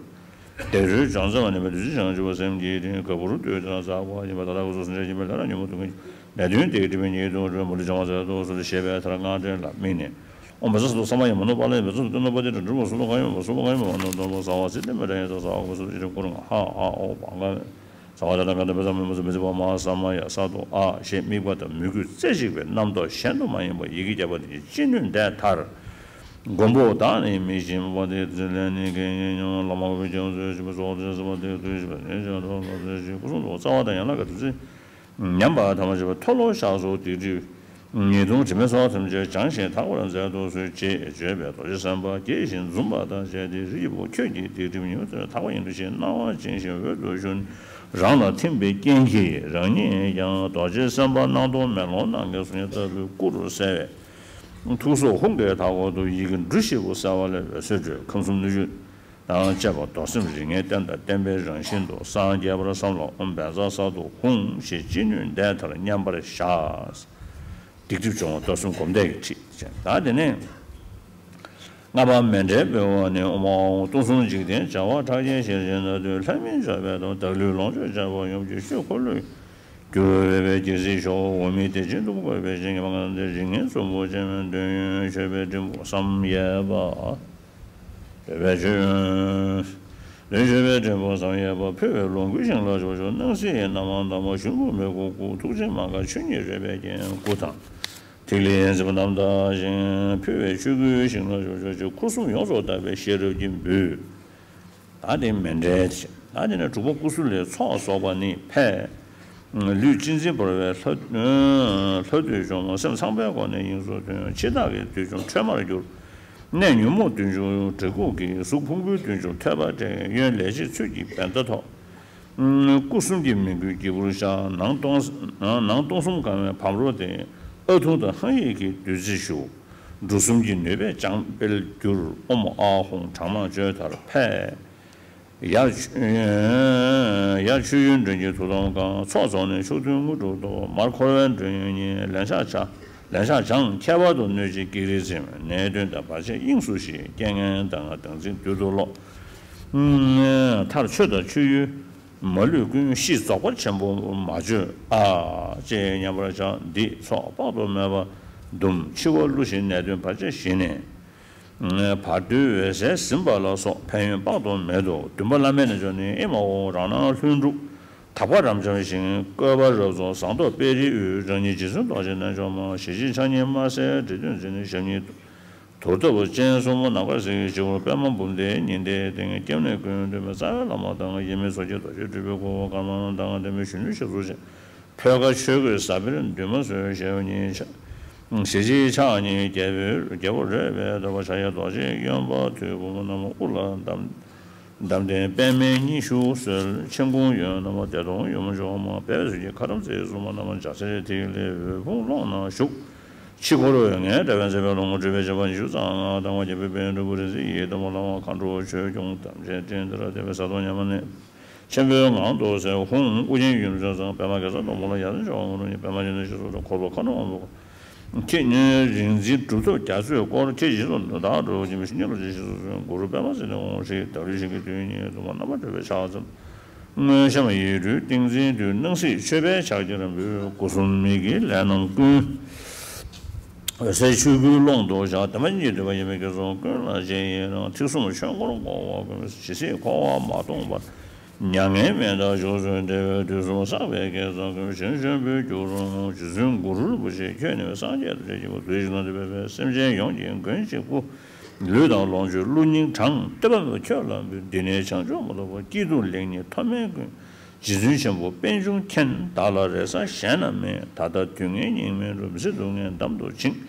བདེ་སྦྱོར་སྦྱོང་ཚན་མ་ནི་མེད་བདུད་རྩི་བྱང་ཆུབ་སེམས་ཀྱི་དྲིན་ག་བུར་དུ་དོན་ཟབ་པ་ཡིན་པ་ད་ལྟ་སྐུ་གསུང་ཐུགས་རྗེ་ཆེན་པོའི་ལྷ་རབ་ཉོན་མོངས་སྡུག་བསྔལ་ནད་གདོན་སྡིག་སྒྲིབ་ཉེས་ལྟུང་རོ་མུ་ལི་བྱང་བ་ཟད་དུ་གསོལ་ཞེས་པའི་མཐར་སྔགས་ཕྲེང་ལ་དམིགས་ནས། ཨོཾ་བཛྲ་སཏྭ་ས་མ་ཡ་མ་ནོ་པཱ་ལ་ཡ། བཛྲ་སཏྭ་ནོ་པ་ཏི་ཏྲ་འབྲུ་མོ་སུ་ལོ་ཀ་ཡོ་མ་སུ་ལོ་ཀ་ཡོ་མ་ནོ་དོ་མོ་ཟ་བ་སི་ཏི་མ་ར་ཡ་ད་ཟ་བ་ག་སུ་ཏི་རི་ཀུ་རུ་ང་ཧ་ཨ་ཨོ་བ་ག་ཟ་བ་ད་ད་ག་ད་བ་ཟ་མ་མ་ཟ་མི་ཟ་བ་མ་ས་མ་ཡ་ས་དོ་ཨ་ཞེས་དམིགས་པ་དང་མོས་གུས་རྩེ་གཅིག་པའི་རྣམ་རྟོག་གཞན་དུ་མ་ཡེངས་པར་ཡི་གེ་བརྒྱ་པ་འདི་ཉིད་ཅི་ནུས་བཟླས་མཐར། མགོན་པོ་བདག་ནི་མི་ཤེས་པ་དེ་ཚེ་ལས་ནི་གན་ཡིན་སྙམ་བླ་མ་གི་ཕྱག་མཛོད་ཞིག་པ་སོགས་ཏེ་ཟ་བ་དེ་དུས་ཞིག་པ་ནི་བྱ་དོ་ལ་ཚེ་ཞིག་སྐུ་གསུང་ཐུགས་རྩ་བ་དང་ཡན་ལག་གི་ཐུགས་རྩེ། ཉམས་པ་ཐ་མ་བྱས་པ་མཐོལ་ལོ་བཤགས་སོ། སྡིག་སྒྲིབ་ཉེས་ལྟུང་དྲི་མའི་ཚོགས་ཐམས་ཅད་སྦྱངས་ཤིང་དག་པར་མཛད་དུ་གསོལ་ཅེས་བརྗོད་པས་རྡོ་རྗེ་སེམས་དཔའ་དགྱེས་ཤིང་འཛུམ་པ་དང་བཅས་ཏེ། རིགས་ཀྱི་བུ་ཁྱོད་ཀྱིས་སྡིག་སྒྲིབ་ཉེས་པ་ཐམས་ཅད་དག་པ་ཡིན་འདུ་ཞེས་གནང་བ་བྱིན་ཞིང་འོད་དུ་ཞུ་ནས་རང་ལ་ཐིམ་པའི་རྐྱེན་གྱིས་རང་ཉིད་ཀྱང་རྡོ་རྗེ་སེམས་དཔའ་སྣང་སྟོང་མེ་ལོང་ནམ་མཁའི་གཟུགས་བརྙན་ལྟ་བུའི་སྐུ་རུ་གསལ་བས། ཐུགས་སྲོག་ཧཱུྃ་གི་མཐའ་འཁོར་དུ་ཡི་གེ་འབྲུ་བཞི་པོ་གསལ་བ་ལས་འོད་ཟེར་འཕྲོས་ཁམས་གསུམ་སྣོད་བཅུད་དང་བཅས་པ་རྡོར་སེམས་རིགས་ལྔའི་རྟེན་དང་བརྟེན་པའི་རང་བཞིན་དུ་སངས་རྒྱས་པར་བསམ་ལ། ཨོཾ་བཛྲ་སཏྭ་ཧཱུྃ་ཞེས་ཅི་ནུས་བཟླས་མཐར་མཉམ་པར་བཞག་སྡིག་སྒྲིབ་སྦྱོང་བ་རྡོར་སེམས་སྒོམ་བཟླས་ཀྱི་ཁྲིད་ཅེས། ད་དེ་ནས་ལྔ་པ་མཎྜལ་འབུལ་བ་ནི། ཨོཾ་ཨཱཿཧཱུྃ་སྟོང་གསུམ་འཇིག་རྟེན་བྱ་བ་ཕྲག་བརྒྱའི་ཞལ་བཞེས་ན་དུས་ལྷ་མིན་འཇམ་དཔལ་དང་། བདག་ལུས་ལོངས་སྤྱོད་བྱ་བ་ཡོངས་ཀྱི་ཆོས་འཁོར་ལོས་སྒྱུར་བའི་རྒྱལ་སྲིད་ཤོག་འོག་མིན་བདེ་ཆེན་སྟོང་པ་བཀོད་པའི་ཞིང་ངེས་པ་ལྔ་ལྡན་རིགས་ལྔའི་གསུང་འབུམ་ཅན་མའི་འདོད་ཡོན་མཆོད་པའི་སྤྲིན་ཕུང་བསམ་ཡས་པ། འདོད་པའི་མཆོད། འདོད་མཆོད་པའི་སྤྲིན་ཕུང་བསམ་ཡས་པ། ཕུལ་བས་ལོངས་སྐུའི་ཞིང་ལ་ཕྱོགས་བཅུར། སྣང་སྲིད་རྣམ་མང་དྭངས་མ་ཞུན་བུམ་མེ་འཁོར་སྐུ། ཐུགས་རྗེ་མ་འགགས་ཆོས་ཉིད་རོལ་པའི་རྐྱེན། སྐུ་དང་ཐིག་ལེ་མཛེས་པ་རྣམ་དག་ཅིང་། ཕུལ་བས་ཆོས་སྐུའི་ཞིང་ལ་ཕྱོགས་བཅུར། ཁུར་གསུམ་ཡོངས་སུ་དག་པའི་ཤེས་རབ་ཀྱིས་འབུལ། ད་དེ་མཎྜལ་ཅེས། ཨ་ནི་ནི་དྲུག་པ་སྐུ་གསུམ་ལས་ཚོགས་རྫོགས་པ་ནི་ཕལ། ལུས་གཅེས་འཛིན་བོར་བའི་ལྷ་ལྷ་བདུད་འཇོམས། སེམས་ཚངས་པའི་སྒོ་ནས་དབྱིངས་སུ་ཐིམ། འཆི་བདག་གི་བདུད་འཇོམས་ཁྲོས་མར་གྱུར། གནས་ཉོན་མོངས་བདུད་འཇོམས་གྲི་གུག་གིས། གཟུགས་ཕུང་པོའི་བདུད་འཇོམས་ཐོད་པ་བྲེགས། གཡོན་ལས་བྱེད་ཚུལ་གྱིས་བེན་ཏ་ཐོགས། སྐུ་གསུམ་གྱི་མིང་ཀུན་གྱི་བུར་ཤར། ནང་སྟོང་ནང་སྟོང་གསུམ་གང་བའི་བམ་རོ་སྟེ། ཨ་ཐུང་དང་ཧཱ་ཡིག་གི་བདུད་རྩི་བཞུ། འབྲུ་གསུམ་གྱི་ནུས་པས་འཇམ་དཔལ་གྱུར། ཨོཾ་ཨཱཿཧཱུྃ་གྲངས་མང་བརྗོད་མཐར་ཕལ། ཡར་ཡར་མཆོད་ཡུལ་མགྲོན་གྱི་ཐུགས་དམ་བསྐང་། ཚོགས་རྫོགས་ནས་མཆོག་ཐུན་དངོས་གྲུབ་ཐོབ། མར་འཁོར་བའི་མགྲོན་གཉེན་ཉིད། ལན་ཆགས་བྱ་ལན་ཆགས་བྱང་། ཁྱད་པར་དུ་གནོད་བྱེད་བགེགས་རིགས་ཚིམ། ནད་གདོན་དང་བར་ཆད་དབྱིངས་སུ་ཞི། རྐྱེན་ངན་དང་སྡང་འཛིན་རྡུལ་དུ་རློག། མཐར་མཆོད་དང་མཆོད་ཡུལ་མ་ལུས་ཀུན། ཕྱིར་རྫོགས་པ་ཆེན་པོ་མ་བརྗོད་ཨ། ཅེས་མཉམ་པར་བཞག། འདིས་ཚོགས་དཔག་ཏུ་མེད་པ་འདུམ། འཆི་བ་བསླུ་ཞིང་ནད་གདོན་བར་ཆད་ཞི་ནས། བར་དོའི་འོད་གསལ་ཟིན་པ་ལ་སོགས་ཕན་ཡོན་དཔག་ཏུ་མེད་དོ། བདུན་པ་བླ་མེད་རྣལ་འབྱོར་ནི། ཨེ་མ་ཧོ། རང་སྣང་ལྷུན་གྲུབ་དག་པ་རབ་འབྱམས་ཤིང་། བཀོད་པ་རབ་རྫོགས་ཟངས་མདོག་དཔལ་རིའི་དབུས། རང་ཉིད་རྗེ་བཙུན་རྡོ་རྗེ་རྣལ་འབྱོར་མ། ཞི་བྱེད་ཕྱག་གཉིས་དམར་སེར་འབྲས་བདུད་འཛིན། ཞབས་གཉིས་དུར་ཁྲོད་སྤྱན་གསུམ་ནམ་མཁར་གཟིགས། སྤྱི་བོར་པདྨ་འབུམ་ལྡན་ཉི་ཟླའི་སྟེང་། སྐྱེ་གནས་ཀུན་འདུས་པའི་རྩ་བའི་བླ་མ་དང་། ཡིད་མི་མཚོན་གྱི་རྡོ་རྗེ་སྤྲུལ་པའི་སྐུ། ཀརྨ་དང་ལྡན་པའི་གཞོན་ནུའི་ཞབས་སུ་མཆི། ཕོད་ཀ་ཆོས་གོས་ཟབ་པའི་འདུན་མ་བཟུང་། ཞལ་གཉིས་ཕྱག་ཞལ་གཅིག་ཕྱག་གཉིས་རྒྱལ་པོའི་རྒྱལ་པོ་རོལ་པའི་བཟླས་པ། ཕྱག་གཡས་རྡོ་རྗེ་གཡོན་པ་ཐུད། བུམ་པ་ནམ་མཁའ་དབུ་ལ་བསྡམས། བསྡམས་ལྡན་པདྨའི་སྙིང་ཞུགས་གསོལ། མཆན་ཁུང་གཡོན་ན་བདེ་སྟོང་ཡུམ་འཇོམས་མ། པད་མཚོན་གྱི་ཁ་རམ་བརྩེགས་སུ་མ་བསྣམས། འཇའ་ཟེར་ཐིག་ལེ་འོད་ཕུང་ཀློང་ན་བཞུགས། ཕྱི་འཁོར་ལྔའི་དགྲ་བོའི་མཛད་པ་ལོངས་སྐུ་སྤྲུལ་པའི་བྱེ་བ་ཉི་ཤུ་རྩ་ལྔ། དང་པོ་རྒྱལ་པོའི་དཔལ་འབྲུག་པ་རིག་འཛིན་ཡི་དམ་པ། བླ་མ་མཁའ་འགྲོ་ཆོས་སྐྱོང་དམ་ཅན་སྤྲིན་འདིར་བསྟན་པའི་གཟའ་གདོང་ཉི་མ་ནི། ཆེན་པོའི་ངང་དུ་གསལ། ཧཱུྃ་ཨོ་རྒྱན་ཡུམ་ཆེན་ཚངས། པདྨ་གེ་སར་སྡོང་པོ་ལ། ཡ་མཚན་མཆོག་དབང་རུ་ནི། པདྨ་འབྱུང་གནས་སྤྱི་གཙུག་ཏུ། འཁོར་ལོ་མཁའ་འགྲོ་དབང་པོ། ཁྱེད་ཉིད་རིག་འཛིན་གྲུབ་ཐོབ་རྒྱ་མཚོས་བསྐོར། ཁྱེད་ཀྱི་ཞལ་དུ་བདག་འགྲོ་བ་ཅན། བཤེས་གཉེན་ལ་ཅིག་ཞིག་གསོལ། གུ་རུ་པདྨ་སིདྡྷི་ཧཱུྃ་ཧྲཱིཿ་ཟླ་བའི་ཞིང་གི་དུས་ཉིད་དུ་མ་རྣམ་པར་གྲོལ་བའི་ཕྱག་འཚལ། མངོན་ཤམ་ཡིད་སྤྲུལ་ཏིང་འཛིན་འདུས། སྣང་སྲིད་མཆོད་པའི་ཕྱག་རྒྱར་འབུལ། སྒོ་གསུམ་མི་དགེའི་ལས་རྣམས་ཀུན། འོད་གསལ་ཆོས་སྐུའི་ཀློང་དུ་བཞག། བདེན་པ་ཉིད་ཀྱི་སྟོན་པ་ཡིན་པས། དགེ་སོགས་ཀུན་ལ་རྗེས་ཡི་རང་། ཐེག་གསུམ་ཆོས་འཁོར་བསྐོར་བ་ཀུན། ཇི་སྲིད་འཁོར་བ་མ་སྟོངས་བར། མྱ་ངན་མི་འདའ་མཆོག་སྩོལ། བདེ་བའི་དུས་གསུམ་བསགས་པའི་དགེ་རྩ་ཀུན། ཞིང་བཞིན་པོའི་རྒྱུ་རུ་བསྔོ། རྗེ་བཙུན་གུ་རུ་རིན་པོ་ཆེ་ཁྱོད་ནི་སངས་རྒྱས་རྡོ་རྗེ་སྐྱེས་བུ། བདུད་བཞི་ལ་འདུད་པའི་སེམས་ཅན་ཡོངས་ཀྱི་མགོན་གཅིག་པུ། ལུས་དང་ལོངས་སྤྱོད་བློ་སྙིང་བྲང་། བསྟོད་པ་ཁྱོད་ལ་འབུལ། འདི་ནི་བྱང་ཆུབ་མ་ཐོབ་པ། སྐྱིད་སྡུག་ལེགས་ཉེས་མཐོ་དམན་ཀུན། རྗེ་བཙུན་ཆེན་པོ་པད་འབྱུང་མཁྱེན། བདག་ལ་རེ་ས་གཞན་ན་མེད། ད་ལྟ་དུས་ངན་སྙིགས་མའི་འགྲོ། མི་ཚེ་སྡུག་བསྔལ་འདམ་དུ་བྱིང་།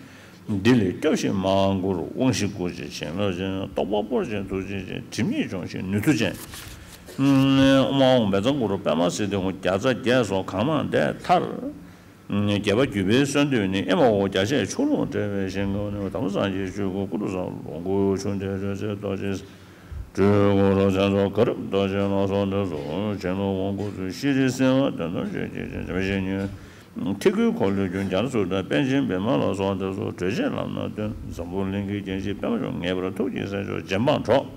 འདི་ལས་སྐྱོབས་ཤིག་མ་ཧཱ་གུ་རུ། དབང་བཞི་སྐུ་བྱད་བྱིན་རླབས་ཅན། རྟོགས་པ་སྤོར་ཅིང་ཐུགས་རྗེ་ཅན། སྒྲིབ་གཉིས་སྦྱོང་ཞིང་ནུས་མཐུ་ཅན། ཨོཾ་ཨཱཿཧཱུྃ་བཛྲ་གུ་རུ་པདྨ་སིདྡྷི་ཧཱུྃ། བརྒྱ་རྩ་བརྒྱད་སོགས་གང་མང་བཟླས་མཐར། བརྒྱད་པ་བརྒྱུད་པའི་གསོལ་འདེབས་ནི། ཨེ་མ་ཧོ། རྒྱ་ཆེར་ཆུ་ཀླུང་བྲལ་བའི་ཞིང་ཁམས་ནས། དམ་སངས་རྒྱས་ཆོས་སྐུ་ཀུན་ཏུ་བཟང་། ལོངས་སྐུ་ཆུ་འདྲེན་རོལ་རྩེད་རྡོ་རྗེ། སྤྲུལ་གུ་རུ་མཚན་རྫོགས་དགའ་རབ་རྡོ་རྗེ་ལ་སོགས་འདི་སོགས། བྱིན་རླབས་དབང་བསྐུར་ཚུལ། ཤྲཱི་སེ་བ་དོན་དམ་ཆོས་ཀྱི་རྗེ། འཇམ་དཔལ་བཤེས་གཉེན་ཐེག་དགུའི་འཁོར་ལོས་སྒྱུར། རྒྱ་མཚོ་དང་པཎ་ཆེན་བི་མ་ལ་སོགས་འདི་སོགས། གྲོལ་བྱེད་ལམ་སྣ་སྟོན། འཛམ་བུ་གླིང་གི་རྒྱལ་སྲས་པདྨ་འབྱུང་། ངེས་པར་ཐུགས་ཀྱི་སྲས་མཆོག་རྗེ་འབངས་གྲོགས།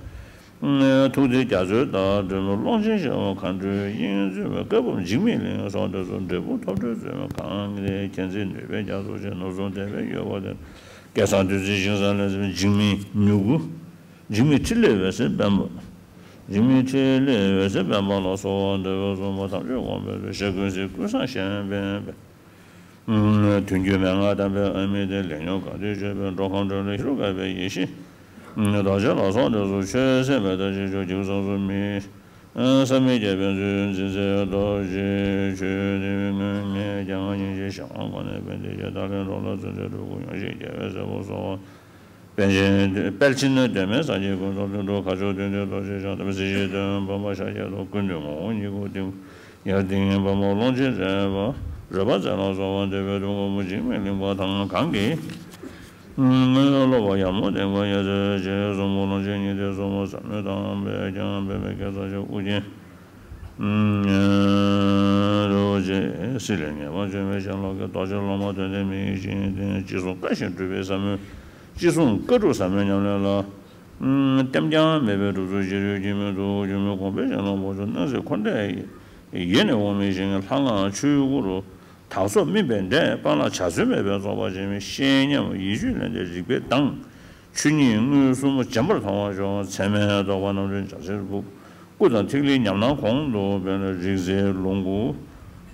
ཐུགས་བརྩེ་རྒྱ་མཚོའི་བདག་སྤྲུལ་མོ། ཀློང་ཆེན་ཞི་བ་མཁའ་འགྲོའི་དབྱིངས་སུ་བསྐྱོད་པ། བཀའ་འབུམ་འཇིགས་མེད་གླིང་སོགས་འདི་སོགས། འབྲས་སྤུངས་ཐོབ་གྲོལ་བཙུན་མོ་གང་། མཁྱེན་བརྩེ་ནུས་པའི་རྒྱ་མཚོ་ཆེ། ནོར་གསུམ་ལྡན་པའི་ཡུལ་བ་དེར། སྐལ་བཟང་བདུད་རྩིའི་ཞིང་ས་ལས། འཇིགས་མེད་མྱུ་གུ། འཇིགས་མེད་ཕྲིན་ལས་འོད་ཟེར་འབེན་པ། འཇིགས་མེད་ཕྲིན་ལས་འོད་ཟེར་འབེན་པ་ལ་སོགས་པ་འདི་སོགས་སྲུང་མ་དམ་ཆོས་གོང་འཕེལ་བའི། ཞེ་འཁོན་སྲིད་ཀུན་སངས་ཞེན་པའི། མཐུན་རྒྱུད་མན་ངག་དམ་པའི་ཨ་མི་དེ། ལས་ཉོན་གང་དུ་སྤྱོད་པའི། འགྲོ་ཁམས་འགྲོ་ལས་ཤེས་རབ་དགའ་བའི་ཡེ་ཤེས་རྡོ་རྗེ་ལ་སོགས་འདི་སོགས། ཆོས་སེམས་མེད་པར་ཅི་བྱུང་འཇིགས་སོགས་སུ་མི། བསམ་མི་ཁྱབ་པའི་མཛོད་འཛིན་སའི་རྡོ་རྗེ་ཆོས་དེ་བས་སྔོན་ངས་ཀྱང་སྙིང་རྗེ་གཞན་དབང་ཁོ་ནས་པཎྜི་ཏ་ཡི་དག་ལས་འགྲོ་ལ་བརྩོན་འགྲུས་སྤྲུལ་སྐུ་ཡོངས་ཤེས་རྒྱལ་བའི་སྲས་པོ་སོགས། པཎ་ཆེན་དཔལ་ཆེན་གདོད་མའི་གསང་ཆེན་ཀུན་ཏུ་ལྷུན་གྲུབ་མཁའ་མཆོག་བདུད་འདུལ་རྡོ་རྗེ་འཆང་། དམ་སྲི་ཞིའི་གདོན་འབུམ་པ་ཤཱཀྱ་ཐུབ། ཀུན་འདུས་ངོ་བོ་ཉིད་སྐུ་ཏིང་ཡར་ལྡིང་། དཔའ་མོ་ཀློང་ཆེན་རོལ་པ་རོལ་པ་རྩེ་ལ་སོགས་པ་འདུས་པའི་སྡུག་དཀའ་བུ། འཇིགས་མེད་གླིང་པ་དང་གང་གི་ངོས་སློབ་པ་ཡར་མོ་སྟེང་པ་ཡ་མཚན་ཅན་གཟུགས་མོ་ཀློང་ཆེན་ཉི་ཟླའི་གཟུགས་པོ་ཟབ་མོ་དང་པད་ཀྱང་པདྨའི་སྐད་རྩ་ཆེ། ཨོ་རྒྱན་རྡོ་རྗེ་སྲིད་ལས་ངེས་པར་བྱོན་པའི་ཤར་ལྷོ་ཀྱི་རྡོ་རྗེ་སློབ་མ་དོན་ལྡན་མི་ཡི་སྤྱི་ནས་ཅི་གསུང་བཀའ་བཞིན་སྒྲུབ་པའི་ཟབ་མོ། ཅི་གསུང་བཀའ་སྒྲུབ་ཟབ་མོའི་ཉམས་ལེན་ལ། ལྟེམ་རྐྱང་མེད་པའི་སྒྲུབ་ཚུལ་ཅི་རིགས་ཀྱི་མོད་དུ་སྒྱུ་མའི་གོང་འཕེལ་ཞིང་ལ་འཕོ་འགྱུར་སྣང་སྲིད་འཁོར་འདས་ཡེ་ནས་འོང་མི་ཞིང་ལྷ་སྔགས་ཆོས་སྐུ་རུ་དག་སོགས་སྨིན་པའི་འབྲས་སྤང་བླང་བྱ་རྩོལ་མེད་པའི་རྫོགས་པ་ཆེན་པོའི་བཤེས་མཉམ་ཡིད་དཔྱོད་ལྡན་འདས་རིག་པའི་གདངས། ཆོས་ཉིད་མངོན་སུམ་རྗེན་པར་མཐོང་བར་ཤོག། མཚན་མའི་རྟོག་པ་རྣམ་འདྲེན་འཇའ་ཟེར་སྦུབས། སྐུ་དང་ཐིག་ལེའི་ཉམས་སྣང་གོང་དུ་འཕེལ། རིག་རྩལ་ལོངས་སྐུ་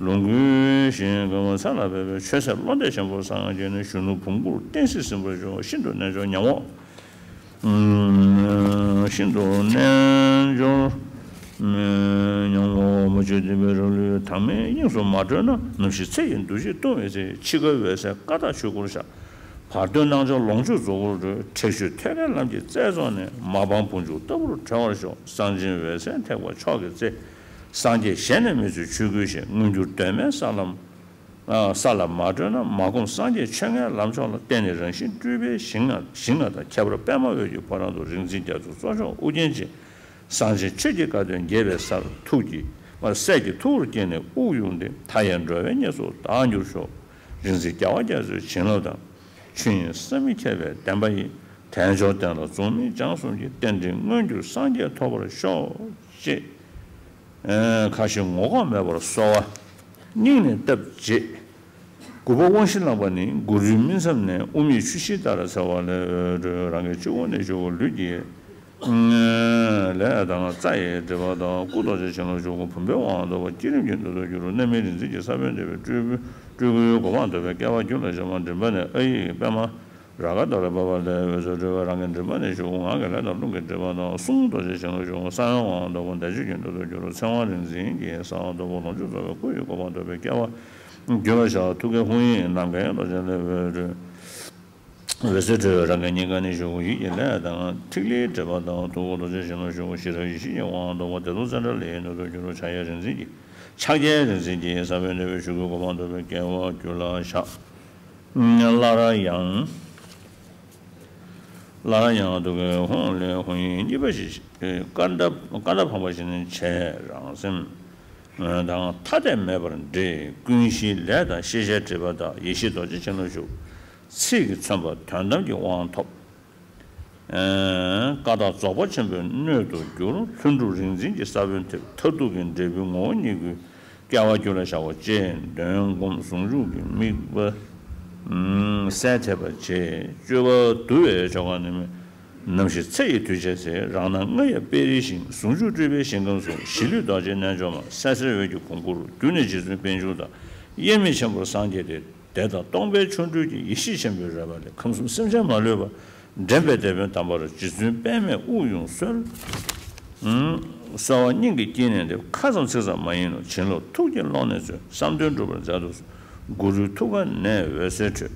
ལོངས་སྐུའི་ཞིང་ཁམས་ཚད་ལ་ཕེབས་པའི་ཆོས་ཟད་བློ་འདས་ཆེན་པོ་སངས་རྒྱས་ནས། གཞོན་ནུ་བུམ་སྐུར་བསྟན་སྲིད་ཟིན་པར་ཤོག། ཤིན་ཏུ་རྣལ་འབྱོར་ཉམས་འོག་ཤིན་ཏུ་རྣལ་འབྱོར་ ཉམ་ངོ་མ་བཅོས་བདེན་པའི་རང་ལུས་དྭངས་མའི་དབྱིངས་སུ་མ་གྲོལ་ན། ནམ་ཞིག་ཚེ་ཡི་འདུ་ཤེས་ལྟུང་བའི་ཚེ། འཆི་ཁའི་འོད་གསལ་ཀ་དག་ཆོས་སྐུར་ཤར། བར་དོའི་སྣང་ཆ་ལོངས་སྤྱོད་རྫོགས་སྐུར་གྲོལ། ཁྲེགས་ཆོད་ཐོད་རྒལ་ལམ་གྱི་རྩལ་རྫོགས་ནས། མ་སྤངས་བུ་འཇུག་ལྟ་བུར་གྲོལ་བར་ཤོག། གསང་ཆེན་འོད་གསལ་ཐེག་པ་མཆོག་གི་རྩེ། སངས་རྒྱས་གཞན་ནས་མི་བཟོད་ཆོས་སྐུའི་ཞལ། མངོན་གྱུར་གདོད་མའི་ས་ལམ། ས་ལ་མ་གྲོལ་ན། མ་བསྒོམས་སངས་རྒྱས་ཆོས་ལྔའི་ལམ་མཆོག་ལ། བརྟེན་ནས་རང་བཞིན་སྤྲུལ་པའི་ཞིང་ང་ཞིང་ང་དང་། ཁྱད་པར་པདྨ་འོད་ཀྱི་ཕོ་བྲང་དུ། རིག་འཛིན་རྒྱ་མཚོའི་གཙོ་མཆོག་ཨོ་རྒྱན་གྱིས། གསང་ཆེན་ཆོས་ཀྱི་བཀའ་དོན་རྒྱས་པའི་སར། ཐུགས་ཀྱི་སྲས་ཀྱི་ཐུ་བོར་བསྐྱེད་ནས་དབུགས་དབྱུང་སྟེ། མཐའ་ཡས་འགྲོ་བའི་དངོས་སུ་བདག་འགྱུར་ཤོག། རིག་འཛིན་རྒྱལ་བ་རྒྱ་མཚོའི་བྱིན་རླབས་དང་། ཆོས་དབྱིངས་བསམ་མི་ཁྱབ་པའི་བདེན་པ་ཡིས། དལ་འབྱོར་གཏན་ལ་རྫོགས་མིན་བྱང་སེམས་ཀྱི། རྟེན་འབྲེལ་མངོན་གྱུར་སངས་རྒྱས་ཐོབ་པར་ཤོག་ཅེས། ཁ་ཞེ་ངོ་ལྐོག་མེད་པར་གསོལ་བ་སྙིང་ནས་བཏབ་རྗེས། དགུ་པ་དབང་བཞི་བླངས་པ་ནི། གུ་རུའི་སྨིན་མཚམས་ནས། དབུ་མེད་ཆུ་བཞིའི་ལྟར་འཚེར་བ་ལས། རང་གི་སྤྱི་བོ་ནས་ཞུགས། ལུས་ཀྱི་ལས་དང་རྩ་ཡི་སྒྲིབ་པ་དག། སྐུ་རྡོ་རྗེ་འཆང་ལ་ཞུགས། བུམ་པའི་དབང་ཐོབ་པ། བསྐྱེད་རིམ་གྱི་མདུན་དུ་གྱུར། རྣམ་སྨིན་རིག་འཛིན་གྱི་ས་བོན་འདེབས་པའི་སྤྲུལ་སྤྲུལ་སྐུའི་གོ་འཕང་ཐོབ་པའི་སྐལ་བ་རྒྱུད་ལ་བཞག་པ། མགྲིན་པ་ནས་ཨ་ཡིག་གི་པདྨ། རཱ་ག་ཏ་ལ་བབས་པ་ལས། འོད་ཟེར་སྤྲོས་པས་རང་གི་མགྲིན་པ་ནས་ཞུགས། ངག་གི་ལས་དང་རླུང་གི་སྒྲིབ་པ་དག། གསུང་རྡོ་རྗེ་འཆང་ལ་ཞུགས། གསང་བའི་དབང་ཐོབ་པ། བཟླས་བརྗོད་ཀྱི་མདུན་དུ་གྱུར། ཚེ་དབང་རིག་འཛིན་གྱི་ས་བོན་ཐོབ་པ། ལོངས་སྤྱོད་རྫོགས་པའི་སྐུ་ཡི་གོ་འཕང་ཐོབ་པའི་སྐལ་བ་རྒྱུད་ལ་བཞག། ཐུགས་ཀའི་དཔང་ཡིག་ནམ་མཁའི་རྡོ་རྗེ་ལས། འོད་ཟེར་སྤྲོས་པས་རང་གི་སྙིང་ག་ནས་ཞུགས། ཡིད་ཀྱི་ལས་དང་ཐིག་ལེའི་སྒྲིབ་པ་དག། ཐུགས་ཀར་རྡོ་རྗེ་འཆང་ལ་ཞུགས། ཤེས་རབ་ཡེ་ཤེས་ཀྱི་དབང་ཐོབ་པ། བདེ་སྟོང་རྩེ་འགྲེལ་ལས་ཡིན་ནོ་དུ་གྱུར། ཕྱག་རྒྱའི་རིག་འཛིན་གྱི། ཕྱག་རྒྱའི་རིག་འཛིན་གྱི་ས་བོན་འདེབས་པའི་ཆོས་སྐུའི་གོ་འཕང་ཐོབ་པའི་སྐལ་བ་རྒྱུད་ལ་བཞག། སླར་ཡང་། སླར་ཡང་ཐུགས་ཀའི་ཧཱུྃ་ལས་ཧཱུྃ་ཡིག་གཉིས་པ་ཞིག། སྐར་མདའ་སྐར་མདའ་འཕངས་པ་བཞིན་བྱས། རང་སེམས་དང་ཐ་དད་མེད་པར་འདྲེས། ཀུན་གཞིའི་ལས་དང་ཤེས་བྱའི་སྒྲིབ་པ་དག། ཡེ་ཤེས་རྡོ་རྗེ་འཆང་ལ་ཞུགས། ཚིག་གིས་མཚོན་པ་དོན་དམ་གྱི་དབང་ཐོབ། ཀ་དག་རྫོགས་པ་ཆེན་པོའི་སྣོད་དུ་གྱུར། ལྷུན་གྲུབ་རིག་འཛིན་གྱི་ས་བོན་ཐེབས། མཐར་ཐུག་གི་འབྲས་བུའི་ངོ་བོ་ཉིད་ཀྱི་སྐལ་བ་རྒྱུད་ལ་བཞག་པ་བཅས་འདོན་སྒོམ་ཟུང་འཇུག་གི་དམིགས་པ་གསལ་ཐེབས་པ་བཅས། སྤྱོད་པ་བསྡུ་བའི་ཆོ་ག་ནི། ནམ་ཞིག་ཚེ་ཡི་དུས་བྱེད་ཚེ། རང་སྣང་ལྔ་ཡི་དཔལ་རིའི་ཞིང་། ཟུང་འཇུག་སྤྲུལ་པའི་ཞིང་ཁམས་སུ། གཞི་ལུས་རྡོ་རྗེའི་རྣལ་འབྱོར་མ། སད་སེར་འོད་ཀྱི་གོང་བུར་གྱུར་ནས། རྗེ་བཙུན་པད་འབྱུང་དང་། དབྱེར་མེད་ཆེན་པོར་སངས་རྒྱས་ཏེ། བདེ་དང་སྟོང་པའི་ཆོ་འཕྲུལ་གྱིས། ཡེ་ཤེས་ཆེན་པོའི་རོལ་པ་ལས། ཁམས་གསུམ་སེམས་ཅན་མ་ལུས་པ། འདྲེན་པའི་དེད་དཔོན་དམ་པར། རྗེ་བཙུན་པདྨས་དབུགས་དབྱུང་གསོལ། གསོལ་བ་སྙིང་གི་དཀྱིལ་ནས་འདེབས། ཁ་ཙམ་ཚིག་ཙམ་མ་ཡིན་ནོ། བྱིན་རླབས་ཐུགས་ཀྱི་ཀློང་ནས་མཛོད། བསམ་དོན་འགྲུབ་པར་མཛད་དུ་གསོལ། གུ་རུའི་ཐུགས་ཀ་ནས་འོད་ཟེར་འཕྲོས།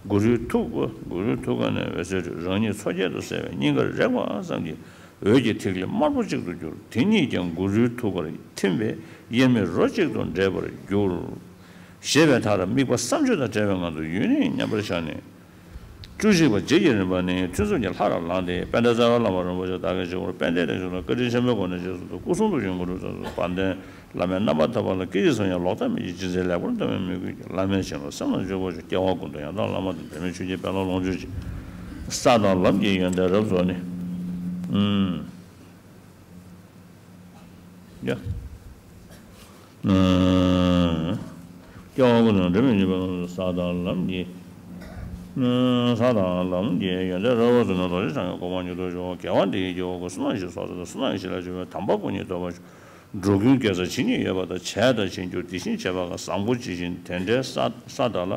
གུ་རུའི་ཐུགས་ཀ་གུ་རུའི་ཐུགས་ཀ་ནས་འོད་ཟེར་འཕྲོས། རང་ཉིད་མཚོ་རྒྱལ་དུ་གསལ་བས། སྙིང་གར་རེག་པ་ཙམ་གྱིས། འོད་ཀྱི་ཐིག་ལེ་དམར་པོ་གཅིག་ཏུ་གྱུར། དེ་ཉིད་ཀྱང་གུ་རུའི་ཐུགས་ཀར་ཐིམ་པས། དབྱེར་མེད་རོ་གཅིག་ཏུ་འདྲེས་པར་གྱུར། ཞེས་པའི་མཐར། དམིགས་པ་བསམ་བརྗོད་དང་བྲལ་བའི་ངང་དུ་ཡུན་རིང་མཉམ་པར་བཞག་ནས། བཅུ་གཅིག་པ་རྗེས་ཀྱི་རིམ་པ་ནི། ཐུན་གསུམ་གྱི་ལྷ་རབ་ལངས་ཏེ། པཎྜི་ཏ་རྩ་བའི་བླ་མ་རིན་པོ་ཆེ་བདག་གིས་བྱེ་བར་དཔལ་ལྡན་ལས་བྱུང་ལ། བཀའ་དྲིན་ཆེན་པོའི་སྒོ་ནས་རྗེས་སུ་བཟུང་། སྐུ་གསུང་ཐུགས་ཀྱི་མགོན་པོ་ཚོགས་སུ་བར་དོའི་བླ་མའི་རྣམ་པར་ཐར་པ་ལ། སྐད་ཅིག་ཙམ་ཡང་ལོག་ལྟ་མེད་ཅིང་། ཇི་སྲིད་ལེགས་པར་གཏོང་བའི་མོས་གུས་ཀྱིས། བླ་མའི་བྱིན་རླབས་སེམས་ལ་འཇུག་པར་ཤོག། སྐྱེ་བ་ཀུན་ཏུ་ཡང་དག་བླ་མ་དང་། འབྲལ་མེད་ཆོས་ཀྱི་དཔལ་ལ་ལོངས་སྤྱོད་ཅིང་། ས་དང་ལམ་གྱི་ཡོན་ཏན་རབ་རྫོགས་ནས། ཨུམ། ཡ། ཨུམ། སྐྱེ་བ་ཀུན་ཏུ་འབྲལ་མེད་ཆོས་ཀྱི་དཔལ་ལ། ས་དང་ལམ་གྱི། ཨུམ། ས་དང་ལམ་གྱི་ཡོན་ཏན་རབ་རྫོགས་ནས། རྡོ་རྗེ་འཆང་གི་གོ་འཕང་མྱུར་ཐོབ་ཤོག། དགེ་བ་འདི་ཡིས་སྐྱེ་བོ་ཀུན། བསོད་ནམས་ཀྱི་ཚོགས་བསགས་ཏེ། བསོད་ནམས་ཀྱི་བྱིན་རླབས་ཆེན་པོས། དམ་པ་སྐུ་གཉིས་ཐོབ་པར་ཤོག། འགྲོ་ཀུན་དགེ་རྩ་ཇི་སྙེད་ཡོད་པ་དང་། བྱས་དང་བྱེད་འགྱུར་དེ་བཞིན་བྱེད་པ་གང་། བཟང་པོ་ཇི་བཞིན་དེ་འདྲའི་ས་ས་དག་ལ།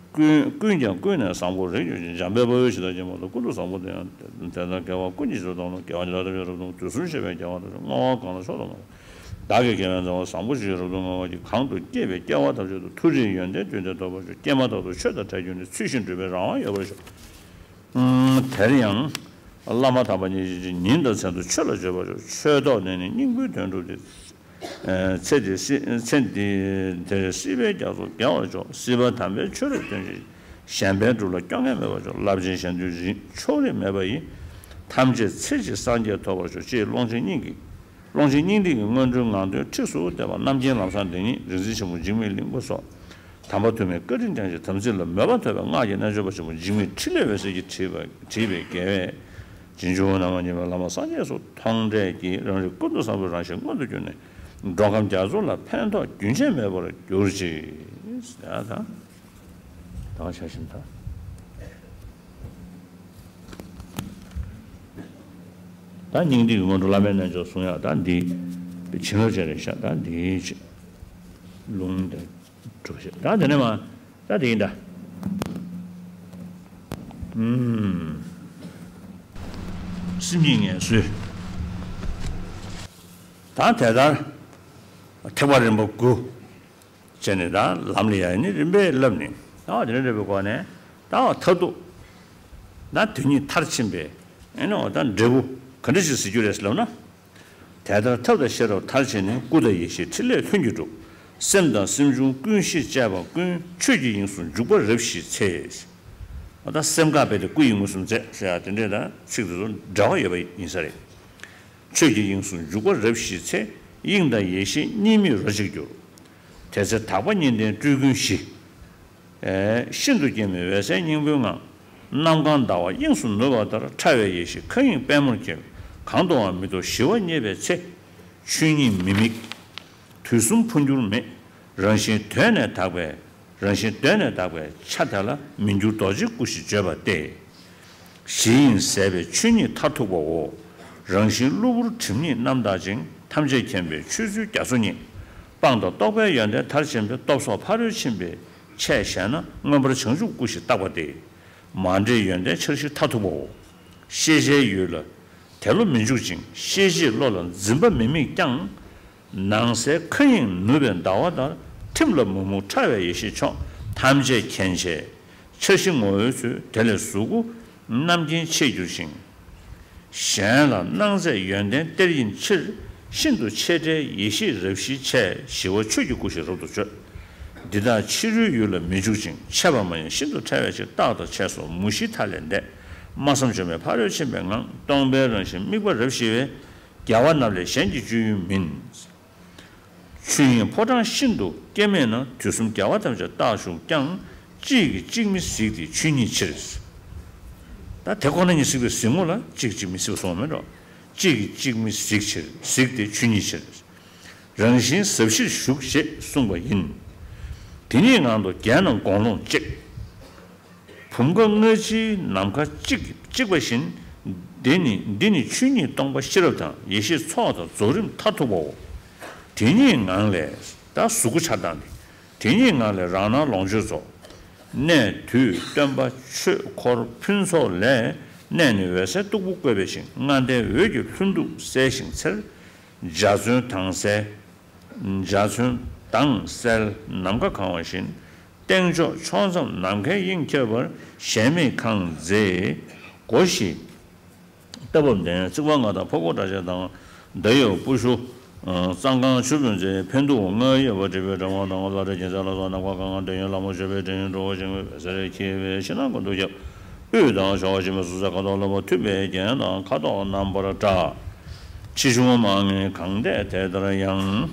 ཀུན་ཀུན་ཀྱང་ཀུན་ནས་བཟང་པོར་རིག་གྱུར་ཅིང་། འཇམ་དཔལ་དཔའ་བོས་ཇི་ལྟར་མཁྱེན་པ་དང་། ཀུན་ཏུ་བཟང་པོ་དེ་ཡང་དེ་ལྟར། དགེ་བ་ཀུན་གྱི་རྗེས་སུ་བདག་སློབ། དགེ་བ་འདི་དག་ཐམས་ཅད་རབ་ཏུ་བསྔོ། དུས་གསུམ་གཤེགས་པའི་རྒྱལ་བ་དང་། བསྔོ་བ་གང་ལ་མཆོག་ཏུ་བསྔགས་པ། བདག་གིས་དགེ་བའི་མཛད་པ་བཟང་པོ་ཇི་བཞིན་རབ་ཏུ་བསྔོ་བ་ཡིས། གང་དུ་སྐྱེས་པའི་སྐྱེ་བ་ཐམས་ཅད་དུ། མཐོ་རིས་ཡོན་ཏན་བདུན་དེ་ཐོབ་པར་ཤོག། སྐྱེས་མ་ཐག་ཏུ་ཆོས་དང་བྲལ་གྱུར་ནས། ཚུལ་བཞིན་སྒྲུབ་པའི་རང་དབང་ཡོད་པར་ཤོག། ཨུམ། དེར་ཡང་བླ་མ་དམ་པ་ཉིད་ཀྱིས་ཉིན་དང་མཚན་དུ་ཆོས་ལ་བརྗོད་པར་ཤོག། ཆོས་ཐོག་ནས་ནི་སྙིང་པོའི་དོན་སྒྲུབ་སྟེ། ཚེ་འདི་སྲིད་ཚེ་འདི་འདིར་སྲིད་པའི་རྒྱ་མཚོ་བརྒལ་བར་ཤོག། སྲིད་པ་དམ་པའི་ཆོས་རབ་སྟོན་ཅིང་། གཞན་ཕན་སྒྲུབ་ལ་སྐྱོ་ངལ་མེད་པར་ཤོག། རླབས་ཆེན་གཞན་དོན་རིག་ཕྱོགས་རིས་མེད་པ་ཡིས། ཐམས་ཅད་ཚེ་གཅིག་སངས་རྒྱས་ཐོབ་པར་ཤོག། ཅེས་ཀློང་ཆེན་སྙིང་གི་ཀློང་ཆེན་སྙིང་ཐིག་གི་སྔོན་འགྲོའི་ངང་འདོན་ཁྲིགས་སུ་བསྟན་པ། རྣམ་མཁྱེན་ལམ་བཟང་འདི་ཉིད་རིག་འཛིན་ཆེན་པོ་འཇིགས་མེད་གླིང་པ་སོགས་དམ་པ་ཐོགས་མེད་བཀའ་དྲིན་སྐྱོང་ཞིང་། དམ་ཚིག་ལ་མོས་པ་ཐོབ་པའི་སྔགས་ཀྱི་རྣལ་འབྱོར་པ་ཆེན་པོ་འཇིགས་མེད་ཕྲིན་ལས་འོད་ཟེར་གྱིས་བྲིས་པ་བྲིས་པའི་དགེ་བས། རྗེས་འཇུག་རྣམ་པར་ངེས་པའི་བླ་མ་སངས་རྒྱས་སོགས་མཐོང་གྲོལ་གྱིས། རང་རིག་ཀུན་ཏུ་བཟང་པོའི་རང་བཞིན་མངོན་དུ་གྱུར་ནས། འགྲོ་ཁམས་རྒྱ་མཚོ་ལ་ཕན་ཐོགས་རྒྱུན་ཆད་མེད་པར་གྱུར་ཅིག། ཡ་ད། ད་ཆ་བཞིན་ད། ད་སྙིང་ཐིག་གི་སྔོན་འགྲོ་བླ་མའི་རྣལ་འབྱོར་གསུང་ཡག་ད་འདི་བྱིན་རླབས་ཅན་རེད་ཤག། ད་འདི་ལུང་དེ་གྲུབ་ཤག། ད་དེ་ནས་མ་ད་དེ་ཡིན་ད། ཨུམ། སེམས་ཉིད་ངལ་གསོའི། ད་དེ་ལྟར་ཐེག་པ་རིམ་པ་དགུ་བྱས་ནས། ད་ལམ་ལ་ཡ་ནི་རིམ་པས་བསླབས་ནས། ད་དེ་འདྲ་འདྲ་བའི་སྒོ་ནས། ད་མཐར་ཐུག་ན་དོན་གཉིས་མཐར་ཕྱིན་པའི་ཨེ་ནི་འོ་ད་འབྲས་བུ་ག་འདྲ་ཞིག་གཟིགས་རྒྱུ་རེད་ལབ་ན། དེ་ལྟར་ཐབས་དང་ཤེས་རབ་མཐར་ཕྱིན་ནས། སྐུ་དང་ཡེ་ཤེས་ཕྲིན་ལས་ལྷུན་གྱིས་གྲུབ། སེམས་དང་སེམས་བྱུང་ཀུན་ཤེས་བཅས་པ་ཀུན། ཆོས་ཀྱི་དབྱིངས་སུ་འཇུག་པ་རབ་ཞིའི་ཚེ། འོ་ད་སེམས་བསྐང་བས་ཏེ་སྐུ་ཡི་ངོས་སུ་མཛད་ཟེར་ཡ་དེ་འདྲས་དང་ཚིག་དེ་ཚོ་འབྲེལ་བ་ཡོད་པ་ཡིན་ས་རེད། ཆོས་ཀྱི་དབྱིངས་སུ་འཇུག་པ་རབ་ཞིའི་ཚེ། དབྱིངས་དང་ཡེ་ཤེས་གཉིས་མེད་རོ་གཅིག་གྱུར། དེ་ཚེ་དག་པ་གཉིས་ལྡན་སྤྲུལ་སྐུའི་གཞི། ཤིན་ཏུ་སྐྱེ་མེད་འོད་གསལ་སྙིང་པོའི་ངང་། གནམ་གང་ཟླ་བ་དབྱིངས་སུ་ནུབ་པ་ལྟར། ཕྲ་བའི་ཡེ་ཤེས་མཁའ་དབྱིངས་པད་མོར་འཁྱིལ། གང་དུའང་མི་ལྡོག་ཞི་བ་བརྙེས་པའི་ཚེ། ཆོས་ཉིད་མི་དམིགས་དུས་གསུམ་འཕོ་འགྱུར་མེད། རང་བཞིན་གདོད་ནས་དག་པའི། རང་བཞིན་གདོད་ནས་དག་པའི་ཆ་དེ་ལ་མི་འགྱུར་རྡོ་རྗེའི་སྐུ་ཞེས་བརྗོད་པ་སྟེ། གཞི་དབྱིངས་ཟད་པའི་ཆོས་ཉིད་མཐར་ཐུག་པའོ། རང་བཞིན་གློ་བུར་གྲིབ་གཉིས་རྣམ་དག་ཅིང་། ཐམས་ཅད་མཁྱེན་པའི་ཆོས་ཚུལ་རྒྱ་མཚོ་སྙེད། སྤངས་དང་རྟོགས་པའི་ཡོན་ཏན་མཐར་ཕྱིན་པའི། སྟོབས་སོགས་ཕ་རོལ་ཕྱིན་པའི་ཆས་བཞེས་ན། མངོན་པར་བྱང་ཆུབ་སྐུ་ཞེས་བཏགས་པ་སྟེ། མ་འདྲེས་ཡོན་ཏན་འཆར་གཞི་མཐར་ཐུག་པའོ། ཤེས་བྱའི་ཡུལ་ལ་དེ་བློ་མི་འཇུག་ཅིང་། ཤེས་བྱའི་བློ་ལ་འཛིན་པ་མི་དམིགས་ཀྱང་། ནང་གསལ་མཁའ་དབྱིངས་ནུབ་པའི་ཟླ་བ་ལྟར། ཐིམ་ལ་མུག་མུག་ཕྲ་བའི་ཡེ་ཤེས་མཆོག། ཐམས་ཅད་མཁྱེན་ཆེ་འཆར་གཞི་ངོ་བོའི་ཚུལ། དེ་ལས་གཟུགས་སྐུ་རྣམ་མཁྱེན་ཆེར་གྱུར་ཅིང་། གཞན་ལ་སྣང་མཛད་ཡོན་ཏན་གཏེར་ཡིན་ཕྱིར། ཤིན་ཏུ་ཆེ་ཕྲའི་ཡེ་ཤེས་རབ་ཞིའི་ཆས། ཞི་བ་ཆོས་ཀྱི་སྐུ་ཞེས་རབ་ཏུ་བརྗོད། འདི་དག་ཕྱི་རོལ་ཡུལ་ལ་མི་འཇུག་ཅིང་། ཆད་པ་མ་ཡིན་ཤིན་ཏུ་ཕྲ་བའི་ཕྱིར། རྟག་དང་ཆས་སོགས་མུ་བཞིའི་མཐའ་ལས་འདས། སྨྲ་བསམ་བརྗོད་མེད་ཕ་རོལ་ཕྱིན་པའི་ངང་། སྟོང་པའི་རང་བཞིན་དམིགས་པ་རབ་ཞི་བས། རྒྱལ་བ་རྣམས་ལས་གཞན་གྱི་སྤྱོད་ཡུལ་མིན། ཆོས་དབྱིངས་ཕོ་བྲང་ཤིན་ཏུ་སྐྱེ་མེད་ན། དུས་གསུམ་རྒྱལ་བ་ཐམས་ཅད་རྟག་བཞུགས་ཀྱང་། གཅིག་གིས་གཅིག་མི་གཟིགས་ཏེ་ཆོས་ཉིད་ཕྱིར། ད་དེ་ཁོ་ན་ཉིད་གཟིགས་པའི་གཟིགས་ངོ་ལ་གཅིག་གིས་གཅིག་མི་གཟིགས་པ་གསུངས་པ་མེད་འགྲོ། གཅིག་གིས་གཅིག་མི་གཟིགས་ཕྱིར། གཟིགས་ཏེ་ཆོས་ཉིད་ཕྱིར། རང་བཞིན་ཟབ་ཞིར་བཞུགས་ཞེས་གསུངས་པ་ཡིན། དེ་ཉིད་ངང་དུ་རྒྱན་རྣམས་དགོངས་ཀློང་གཅིག། བུམ་ཁ་སྔ་ཕྱིའི་ནམ་མཁའ་གཅིག་གཅིག་པ་བཞིན། འདི་ནི་འདི་ནི་ཆོས་ཉིད་སྟོང་པ་ཤེས་རབ་དང་། ཡེ་ཤེས་ཚོགས་དང་རྫོགས་རིམ་མཐར་ཐུག་པའོ། དེ་ཉིད་ངང་ལས། ད་གཟུགས་སྐུ་འཆར་སྟངས་འདི། དེ་ཉིད་ངང་ལས་རང་སྣང་ལོངས་སྤྱོད་རྫོགས། གནས་དུས་སྟོན་པ་ཆོས་འཁོར་ཕུན་ཚོགས་ལས། གནས་ནི་འོད་གསལ་སྟུག་པོ་བཀོད་པའི་ཞིང་། ལྔ་ལྡན་འོད་ཀྱི་ལྷུན་སྟུག་གསལ་ཞིང་འཚེར། འཇའ་ཚོན་དྭངས་གསལ། འཇའ་ཚོན་དྭངས་གསལ་ནམ་མཁའ་གང་བ་བཞིན། སྟེང་ཕྱོགས་ཕྱོགས་མཚམས་ནམ་མཁའི་དབྱིངས་ཁྱབ་པར། གཞལ་མེད་ཁང་མཛེས་སྒོ་བཞི། རྟ་བབས་ལྡན་རྩིག་པ་ལྔ་དང་ཕོ་སྐོར་སྐྲ་ཤད་དང་། ཟླ་འོད་སྤུ་ཤུ། གཙང་ཁང་ཆུ་བོན་ཚེ་འཕན་གདུགས་རྔ་ཡབ་བ་བྲིས་པའི་འགྲམ་ངོགས་དང་། བླ་བྲེ་གྱེན་ཚལ་ལ་སོགས་ནམ་མཁའ་གང་བ། འདོད་ཡོན་ལྷ་མོ་སྤྱོད་པའི་སྒྲ་སྙན་འགྲོ་བ་ཞིང་འོད་ཟེར་འཁྱིལ་བའི་ཕྱི་ནང་ཀུན་ཏུ་ཁྱབ། དབུས་དང་ཕྱོགས་བཞི་པའི་ཟུར་ས་ཁ་དོག་ལ་བ་ཐུབ་པའི་རྒྱན་དང་ཁ་དོག་རྣམ་པར་བཀྲ། ཆེ་ཆུང་མང་ངེས་གང་འདས་དེ་ལྟར་ཡང་།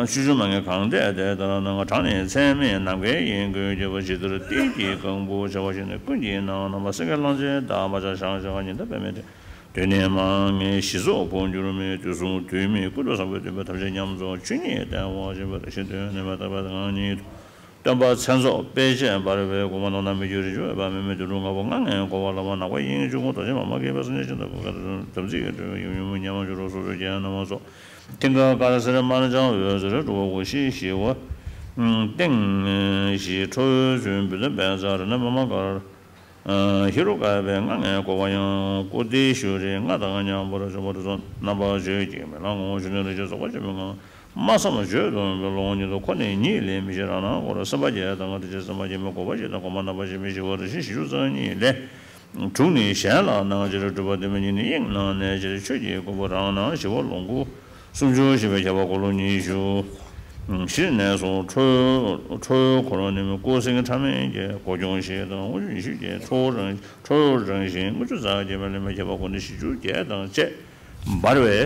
ཆུ་ཆུ་མ་ངེས་གང་འདས་དེ་ལྟར་སྣང་། གྲངས་ནི་ཚད་མེད་ནམ་མཁའི་དབྱིངས་ཀུན་ཁྱབ་པ། ཇི་ལྟར་ཏིལ་གྱི་གང་བུ་བྱ་བ་བཞིན། ཀུན་གྱི་སྣང་བ་རྣམ་པར་སེང་གེ་གླང་ཆེན་དང་། མ་ཆགས་ཞང་ཞགས་ཉི་ཟླ་པདྨའི་སྤྲིན། དུས་ནི་མ་ངེས་གཞི་རྫོགས་འཕོ་འགྱུར་མེད། དུས་གསུམ་དུས་མེད་ཀུན་ཏུ་བཟང་པོའི་བསྟན་པ་ཐམས་ཅད་ཉམས་རྫོགས། ཆོས་ཉིད་བསྟན་པ་བཞིན་པ་རང་བཞིན་དོན་གནས་མ་དག་པའི་ངང་ཉིད་དུ། སྟོན་པ་མཚན་ཚོགས་དཔེ་བྱད་འབར་བའི་དགོངས་པ་རྣམས་ལ། མི་འགྱུར་རིན་ཆེན་འོད་དཔག་མེད་མའི་དོན་གྲུབ་ལྔ་པོ། ལྔ་ལྔའི་སྒོ་བ་ལ་བ་ནག་པོ་དབྱིངས་ཕྱུག་མོ། རྡོ་རྗེ་མ་མ་སྐྱེས་པ་སངས་རྒྱས་ཤིང་རྟ་ཁོག་དཀར་དམ་ཚིག་གི་སྤྲུལ་པ་ཡུམ་ཡུམ་ཉམས་མ་བཅུ་རུ་སོ་སོའི་རྒྱན་རྣམ་པ་སོགས། མཐིང་ག་དཀར་སེར་དམར་ལྗང་འོད་ཟེར་དྲུག་པ་གུ་ཤྲི་ཞི་བ། སྟེང་གཞི་ཁྲོ་བོའི་ཚུལ་བུ་ཚ་བཛྲ་རཏྣ་པདྨ་དཀར། ཧེ་རུ་ཀ་པའི་ལྔ་ལྔའི་སྒོ་བ་ཡང་། ཀོ་ཏི་ཤྭ་རའི་ལྔ་དང་མཉམ་པར་བྱོན་པར་གསུངས། རྣམ་པར་བརྗོད་ཀྱི་མེ་ལྷ་ངོ་བོ་ཆུ་ནས་རིན་ཆེན་རྫོགས་པ་ཆེན་པོའི་ངང་། སྨྲ་བསམ་བརྗོད་དུ་མེད་པའི་ཀློང་ཉིད་དུ། འཁོར་ནི་གཉིས་ལས་མི་ཕྱེད་རང་སྣང་སྒོར། སེམས་དཔའ་བརྒྱད་དང་ལྔ་བདོ་བརྒྱད། སེམས་དཔའ་སྐྱེ་མེད་སྒོ་བ་བཞི་དང་སྒོ་མ་རྣམ་པ་བཞི་མི་ཤིགས་པ་རིན་ཆེན་བཞི་བཅུ་རྩ་གཉིས་ལས། དྲུག་ནི་གཞན་ལ་སྣང་ཕྱིར་སྤྲུལ་པ་བདེན་པ་གཉིས་ནི་དབྱིངས་སྣང་གནས་ཕྱིར་ཆོས་ཀྱི་སྐུ་འབུམ་རང་སྣང་ཞི་བ་ལོངས་སྐུ། སུམ་ཅུ་བཞི་པའི་ཁྱབ་པ་འཁོར་ལོ་ཉི་ཤུ། ཞི་གནས་སུ་ཁྲོ་ཁྲོ་བོའི་འཁོར་ལོ་ནི་སྐུ་སེང་གེ་ཕྲ་མེན་བརྒྱད། སྒོ་སྐྱོང་བཞི་དང་དབང་ཕྱུག་ཉི་ཤུ་བརྒྱད། ཁྲོ་བོ་རང་ཁྲོ་བོ་རང་བཞིན་ལྔ་བཅུ་རྩ་བརྒྱད་པ་ལས་མི་ཁྱབ་པ་དགུ་ནི་བཞི་བཅུ་བརྒྱད་དང་བཅས། འབར་བའི་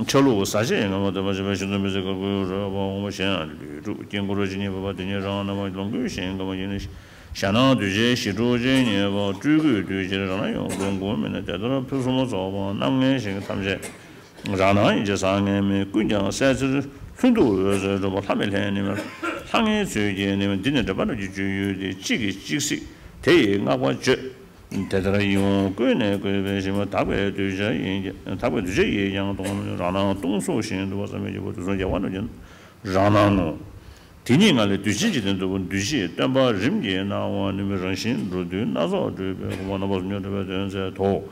ཆ་ལུགས་ཟ་བྱེད་ངན་པ་འདོད་པ་ཞེན་པ་ཤིན་ཏུ་མི་བཟད་དཀར་པོའི་རོལ་པ་འོང་བ་གཞན་ཡང་ལུས་དྲུག་དཀྱིལ་འཁོར་ཇི་སྙེད་པ་དེ་ཉིད་རང་སྣང་བ་ལོངས་སྐུའི་ཞིང་ཁམས་ཡིན། ཞེན་སྣང་འདུས་བྱས་ཞི་ཁྲོ་ཇི་སྙེད་པ། སྤྲུལ་སྐུའི་འདུས་ཕྱིར་རང་སྣང་ཡང་ལོངས་སྐུ་མིན། དེ་ལྟར་ཕུན་སུམ་ཚོགས་པ་རྣམ་ལྔའི་ཞིང་ཐམས་ཅད་རང་སྣང་ཡིན་ཕྱིར་བཟང་ངན་མེད། ཀུན་ཀྱང་གསལ་འཚེར་ལྷུན་སྟུག་འོད་ཟེར་འཕྲོ་བ་ལྷ་མི་ལྷའི་ནི་མ། ལྷ་ལྔའི་ཚུལ་གྱིས་ནི་མ། འདི་ནི་འདྲེན་པ་རྣམས་ཀྱི་སྤྱོད་ཡུལ་ཏེ། གཅིག་གིས་གཅིག་གཟིགས་དེ་ཡི་བསྔགས་པ་བརྗོད། དེ་ལྟར་ཡིད་འོང་ཀུན་ནས་བཀོད་པའི་ཞིང་། དག་པའི་གདུལ་བྱ་ཡིན་ཀྱང་དག་པའི་གདུལ་བྱ་ཡིན་ཀྱང་སྟོང་། རང་སྣང་སྟོང་གཟུགས་བཞིན་དུ་བསམ་པའི་སྐྱེས་བུ་དུས་གསུམ་རྒྱལ་བ་རྣམས་ཀྱི་རང་སྣང་ངོ་། དེ་ཉིད་ངང་ལས་དུས་ཕྱིན་འཇིག་རྟེན་འདུ་བ་འདུས་བྱས་སྟོན་པ་རིམ་གྱིས་སྣང་བ་ནི་མི་རང་བཞིན་འགྲོ་འདུལ་སྣ་ཚོགས་སྤྲུལ་པའི་དགོངས་པ་རྣམ་པ་ཟུང་འཇུག་འགྲེལ་པའི་དོན་མཛད་དོ།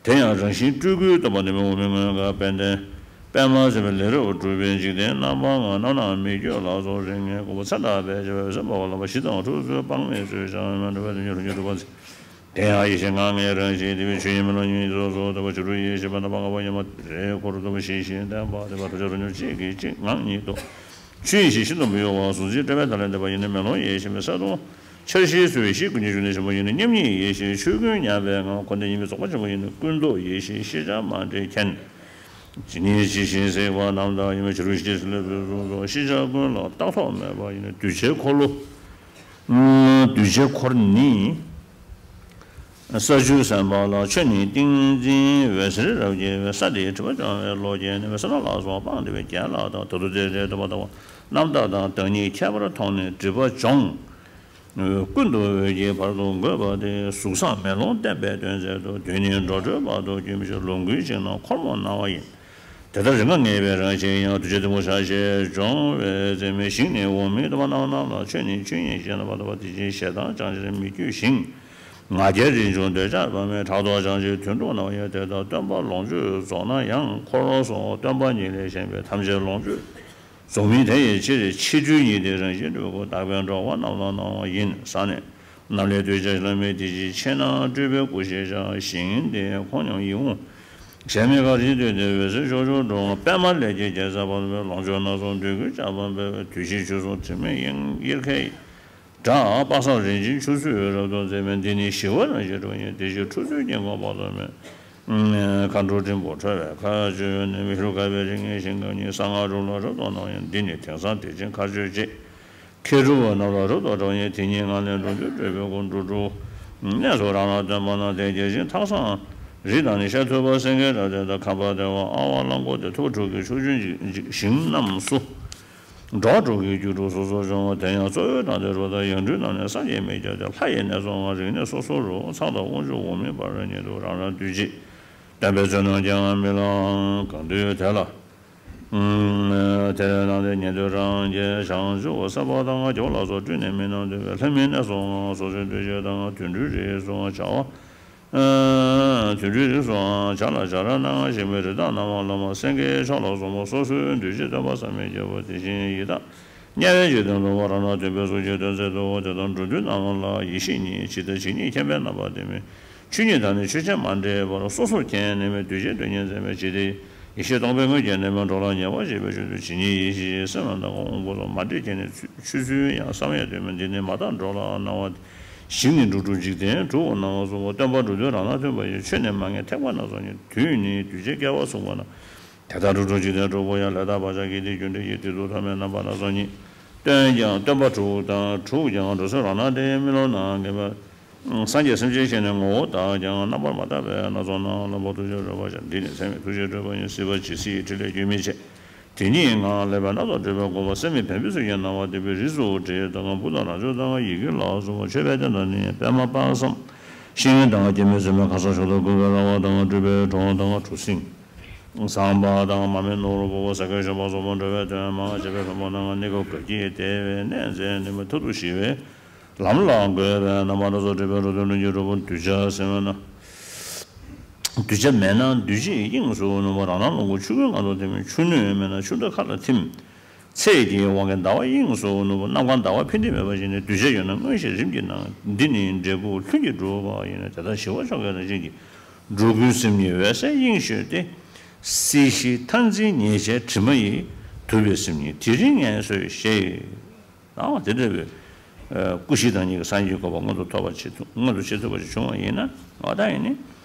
དེ་ཡང་རང་བཞིན་སྤྲུལ་སྐུའི་སྟོན་པ་ནི་མི་འོག་མིན་མངོན་དགའ་དཔལ་ལྡན། པདྨ་འཛིན་པའི་ལས་རབ་གྲུབ་པའི་འཇིག་རྟེན་རྣམ་པ་ལྔ། རྣམ་སྣང་མི་བསྐྱོད་ལ་སོགས་རིགས་ལྔའི་དགོངས་པ་མཚན་རྟག་པས་འཆད་པའི་སེམས་དཔའ་བ་ལ་བཞི་དང་དྲུག་ཚུལ་དཔག་མེད་ཚུལ་བཞག་མེད་འགྲོ་བའི་དོན་གྱི་ལྷུན་གྱིས་གྲུབ་པ་མཛད། དེ་ཡང་ཡེ་ཤེས་ངང་ལྔའི་རང་བཞིན་དེ་བས་ཆོས་དབྱིངས་མེ་ལོང་ཉིད་སོགས་སུ་དག་པ་བཅུ་དྲུག་ཡེ་ཤེས་པ་རྣམ་པ་ལྔ་པོ་ཉི་མ་རེ་འཁོར་དུ་ཞི་ཞིང་བརྟན་པ་བརྟན་པ་ཐོབ་བྱ་རང་བྱུང་གཅིག་གིས་གཅིག་ངང་ཉིད་དུ། ཆོས་དབྱིངས་ཤེས་ཤིན་ཏུ་མི་གཡོ་བ་གཟུང་འཛིན་སྤྲོས་པའི་མཐའ་ལས་འདས་པ་ཡི་ནི་མེ་ལོང་ཡེ་ཤེས་པའི་གསལ་སྟོང་། འཆར་གཞིའི་ཚུལ་བཞི་ཀུན་གྱི་འབྱུང་གནས་ཆེན་པོ་ཡི་ནི་མཉམ་ཉིད་ཡེ་ཤེས་ཆོས་ཀུན་མཉམ་པའི་ངང་། འཁོར་འདས་གཉིས་པའི་རྫོགས་པ་ཆེན་པོ་ཡི་ནི་ཀུན་རྫོབ་ཡེ་ཤེས་ཤེས་བྱ་མ་འདྲེས་མཁྱེན། ཇི་སྙེད་ཇི་བཞིན་གཟིགས་པ་རྣམ་དག་ཡིན་པས། ཕྱི་རོལ་ཤེས་བྱའི་ལུས་པའི་གཟུགས་སོགས་ཤེས་བྱ་ཀུན་ལ་རྟག་ཐོགས་མེད་པ་ཡི་ནི་གདུལ་བྱའི་འཁོར་ལོ། གདུལ་བྱའི་འཁོར་ནི། ས་བཅུའི་སེམས་དཔའ་ལ་ཆོས་ནི་ཏིང་འཛིན་འོད་ཟེར་རབ་བཀྱེ་བའི། ས་དེའི་སྒྲིབ་པ་སྦྱང་བའི་བློ་སྐྱེས་ནས། སེར་སྣ་ལ་སོགས་སྤངས་ཏེ་བའི་རྒྱན་ལ་དག། དེ་དུས་དེ་འདྲའི་སྟོན་པ་ལྟ་བུ་རྣམ་དག་དང་བདག་ཉིད་ཁྱད་པར་མཐོང་ནས་སྒྲིབ་པ་སྦྱོང་། ཀུན་ཏུ་འོད་ཀྱི་བར་དུ་འགོད་པ་སྟེ། གཟུགས་བཟང་མེ་ལོང་བརྟན་པའི་དོན་མཛད་དོ། དུས་ནི་འགྲོ་གྲོལ་བར་དུ་རྒྱུན་མི་ཆད། ལོངས་སྐུའི་ཞིང་ན་འཁོར་མོ་སྣང་བ་ཡིན། དེ་ལྟར་རིགས་ལྔ་ངེས་པའི་རང་བཞིན་ཡང་། གདུལ་བྱ་འདི་མོ་ཆ་ཤས་སྦྱོང་བའི་རྩེ་མོའི་ཞིང་ནི་འོག་མིན་སྟོང་པ་རྣམ་སྣང་ལ། ཆོས་ནི་ཆོས་ཉིད་གཞན་དང་མ་འདྲ་བ་དེ་བཞིན་ཞེ་སྡང་བྱང་ཆུབ་མི་བསྐྱོད་ཞིང་། ང་རྒྱལ་རིན་འབྱུང་འདོད་ཆགས་པ་མེད། ཕྲག་དོག་བྱང་ཆུབ་དོན་སྒྲུབ་སྣང་བ་ཡིན། དེ་ལྟར་སྟོན་པ་ལོངས་སྤྱོད་རྫོགས་ན་ཡང་། འཁོར་སོགས་སྟོན་པ་ཉིད་ལས་གཞན་པའི་ཐམས་ཅད་ལོངས་སྤྱོད་རྫོགས་མིན་དེ་ཡི་ཕྱིར། ཕྱི་འཁྲུལ་ཉིད་དེ་རང་བཞིན་སྤྲོས་ཀུན། དག་པའི་འགྲོ་བ་རྣམས་ལ་སྣང་བ་ཡིན། ས་ནི་ནམ་ལས་གདུལ་བྱ་ལ་མེ་དེ་བཞིན་ཕྱི་ནང་སྤྲོས་པའི་སྐུ་ཞེས་བྱ། ཞིང་དེ་ཁོང་ཉམས་ཡིད་འོང་གཞན་མེད་གར་གྱིས་བཏུད་དེ་འོད་ཟེར་ཕྱོགས་བཅུར་འཁྲུག་པདྨ་ལས་ཀྱི་རྒྱལ་སྲས་པདྨོ། ལོངས་སྤྱོད་སྣ་ཚོགས་འདོད་དགུའི་ལྕགས་ཕག་འབེབས། དུས་བཞིའི་ཆོས་སྲུང་དྲི་མེད་དབྱིངས་དབྱེར་མཁས་ཡི། སྒྲ་དཔག་བསམ་རིན་ཆེན་ཆུ་སྲོད་རབ་ཏུ་མཛད་པའི། འདི་ནི་ཞི་བ་རང་བཞིན་གྲུབ་པ་ཡིན། དེ་བཞིན་འཁྲུགས་རྩོད་སྙིང་ཁོང་དཔག་ཏུ་མེད། མཁའ་འགྲོ་སྲིན་པོ་ཁྲོ་བོའི་ཁ་གཅོད་ནས། ཧེ་རུ་ཀ་པའི་རིགས་ལྔའི་ཞིང་ཁམས་ཉིད། གསང་སྔགས་དྲུག་ལ་རབ་ཏུ་སྣང་བ་ཡིན། འདི་ནི་དེང་སང་བདེ་ཆེན་མཁའ་སྤྱོད་ཅེས། མཁས་གྲུབ་པ་རྣམས་ལ་རབ་ཏུ་སྒྲོགས་ཤིང་། དེ་ཉིད་ངང་ལས་འགྲོ་འདུལ་སྤྲུལ་པའི་སྐུ། འགྲོ་དྲུག་གནས་སུ་རང་སྣང་སྟོན་པ་རྣམས་དེ་རྒྱས་ཤིང་། ཐགས་བཟང་རི་དང་ནི་ཤཱ་ཐུབ་པ་སེང་གེའི་སྒྲ་དེ་དག་ཁམས་པ་བདེ་བ་ཨ་ཝ་ལ་མགོ་སྟེ། ཐུབ་པ་དྲུག་གི་ཕྱོགས་བཅུའི་ཞིང་རྣམས་སུ། འགྲོ་དྲུག་གི་རྒྱུ་དྲུག་སོ་སོར་བྱུང་བ། དེ་ཡང་གཙོ་བོའི་དང་དེ་རུ་དང་། ཡང་སྤྲུལ་རྣམས་ནི་སངས་རྒྱས་མི་སྐྱ་སྟེ། ལྷ་ཡི་གནས་སོ་ལྔ་རིགས་གནས་སོ་སོ་རུ། ཚངས་དང་དབང་ཕྱུག་འོག་མིན་བར་ཉིད་དུ། རང་རང་འདུས་བྱས་སྟོན་པའི་བསོད་ནམས་ཀྱང་མི་ལང་། གང་འདུལ་དེ་ལ་དེར་སྣང་སྟེ་ཉན་ཐོས་རང་རྒྱལ་བྱང་ཆུབ་སེམས་དཔའ་དང་རྒྱལ་བ་ལ་སོགས་སྤྲུལ་ནས་མི་སྣང་འདུས་པའི། ལྷ་མིན་གནས་སོ་ལྔ་སོ་སོའི་འདུས་བྱས་དང་། དུད་འགྲོའི་རིགས་སུའང་བྱ་བ། དུད་འགྲོའི་རིགས་སུའང་བྱ་ལ་བྱ་ར་སྣ་ལྔ་ཞིག་མའི་རི་དྭགས་སྣ་ལྔ་ལ་མ། སེང་གེའི་ཕྱོགས་ལ་སོགས་པ་སོ་སོའི་འདུས་བྱས་སྟོན་པ་བསམ་མི་ཁྱབ་པ། དེ་བཞིན་ཡི་དྭགས་དམྱལ་བའི་འཇིག་རྟེན་དུ་མ། རང་སྣང་སྟོན་པའི་གཟུགས་ཀྱི་དོན་མཛད་དོ། དེ་དག་འགྲོ་འདུལ་རྣམས་ལ་ཡེ་ཤེས་ཉིད། ཇི་ལྟར་ཇི་སྙེད་མཁྱེན་པའི་རྣམ་པ་དེ་མིན། ཆོས་ཉིད་དང་ནི་ཆོས་ཅན་མ་འདྲེས་པར། སོ་སོར་མཁྱེན་ནས་མི་འདུས་བྱས་དོན་གཉིས་མཚན་མེད་ཇི་ལྟའི། ཡེ་ཤེས་སྟོང་པའི་དངོས་ཀྱི་གནས་མིན་འགྲོ་ལ་ཉེ་བར་བཞེད་པའི་ཆོས་དུ། ཇི་སྙེད་ཡེ་ཤེས་སེམས་རྣམས་དང་། དབང་པོ་སོགས་མ་འདྲེས་མཁྱེན་ནས་ཆོས་ཚུལ་ཡང་བསམ་ཡང་དོན་མིན། འདི་ནི་མ་དག་འགྲོ་ལ་སྣང་བ། ཞིང་ནི་འགྲོ་དྲུག་འཇིག་རྟེན་དྲུག་སྣང་བ་གསུངས་པ། སྟོན་པ་འགྲོ་འདུལ་རང་སྣང་སྟོན་པ་ཡི། ཆོས་ནི་མ་ངེས་ཐེག་པ་སྣ་ཚོགས་ཉིད། དུས་ནི་གདུལ་བྱའི་སྐྱེ་བ་གསུངས་པ་ན། དེ་ལྟར་འགྲོ་དྲུག་འཇིག་རྟེན་དྲུག་པོ་ཡང་། ལས་དང་བག་ཆགས་ཀྱི་དེ་རྒྱུ་འབྲས་ཀྱི། དེ་དུས་ཐོག་མའི་རྣམ་པ་སྣ་ཚོགས་ཉིད། སྟོན་ཀྱང་སྟོན་པ་དྲུག་དང་དྲུག་ཀྱང་། འགྲོ་ཚུལ་རང་སྣང་སྟེ་མི་སློབ་ན། ངེས་པར་སངས་རྒྱས་སེམས་ཅན་ཤེས་ནས་ངོ་བོ་དག་ཀྱང་། རྣམ་པར་མ་བརྟགས་པའི་སྣ་ཚོགས་སྣང་། ལམ་བུ་ཐུགས་རྗེ་རོལ་པར་ཤར། འདི་ནི་མཚན་མེད་ཐུགས་རྗེ་སྤྲོས་པ་ཡིན། སྲིད་པ་ཇི་སྲིད་ཡི་ཕྲིན་ལས་རྒྱུན་མི་ཆད། དེ་ཉིད་ངང་ལས་པའི་སྣ་ཚོགས་སྤྲོས་པའི་དགོངས་པ། སེམས་ཉིད་བེམ་པོའི་ཚུལ་གྱིས་སྣང་བ། འདུས་པའི་རིགས་སུ་བྲིས་དང་། བུ་དང་རང་ཕྱོགས་དང་ཡི་གེ་ལ་སོགས་པ། མཆོད་པའི་རྟེན་དང་ནི་པདྨ་དཔག་བསམ་ཤིང་དང་། སྐྱེད་མོས་ཚལ་མའི་ཁ་སར་ཕྱོགས་དང་། གུར་དཀར་ར་བ་དང་སྤྲུལ་པའི་གྲོང་དང་གྲུ་གཟིངས་ཟམ་པ་དང་མ་སྨད་ནོར་བུ་ས་གའི་ཞོན་པ་སོགས་པ། འགྲོ་བའི་དོན་མང་བྱེད་པའི་བེམ་པོ་སྣ་ལྔ། གནས་སྐབས་བདེ་བའི་གནས་མཛད་ནས་མི་མཐར་ཐུག་ཞི་བའི་ལམ་ལ་འགོད་པའི་རྣམ་པ་སྣ་ཚོགས་སྤྲོས་པའི་རོལ་སྟོན་ལྷུན་གྱིས་གྲུབ་པ། གདུལ་བྱ་སེམས་ན། གདུལ་བྱ་མེད་ན་འདུས་བྱས་དབྱིངས་སུ་ནུབ་པ། རང་སྣང་ལོངས་སྐུ་ཆོས་སྐུའི་ངང་དུ་ཐིམ། ཆུ་སྣོད་མེད་ན་ཆུ་ཟླ་མཁའ་ལ་ཐིམ། ཚེས་ཀྱི་དབང་གིས་ཟླ་བ་དབྱིངས་སུ་ནུབ་པ། ནམ་མཁའ་ཟླ་བ་འཕེལ་འགྲིབ་མེད་པ་ཡིན། གདུལ་བྱ་ཡོད་ན་མངོན་ཞིང་རིམ་གྱིས་སྣང་། འདི་ནི་འབྲས་བུ་ལྷུན་གྱིས་གྲུབ་པ་ཡིན། དེ་ལྟར་ཞི་བ་མཆོག་གི་རང་བཞིན་གྱིས། འགྲོ་ཀུན་སེམས་ཉིད་འོད་གསལ་དབྱིངས་བཞུགས་ཏེ། སྲིད་ཞིའི་མཐར་འཛིན་ཉེས་བྱའི་དྲི་མ་ཡིས། དུབ་པའི་སེམས་ཉིད་དེ་རིང་ངལ་གསོས་ཤིག། ཨ་དེ་འདྲ་བའི་སྐུ་བཞི་དང་གཉིས་ཀྱི་སངས་རྒྱས་ཀྱི་གོ་འཕང་མངོན་དུ་ཐོབ་པ་བྱེད་ཐུབ། མངོན་དུ་བྱེད་ཐུབ་པ་ཞིག་བྱུང་བ་ཡིན་ན། འོ་ད་ཡིན་ནི་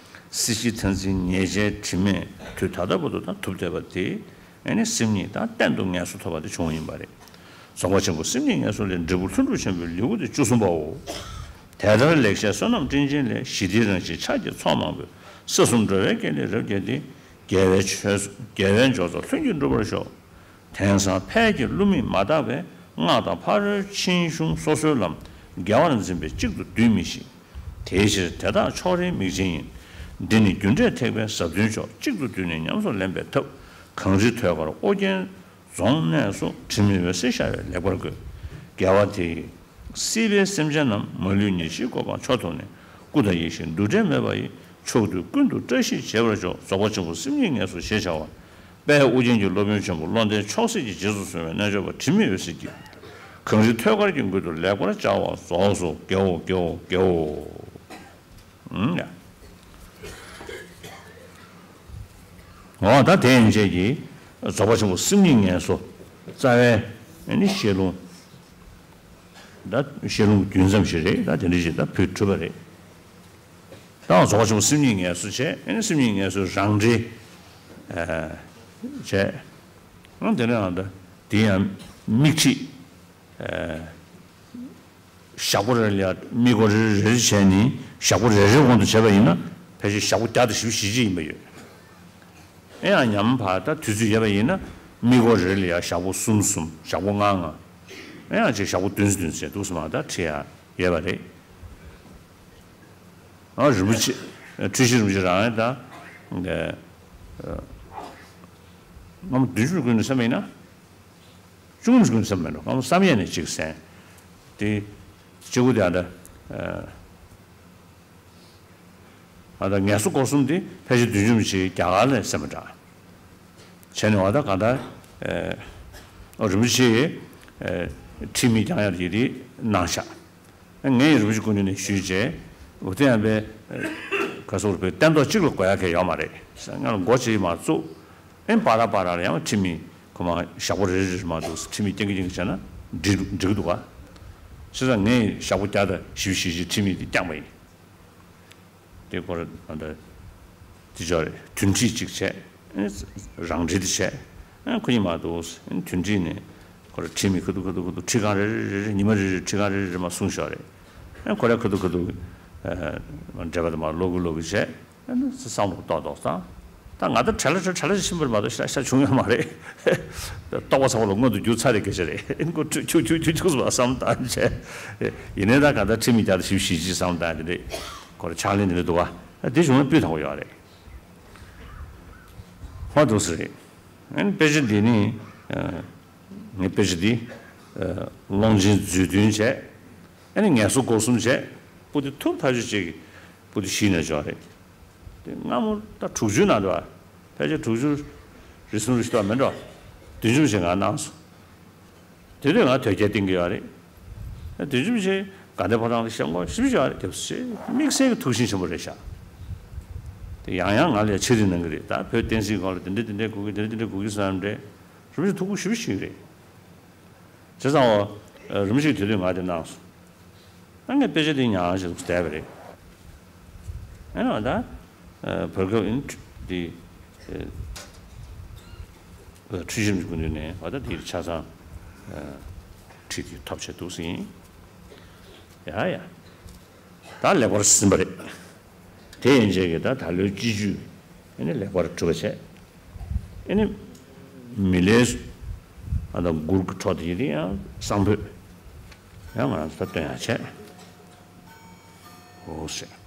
སྲིད་ཞིའི་མཐར་འཛིན་ཉེས་བྱའི་དྲི་མས་དུས་ད་ལྟ་བར་དུ་ད་ཐུབ་བསྡད་པ་དེ། ཨ་ནི་སེམས་ཉིད་དང་གཏན་དུ་ངལ་གསོ་ཐོབ་པ་དེ་བྱུང་བ་ཡིན་པ་རེད། རྫོགས་པ་ཆེན་པོ་སེམས་ཉིད་ངལ་གསོ་ལས། འབྲས་བུ་ལྷུན་གྲུབ་ཆེན་པོའི་ལེའུ་སྟེ་བཅུ་གསུམ་པའོ། དེ་ལྟར་ལེགས་བཤད་བསོད་ནམས་སྤྲིན་ཆེན་ལས། ཞི་བདེའི་རང་བཞིན་ཕྱག་རྒྱའི་ཚོགས་མང་པོས། ས་གསུམ་འགྲོ་བའི་སྐྱེ་གནས་རབ་བསྐྱེད་དེ། རྒྱལ་བའི་ཆོས་རྒྱལ་བའི་འབྱོར་ཚོགས་ལྷུན་གྱིས་འགྲུབ་པར་ཤོག། དེང་སང་ཕལ་གྱིས་བསླུ་མེད་མ་དག་པས། སྔགས་དང་ཕ་རོལ་ཕྱིན་གཞུང་སོ་སོའི་ལམ། དགེ་བར་འཛིན་པས་གཅིག་ཏུ་འདུས་མི་ཤེས། དེའི་ཕྱིར་དེ་དག་ཕྱོགས་རིས་མིག་ཅན་ཡིན། འདི་ནི་རྒྱུ་འབྲས་ཐེག་པའི་ཟབ་དོན་མཆོག། གཅིག་ཏུ་བསྡུས་ནས་ཉམས་སུ་ལེན་པའི་ཐབས། གངས་རིའི་ཐོད་དཀར་ཨོ་རྒྱན་རྫོང་གནས་སུ། དྲི་མེད་འོད་ཟེར་ཤར་བས་ལེགས་པར་དགོད། དགེ་བ་དེ་ཡིས་སྲིད་པའི་སེམས་ཅན་རྣམས། མ་ལུས་ཉེར་ཞིའི་གོ་འཕང་མཆོག་ཐོབ་ནས། སྐུ་དང་ཡེ་ཤེས་འདུ་འབྲལ་མེད་པ་ཡི། ཕྱོགས་དུས་ཀུན་ཏུ་བཀྲ་ཤིས་བྱེད་པར་ཤོག། རྫོགས་པ་ཆེན་པོ་སེམས་ཉིད་ངལ་གསོ་ཞེས་བྱ་བ། དཔལ་ཨོ་རྒྱན་གྱི་སློབ་དཔོན་ཆེན་པོ་བློ་ལྡན་མཆོག་སྲེད་ཀྱིས་རྗེས་སུ་བཟུང་བའི་རྣལ་འབྱོར་པ་དྲི་མེད་འོད་ཟེར་གྱིས། གངས་རི་ཐོད་དཀར་གྱི་མགུལ་དུ་ལེགས་པར་སྦྱར་བ་རྫོགས་སོ། དགེའོ་དགེའོ་དགེའོ། ཨང་། འོ་ད་དེ་ཡན་ཆད་ཀྱིས་རྫོགས་པ་ཆེན་པོ་སེམས་ཉིད་ངལ་གསོ་རྩ་བའི་ནི་བཤད་ལུང་། ད་བཤད་ལུང་རྒྱུན་ཙམ་ཞིག་རེད། ད་དེ་འདྲ་ཞིག་ད་བོད་གྲུབ་པ་རེད། ད་རྫོགས་པ་ཆེན་པོ་སེམས་ཉིད་ངལ་གསོ་བྱས། ཨ་ནི་སེམས་ཉིད་ངལ་གསོའི་རང་འགྲེལ་བྱས། ཨ་དེ་ནས་ཨ་ད་དེ་ཡང་མིག་ཁྲིད། ཞག་པོ་རེ་ལ་ཡ་མིག་སྒོར་རེ་རེ་རེ་བྱས་ནས་ཞག་པོ་རེ་རེའི་དབང་དུ་བྱས་པ་ཡིན་ན་ཕལ་ཆེར་ཞག་པོ་བརྒྱ་དང་བཞི་བཅུ་ཞེ་གཅིག་ཡིན་པ་ཡོད། ཨེ་ཡང་ཉམས་པ་ད་དུས་ཚོད་ཡོད་པ་ཡིན་ན་མིག་སྒོར་རེ་ལ་ཡ་ཞག་པོ་གསུམ་གསུམ། ཞག་པོ་ལྔ་ལྔ། ཨེ་ཡང་ཅིག་ཞག་པོ་བདུན་ཙམ་བདུན་ཙམ་བྱས་འདུག་སེ་མར་ད་ཁྲིད་ཡ་ཡོད་པ་རེད། ཨ་རིན་པོ་ཆེ་འཁྲུལ་ཞིག་རིན་པོ་ཆེ་རང་ཡང་ད་སྔ་མོ་བདུན་ཅུ་ཀུན་ནས་བསམ་པ་ཡིན་ན། བཅུ་གསུམ་ཀུན་བསམ་མེད་འགྲོ། སྐར་མ་བསམ་ཡས་ནས་གཅིག་གསན། དེ་གཅིག་པུ་དེ་ཨ་ད། ཨ་ད་ངལ་གསོ་སྐོར་གསུམ་དེ་ཕལ་ཆེར་བདུན་ཅུ་མི་ཞིག་རྒྱ་གར་ནས་གསན་པ་འདྲ། བྱས་ནས་ཨ་ད་གང་ལྟར། ཨོ་རིན་པོ་ཆེ་ཡིས་ཁྲིད་མི་རྐྱང་ཡར་ཡིད་རེ་གནང་ཤག་ངས་རིན་པོ་ཆེ་སྐུ་མདུན་ནས་ཞུས་རྗེས་འུ་དེ་ཡང་པའི་ག་སོགས་པའི་སྟན་ཐོག་གཅིག་ལ་གོ་ཡ་གལ་ཡོད་མ་རེད། ང་ལ་མགོ་ཅིག་མ་བཙུགས། ཨེ་པ་ར་པ་ར་ལ་ཡང་ཁྲིད་མི་ཁོ་མ་ཞག་པོ་རེ་རེ་རེ་མ་འདུག་ཁྲིད་མི་རྐྱང་གི་རྐྱང་གི་བྱས་ན་འགྲིག་འགྲིག་གི་འདུག་ག་བྱས་ཙང་ངས་ཞག་པོ་བརྒྱ་དང་བཞི་བཅུ་ཞེ་གཅིག་ཁྲིད་མི་དེ་བསྐྱངས་པ་ཡིན། དེ་ཁོ་ར་ཨ་ད་དེ་ཅོག་རེད། བདུན་ཁྲིད་ཅིག་བྱས། ཨེ་རང་འགྲེལ་དེ་བྱས། ཨེ་ཁོ་གཉིས་མ་འདུག་ཨེ་བདུན་ཁྲིད་ནས་ཁོ་ར་ཁྲིད་མི་ཁ་ཐུག་ཁ་ཐུག་ཁ་ཐུག་ཁྲིད་ཁང་རེ་རེ་རེ་རེ་ཉི་མ་རེ་རེ་ཁྲིད་ཁང་རེ་རེ་རེ་མ་གསུངས་ཤོག་རེད། ཨེ་ཁོ་ར་ཁ་ཐུག་ཁ་ཐུག་ཨེ་འགྲེལ་པ་དེ་མ་ཀློག་གི་ཀློག་གི་བྱས། ཨེ་ནི་བསམ་བློ་ཏོག་ཏོག་བཏང་། ད་ང་ད་བྲེལ་བྲེལ་བྲེལ་བྲེལ་ཕྱིན་པར་མ་གཏོགས་ཤ་ཤ་བྱུང་ཡོད་མ་རེད། རྟོགས་པ་ཚང་མ་ལ་མངོན་དུ་གྱུར་ཚར་རེད་སྐད་ཆ་རེད། ཨེ་ཁོ་ཁྱུག་ཁྱུག་ཁྱུག་ཁྱུག་ཁྱུག་བསམ་བཏང་བྱས། ཡིན་ནའི་ད་གང་ལྟར་ཁྲིད་མི་བརྒྱ་དང་བཞི་བཅུ་ཞེ་གཅིག་བསམ་བཏང་དེ་རེད། ཁོ་ར་ཕྱག་ལེན་དེ་འདྲ་འདུག་ག་ཨ་དེ་བྱུང་ན་སྤུས་དག་པོ་ཡོད་རེད། ཧོ་འདུག་སེ་རེད། ཨ་ནི་དཔེ་ཆ་འདི་ནི། ཨ་ངའི་དཔེ་ཆ་འདི། ཨ་ཀློང་ཆེན་མཛོད་བདུན་བྱས། ཨ་ནི་ངལ་གསོ་སྒོ་གསུམ་བྱས། པོ་ཏི་ཐུབ་ཐག་ཆོད་ཅིག་པོ་ཏི་བཞི་ནས་འཇོག་རེད། དེ་སྔ་མོ་ད་དྲུག་ཅུའི་ནང་དུ་བ། ཕལ་ཆེར་དྲུག་ཅུ་རེ་ཟུང་རེ་ཞིག་ཏུ་བ་མེད་འགྲོ། བདུན་ཅུ་ཞིག་ང་གནང་སོང་། དེ་དུས་ང་དོལ་རྒྱལ་བསྟེན་གྱི་ཡོད་རེད། དུས་རྒྱུན་ཆེ་དགའ་ལྡན་ཕོ་བྲང་དུ་ཞབས་སྔོ་ཞིབ་ཞིབ་ཡོད་རེད། རྒྱབ་སུ་ཆེ་དམིགས་བསལ་གྱི་ཐུགས་བཞེད་ཆེན་པོ་རེད་ཤག་དེ་ཡང་ཡང་ང་ལ་ཡ་ཆེ་རིགས་གནང་གི་རེད། ད་བོད་བསྟན་སྲིད་སྐོར་ལ་དེ་འདྲ་དེ་འདྲ་དགོས་ཀྱི་དེ་འདྲ་དེ་འདྲ་དགོས་ཀྱི་བསམ་འདྲ་རིམ་བཞིན་ཐུགས་ཁུར་ཞིབ་ཞིབ་རེད། བྱས་ཙང་འོ་རིམ་བཞིན་དེ་དུས་ང་དེ་གནང་སོང་། ད་ངས་དཔེ་ཆ་དེ་ཉར་ཞིག་བསྡད་པ་རེད། ཨེ་ན་ད་བར་སྐབས་ཨིན་འདི་འཁྲུལ་ཞིབ་ཀྱི་སྐུ་མདུན་ནས་འོ་ད་འདི་ཆ་ཚང་ཁྲིད་དེ་ཐོབ་བྱས་འདུག་ཟིན། ཡ་ཡ། ད་ལེགས་པར་ཟིན་པ་རེད། དེ་ཡན་ཆད་ཀྱིས་ད་ད་ལོའི་སྤྱི་སྤྱོད་ཨེ་ནི་ལེགས་པར་གྲུབ་པ་བྱས། ཨེ་ནི་མི་ལས་ཨ་ད་མགུར་གྱི་འཕྲོ་དེ་ཡིན་ཏེ་ཡང་གསང་ཕོད་ཡང་ང་རང་ཚོ་ད་སྟོན་ཡག་བྱས། འོ་ཟེར།